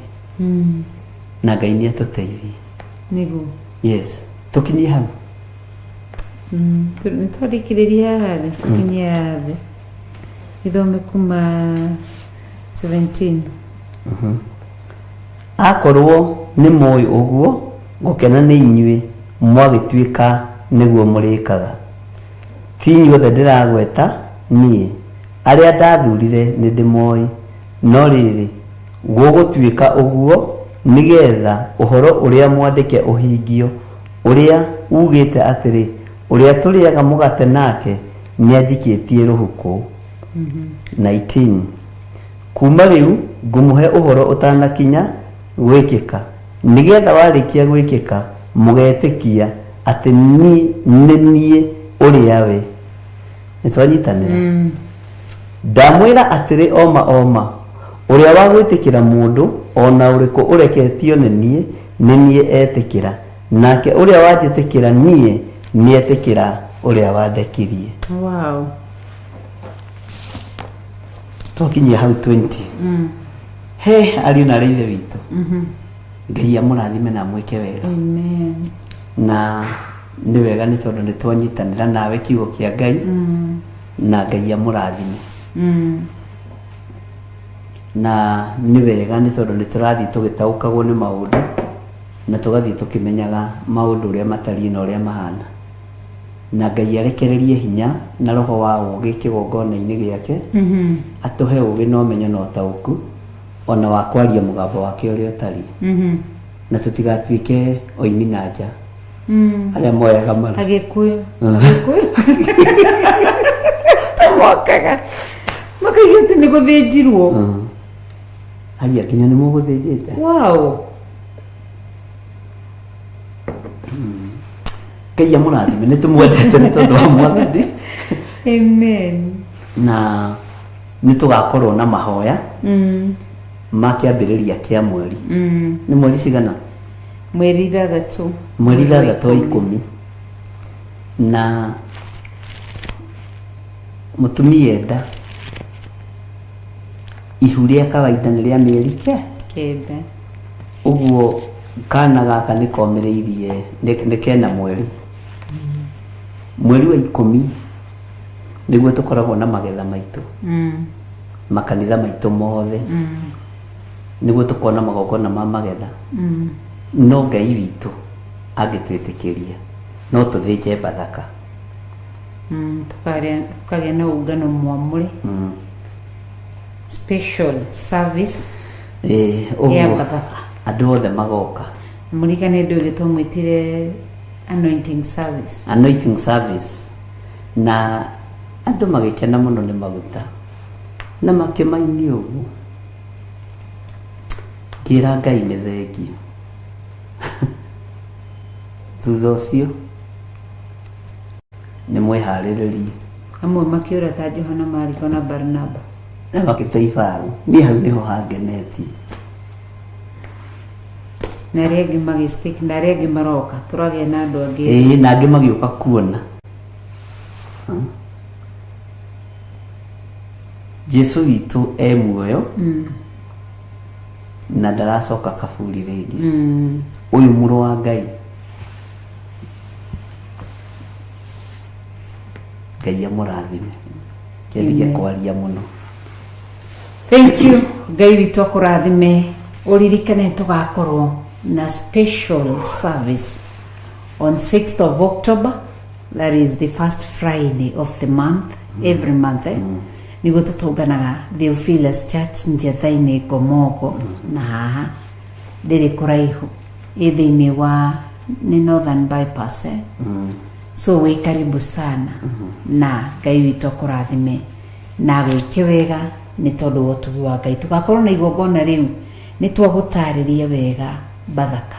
na Ngai nĩ atũteithie. Nĩguo. Yes, tũkinyie hau. Nĩ twarĩkĩrĩria haha thĩ, tũkinyie haha thĩ, ithome kuma 17. Akorwo nĩ mũĩ ũguo, gũkena nĩ inyuĩ mwagĩtuĩka nĩguo mũrĩkaga. Ti inyuothe ndĩragweta niĩ, arĩa ndathurire nĩ ndĩmoĩ. No rĩrĩ, gũgũtuĩka ũguo nĩgetha ũhoro ũrĩa mwandĩke ũhingio, ũrĩa uugĩte atĩrĩ, 'Ũrĩa tũrĩaga mũgate nake nĩanjikĩtie rũhukũ. 19 Kuuma rĩu ngũmũhe ũhoro ũtanakinya gwĩkĩka, nĩgetha warĩkia gwĩkĩka mũgetĩkia atĩ nĩ niĩ ũrĩa we. Nĩ twanyitanĩra? Ndamwĩra atĩrĩ o ma o ma, ũrĩa wa gwĩtĩkĩra mũndũ o na ũrĩkũ ũreketio nĩ niĩ, nĩ niĩ etĩkĩra, nake ũrĩa wanjĩtĩkĩra niĩ, nĩetĩkĩra ũrĩa wandekirie. Twakinyia hau 20. He ariũ na arĩ ithe witũ, Ngai amũrathime na amwĩke wega. Amen. Na nĩ wega nĩ tondũ nĩ twanyitanĩra nawe kiugo kĩa Ngai, na Ngai amũrathime. Na nĩ wega nĩ tondũ nĩ tũrathiĩ tũgĩtaũkagwo nĩ maũndũ na tũgathiĩ tũkĩmenyaga maũndũ ũrĩa matariĩ na ũrĩa mahana, na Ngai arekererie hinya na roho wa ũũgĩ kĩgongona-inĩ gĩake, atũhe ũũgĩ na ũmenyo na ũtaũku ona wa kwaria mũgambo wake ũrĩa ũtariĩ, na tũtigatuĩke oimi na nja arĩa moyaga maru. Agĩkũyũ. Agĩkũyũ. Tamokaga. Makaiga atĩ nĩ gũthĩnjirwo. Haiya, nginya nĩ mũgũthĩnjĩte? Wow. Ngai amũrathime, nĩ tũmwendete nĩ tondũ wa Mwathani. Amen. Na Nĩ tũgakorwo na mahoya ma kĩambĩrĩria kĩa mweri. Nĩ mweri cigana? Mweri 6. Mweri 6 wa 10. Na mũtumia enda ihu rĩa kawaida nĩ rĩa mĩeri ke 9. Ũguo kana gaka nĩ komĩrĩirie, nĩ kena mweri. Mweri wa 10 nĩguo tũkoragwo na magetha maitũ, makanitha maitũ mothe, nĩguo tũkona magongona ma magetha. No Ngai witũ angĩtwĩtĩkĩria, no tũthĩnje Bathaka. Tũkagĩa na ũngano mwamũre, special service ya ũguo Bathaka. Andũ othe magoka. Mũririkane ndũ ĩngĩ twamwĩtire anointing service. Anointing service, na andũ magĩkena mũno nĩ maguta na makĩmainia. Ũguo ngĩra Ngai nĩ thengiũ. Thutha ũcio nĩ mwĩharĩrĩrie. Amwe makĩũra ta Johana Mariko na Barnaba. Na makĩte ibaru. Niĩ hau nĩho hangenetie. Na arĩa angĩ magĩstick, na arĩa angĩ maroka, tũragĩa na andũ angĩ. Ĩĩ, na angĩ magĩũka kuona. Jesu witũ e muoyo na ndaracoka kaburi rĩngĩ. Ũyũ mũrũ wa Ngai, Ngai amũrathime. Kĩndige Amen. kwaria mũno. Thank you. Ngai witũ akũrathime. Ũririkane tũgakorwo na special service on 6th of October, that is the first Friday of the month, every month, eh? Nĩguo tũtũnganaga Theophilus Church, Njetha-inĩ, Ngomongo, na haha ndĩrĩ kũraihu, ĩ thĩinĩ wa nĩ Northern Bypass, eh? So wĩ karibu sana, na Ngai witũ akũrathime na agwĩke wega nĩ tondũ wa ũtugi wa Ngai. Tũgakorwo na igongona rĩu, nĩ twagũtarĩria wega Bathaka,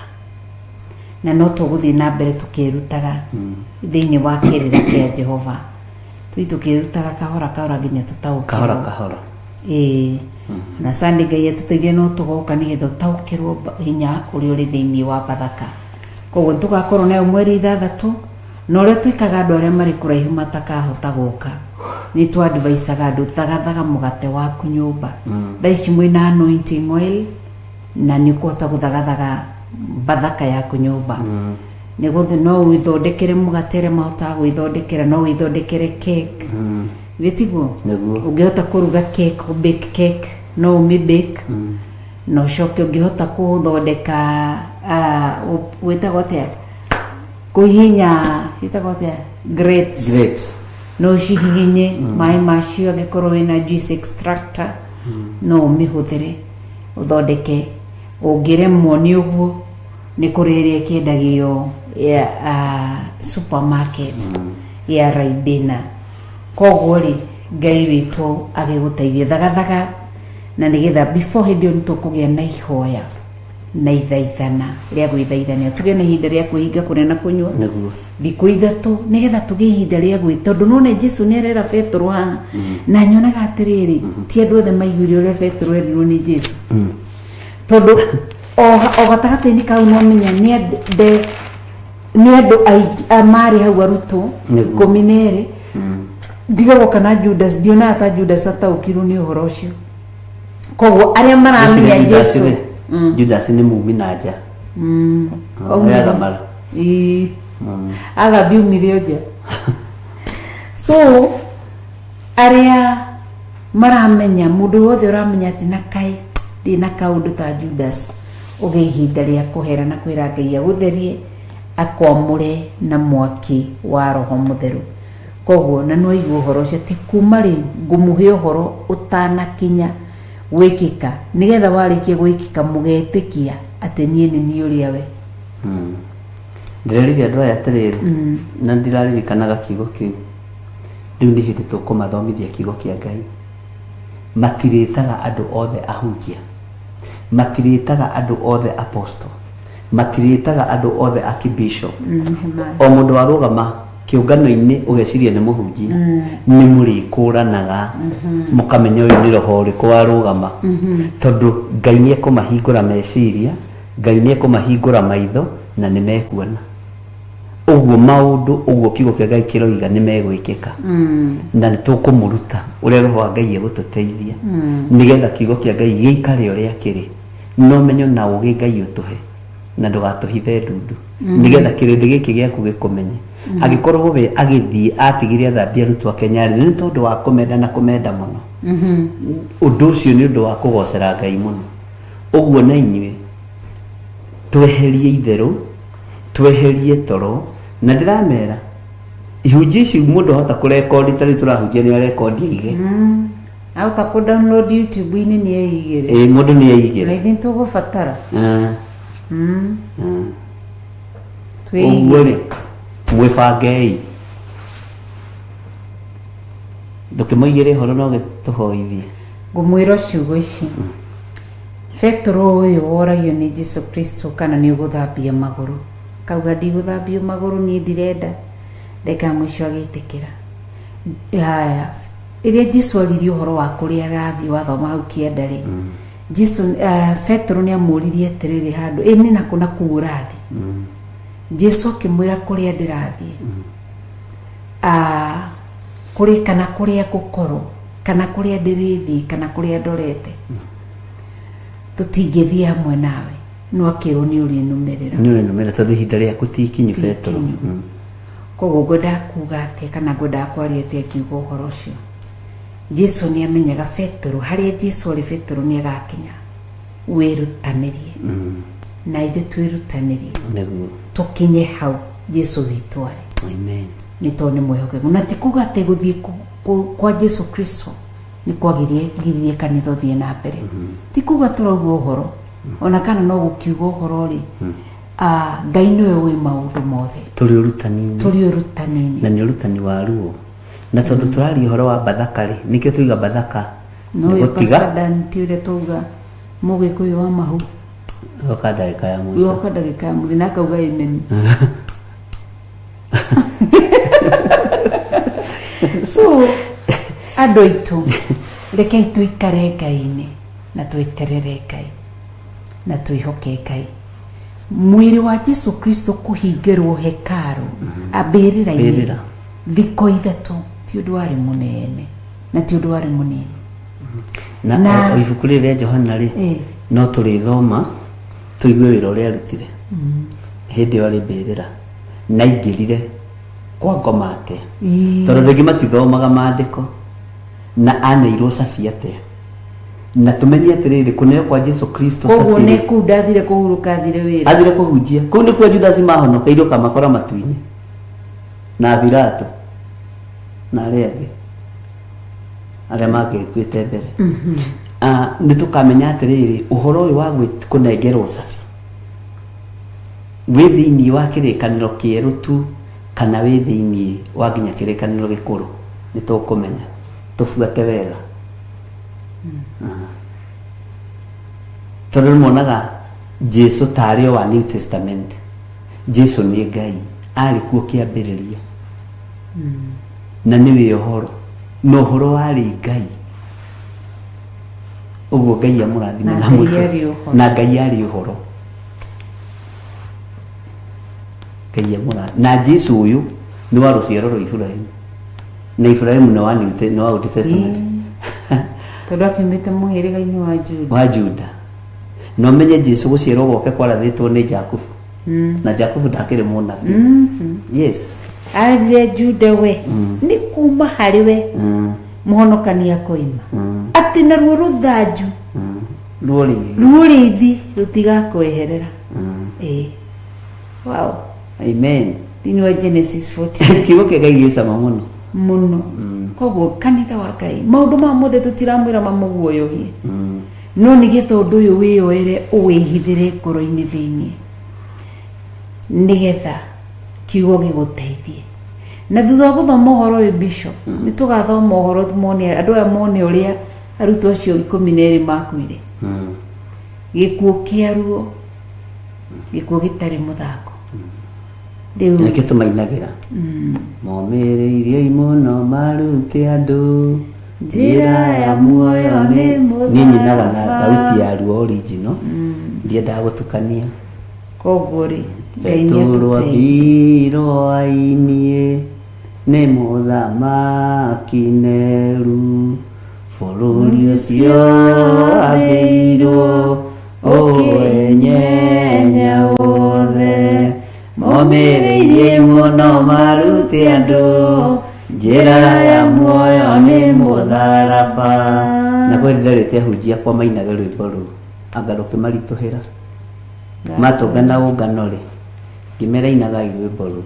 na no tũgũthiĩ na mbere tũkĩrutaga thĩinĩ wa kĩrĩra kĩa Jehova, tũthiĩ tũkĩrutaga kahora kahora nginya tũtaũkĩrwo. Kahora kahora. Ĩĩ, na Sunday Ngai atũteithie no tũgoka nĩgetha ũtaũkĩrwo hinya ũrĩa ũrĩ thĩinĩ wa Bathaka. Koguo tũgakorwo nayo mweri 6, na ũrĩa twĩkaga, andũ arĩa marĩ kũraihu matakahota gũka, nĩ twadvaicaga andũ, thagathaga mũgate waku nyũmba. Thaa ici mwĩna anointing oil na nĩ ũkũhota gũthagathaga Bathaka yaku nyũmba. Nĩ gũthĩ no wĩthondekere mũgate, arĩa mahotaga gwĩthondekera, no wĩthondekere cake, gĩtiguo? Nĩguo. Ũngĩhota kũruga cake, bake cake, no ũmĩ bake, na ũcoke ũngĩhota kũthondeka, wĩtagwo atĩa, kũhihinya, ciĩtagwo atĩa, grapes. Grapes. No ũcihihinye maĩ macio, angĩkorwo wĩna juice extractor no ũmĩhũthĩre ũthondeke. Ũngĩremwo nĩ ũguo, nĩ kũrĩ ĩrĩa ĩkĩendagio ya supermarket ya Ribena. Koguo rĩ, Ngai witũ agĩgũteithie, thagathaga, na nĩgetha before hĩndĩ ĩyo nĩ tũkũgĩa na ihoya na ithaithana rĩa gwĩthaithania, tũgĩe na ihinda rĩa kwĩhinga kũrĩa na kũnyua thikũ 3, nĩgetha tũgĩe ihinda rĩa gwĩ, tondũ none Jesu nĩ arera Petero haha, na nyonaga atĩrĩrĩ, ti andũ othe maiguire ũrĩa Petero erirwo nĩ Jesu, tondũ o gatagatĩ-inĩ kau no menya nĩ nĩ andũ aingĩ marĩ hau, arutwo 12, ndigagwo kana Judas. Ndionaga ta Judas ataũkirwo nĩ ũhoro ũcio. Koguo arĩa maramenya Judas Jesu rĩ, Judas nĩ mumi na nja. Aumire. Agamara. Ĩĩ. Athambia umire o nja. So arĩa maramenya, mũndũ wothe ũramenya atĩ na kaĩ ndĩ na kaũndũ ta Judas, ũgĩe ihinda rĩa kũhera na kwĩra Ngai agũtherie, akwamũre na mwaki wa Roho Mũtheru. Koguo na nĩwaigua ũhoro ũcio atĩ kuma rĩu ngũmũhe ũhoro ũtanakinya gwĩkĩka, nĩgetha warĩkia gwĩkĩka mũgetĩkia atĩ niĩ nĩ niĩ ũrĩa we. Ndĩrerire andũ aya atĩrĩrĩ, na ndiraririkanaga kiugo kĩu. Rĩu nĩ hĩndĩ tũkũmathomithia kiugo kĩa Ngai. Matirĩtaga andũ othe ahunjia, matirĩtaga andũ othe apostle, matirĩtaga andũ othe akibishop. O mũndũ warũgama. Kĩũngano-inĩ ũgeciria nĩ mũhunjia, nĩ mũrĩkũranaga mũkamenya ũyũ nĩ roho ũrĩkũ warũgama, tondũ Ngai nĩ ekũmahingũra meciria, Ngai nĩ ekũmahingũra maitho na nĩ mekuona ũguo maũndũ ũguo kiugo kĩa Ngai kĩroiga nĩ megwĩkĩka. Na nĩ tũkũmũruta ũrĩa roho wa Ngai egũtũteithia nĩgetha kiugo kĩa Ngai gĩikare ũrĩa kĩrĩ na ũmenyo na ũgĩ Ngai ũtũhe, na ndũgatũhithe ndundu, nĩgetha kĩrĩndĩ gĩkĩ gĩaku gĩkũmenye. Angĩkorwo we agĩthiĩ atigire athambia arutwo ake nyarĩrĩ nĩ tondũ wa kũmenda na kũmenda mũno, ũndũ ũcio nĩ ũndũ wa kũgocera Ngai mũno. Ũguo na inyuĩ tweherie itherũ, tweherie toro, na ndĩramera ihunjio ici mũndũ ahota kũrekondi, ta rĩu tũrahunjia nĩ arekondi aige. Ahota kũ download YouTube-inĩ nĩ eigĩre. Ĩĩ, mũndũ nĩ eigĩre. Na ithuĩ tũgũbatara. Ũguo rĩ, mwĩbangei, ndũkĩmũigĩre ũhoro no gĩtũhoithie. Ngũmwĩra ciugo ici. Petero ũyũ woragio nĩ Jesu Kristo kana nĩ ũgũthambia magũrũ, kauga ndigũthambio magũrũ, niĩ ndirenda. Ndagĩka ya mũico agĩtĩkĩra. Haya, rĩrĩa Jesu aririe ũhoro wa kũrĩa arathiĩ, wathoma hau kĩanda rĩ, Jesu, Petero nĩ amũririe atĩrĩrĩ handũ ĩ nĩ nakũ na kũu ũrathiĩ? Jesu akĩmwĩra kũrĩa ndĩrathiĩ, kũrĩ kana kũrĩa ngũkorwo kana kũrĩa ndĩrĩthiĩ kana kũrĩa ndorete, tũtingĩthiĩ hamwe nawe, no akĩrwo nĩ ũrĩnũmĩrĩra. Nĩ ũrĩnũmĩrĩra tondũ ihinda rĩaku ti ikinyu, Petero. Koguo ngwendaga kuga atĩa kana ngwendaga kwaria atĩa ngiuga ũhoro ũcio? Jesu nĩ amenyaga Petero, harĩa Jesu arĩ Petero nĩ agakinya. Wĩrutanĩrie na ithuĩ twĩrutanĩrie tũkinye hau Jesu witũ arĩ. Amen. Nĩ tondũ nĩ mwĩhokeku, na ti kuga atĩ gũthiĩ kwa Jesu Kristo nĩ kwagirie giririe kanitha ũthiĩ na mbere. Ti kuga tũrauga ũhoro ona kana no gũkiuga ũhoro rĩ, Ngai nĩwe ũĩ maũndũ mothe. Tũrĩ ũrutani-inĩ. Tũrĩ ũrutani-inĩ. Na nĩ ũrutani wa ruo, na tondũ tũraria ũhoro wa Bathaka rĩ, nĩkĩo tuiga Bathaka no nĩ ũyũ gũtiga. Pastor Dan ti ũrĩa twauga mũgĩkũyũ wa mahu. Yoka ndagĩka ya mũico. Yoka ndagĩka ya mũthia na akauga amen. So andũ aitũ, rekei tũikare Ngai-inĩ na tweterere Ngai na twĩhoke Ngai. Mwĩrĩ wa Jesu Kristo kũhingĩrwo hekaru mbĩrĩra-inĩ Mbĩrĩra. thikũ 3 ti ũndũ warĩ mũnene na ti ũndũ warĩ mũnini. Na o ibuku rĩrĩ rĩa Johana rĩ, no tũrĩthoma tũigue wĩra ũrĩa arutire hĩndĩ ĩyo arĩ mbĩrĩra, na aingĩrire kwa ngoma atĩa, tondũ andũ aingĩ matithomaga maandĩko, na aneirwo cabi atĩa, na tũmenye atĩrĩrĩ, kũneo kwa Jesu Kristo koguo cabi nĩ rĩ, kũu ndathire kũhurũka, athire wĩra. Athire kũhunjia kũu nĩkuo Judasi mahonokeire ũkamakora matu-inĩ na Pilato na arĩa angĩ arĩa mangĩkuĩte mbere. Nĩ tũkamenya atĩrĩrĩ, ũhoro ũyũ wa kũnengerwo cabi wĩ thĩinĩ wa kĩrĩkanĩro kĩerũ tu kana wĩ thĩinĩ wa nginya kĩrĩkanĩro gĩkũrũ, nĩ tũkũmenya tũbuate wega. Tondũ nĩ monaga Jesu tarĩ o wa New Testament. Jesu nĩ Ngai, arĩ kuo kĩambĩrĩria na nĩwe ũhoro, na ũhoro warĩ Ngai. Ũguo Ngai amũrathime. Na na Ngai amwĩke- arĩ ũhoro. Na Ngai arĩ ũhoro. Ngai amũrathime. Na Jesu ũyũ nĩ wa rũciaro rwa Ibrahimu, na Ibrahimu nĩ wa nĩ wa Old Testament. Tondũ akiumĩte mũhĩrĩga-inĩ wa Juda. Wa Juda. Na ũmenye Jesu gũciarwo gwake kwarathĩtwo nĩ Jakubu, na Jakubu ndakĩrĩ mũnabii. Yes. Arire Juda we nĩ kuma harĩ we mũhonokania akoima, atĩ naruo rũthanju Ruo rĩngĩ. Ruo rĩithi rũtigakweherera. Ĩĩ, wow. Amen. Thĩinĩ wa Genesis 40. Kiugo kĩa Ngai gĩ cama mũno. Mũno. Koguo kanitha wa Ngai, maũndũ maya mothe tũtiramwĩra mamũguoyohie, no nĩgetha ũndũ ũyũ wĩyoere ũwĩhithĩre ngoro-inĩ thĩinĩ, nĩgetha kiugo gĩgũteithie. Na thutha wa gũthoma ũhoro ũyũ, bishop, nĩ tũgathoma ũhoro mone andũ aya, mone ũrĩa arutwo acio 12 makuire gĩkuũ kĩa ruo, gĩkuũ gĩtarĩ mũthako. Rĩu Nĩkĩo tũmainagĩra momĩrĩirie mũno marute andũ Njĩra ya muoyo nĩ Niĩ nyinaga na mũtharaba. thauti ya ruo original, ndiendaga gũtukania. Koguo rĩ, Ngai nĩ Petero atũteithie. Ambirwo ainie nĩ mũthamaki Neru, bũrũri ũcio ambĩirwo ũwenyenya wothe, momĩrĩirie mũno marute andũ njĩra ya muoyo nĩ mũtharaba. Na kwĩ ndarĩte ahunjia kwa mainage rwĩmbo rũu anga rũkĩmaritũhĩra matũngana ũngano rĩ, ngĩmera inagai rwĩmbo rũu.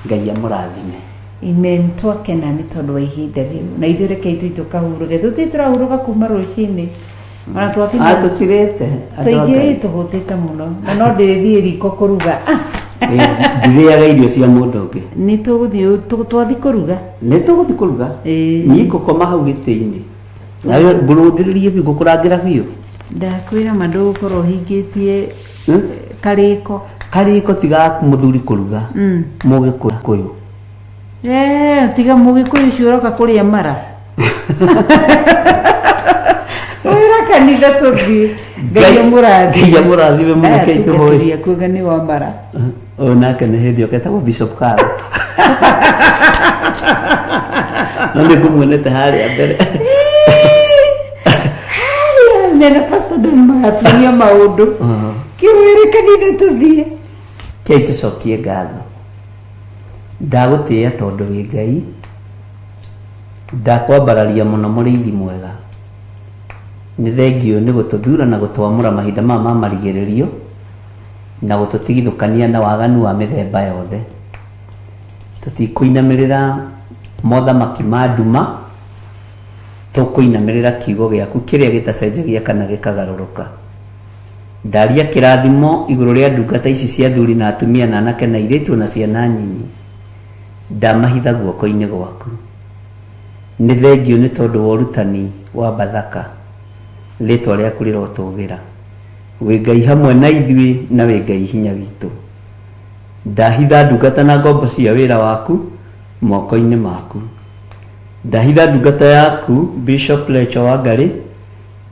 Ngai amũrathime. Amen. Twakena nĩ tondũ wa ihinda rĩu, na ithuĩ rekei tũi tũkahurũke, tũtirĩ tũrahurũka kuma rũcinĩ ona twakinya. Ah, tũtirĩte andũ a Twaingĩ Ngai. Tũhũtĩte mũno na no ndĩrĩthiĩ riko kũruga. Ĩ, ndirĩaga irio cia mũndũ ũngĩ. Nĩ tũgũthiĩ twathiĩ kũruga. Nĩ tũgũthiĩ kũruga. Ĩĩ. Niĩ ngũkoma hau gĩtĩ-inĩ nawe ngũrũthĩrĩrie biũ, ngũkũrangĩra biũ. Ndakwĩra ma, ndũgũkorwo ũhingĩtie. Hmm? Karĩko. Karĩko tiga mũthuri kũruga mũgĩkũyũ. Eh, tiga mũgĩkũyũ ũcio ũroka kũrĩa mara wĩra kanitha, tũthiĩ. Ngai amũrathime. Ngai amũrathime mũno. Aya Kei tũhoe. atungatĩri akuga nĩ wa mara. Ũyũ nake nĩ hĩndĩ oketagwo Bishop Karo, no nĩ ngũmuonete harĩa mbere. Haya, mena Pastor Don magatuonia maũndũ kĩwĩrĩ kanitha tũthiĩ. Kei tũcokie ngatho. Ndagũtĩĩa tondũ wĩ Ngai, ndakwambararia mũno, mũrĩithi mwega. Nĩ thengiũ nĩ gũtũthura na gũtwamũra mahinda maya ma marigĩrĩrio na gũtũtigithũkania na waganu wa mĩthemba yothe. Tũtikũinamĩrĩra mothamaki ma nduma, tũkũinamĩrĩra kiugo gĩaku kĩrĩa gĩtacenjagia kana gĩkagarũrũka. Ndaria kĩrathimo igũrũ rĩa ndungata ici cia athuri na atumia na anake na airĩtu na ciana nyinyi. Ndamahitha guoko-inĩ gwaku. Nĩ thengiũ nĩ tondũ wa ũrutani wa Bathaka. Rĩtwa rĩaku rĩrotũgĩra. Wĩ Ngai hamwe na ithuĩ na wĩ Ngai hinya witũ. Ndahitha ndungata na ngombo cia wĩra waku moko-inĩ maku. Ndahitha ndungata yaku Bishop Lecho Wangari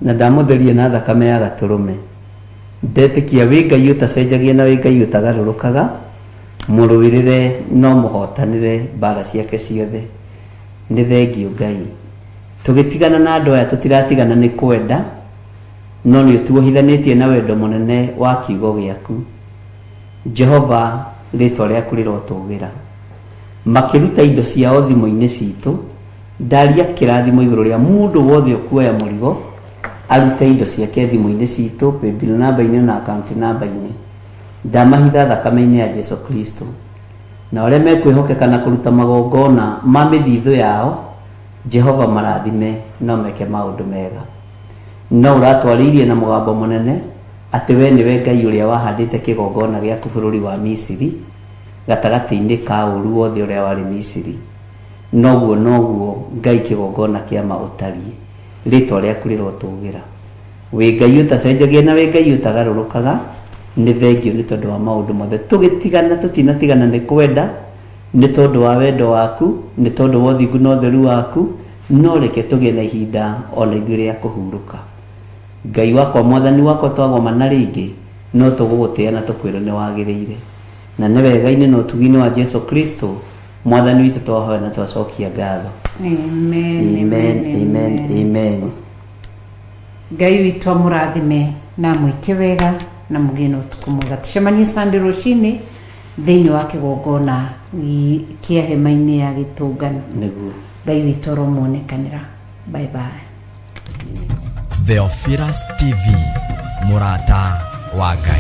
na ndamũtheria na thakame ya gatũrũme. Ndetĩkia wĩ Ngai ũtacenjagia na wĩ Ngai ũtagarũrũkaga, mũrũĩrĩre no mũhotanĩre mbara ciake ciothe. Nĩ thengiũ Ngai. Tũgĩtigana na andũ aya, tũtiratigana nĩ kwenda, no nĩ ũtuohithanĩtie na wendo mũnene wa kiugo gĩaku. Jehova, rĩtwa rĩaku rĩrotũgĩra. Makĩruta indo ciao thimũ-inĩ citũ, ndaria kĩrathimo igũrũ rĩa mũndũ wothe ũkuoya mũrigo arute indo ciake thimũ-inĩ citũ, paybill namba-inĩ na account namba-inĩ. Ndamahitha thakame-inĩ ya Jesu Kristo, na arĩa mekwĩhokeka na kũruta magongona ma mĩthithũ yao, Jehova marathime no meke maũndũ mega. No ũratwarĩirie na mũgambo mũnene atĩ we nĩwe Ngai ũrĩa wahandĩte kĩgongona gĩaku bũrũri wa Misiri gatagatĩ-inĩ ka ũũru wothe ũrĩa warĩ Misiri. Noguo noguo Ngai kĩgongona kĩa ma ũtariĩ. Rĩtwa rĩaku rĩrotũgĩra. Wĩ Ngai ũtacenjagia na wĩ Ngai ũtagarũrũkaga. Nĩ thengiũ nĩ tondũ wa maũndũ mothe. Tũgĩtigana tũtinatigana nĩ kwenda, nĩ tondũ wa wendo waku, nĩ tondũ wa ũthingu na ũtheru waku. No reke tũgĩe na ihinda ona ithuĩ rĩa kũhurũka. Ngai wakwa, Mwathani wakwa, twagomana rĩngĩ no tũgũgũtĩĩa na tũkwĩre nĩ wagĩrĩire. Na nĩ wega-inĩ na ũtugi-inĩ wa Jesu Kristo Mwathani witũ twahoya na twacokia ngatho. Amen. Amen, amen, amen. Ngai witũ amũrathime na amwĩke wega na mũgĩe na ũtukũ mwega. Tũcemanie Sunday rũcinĩ thĩinĩ wa kĩgongona kĩa hema-inĩ ya gĩtũngano. Nĩguo. Ngai witũ aromuonekanĩra. Bye bye. Theophilus TV, mũrata wa Ngai.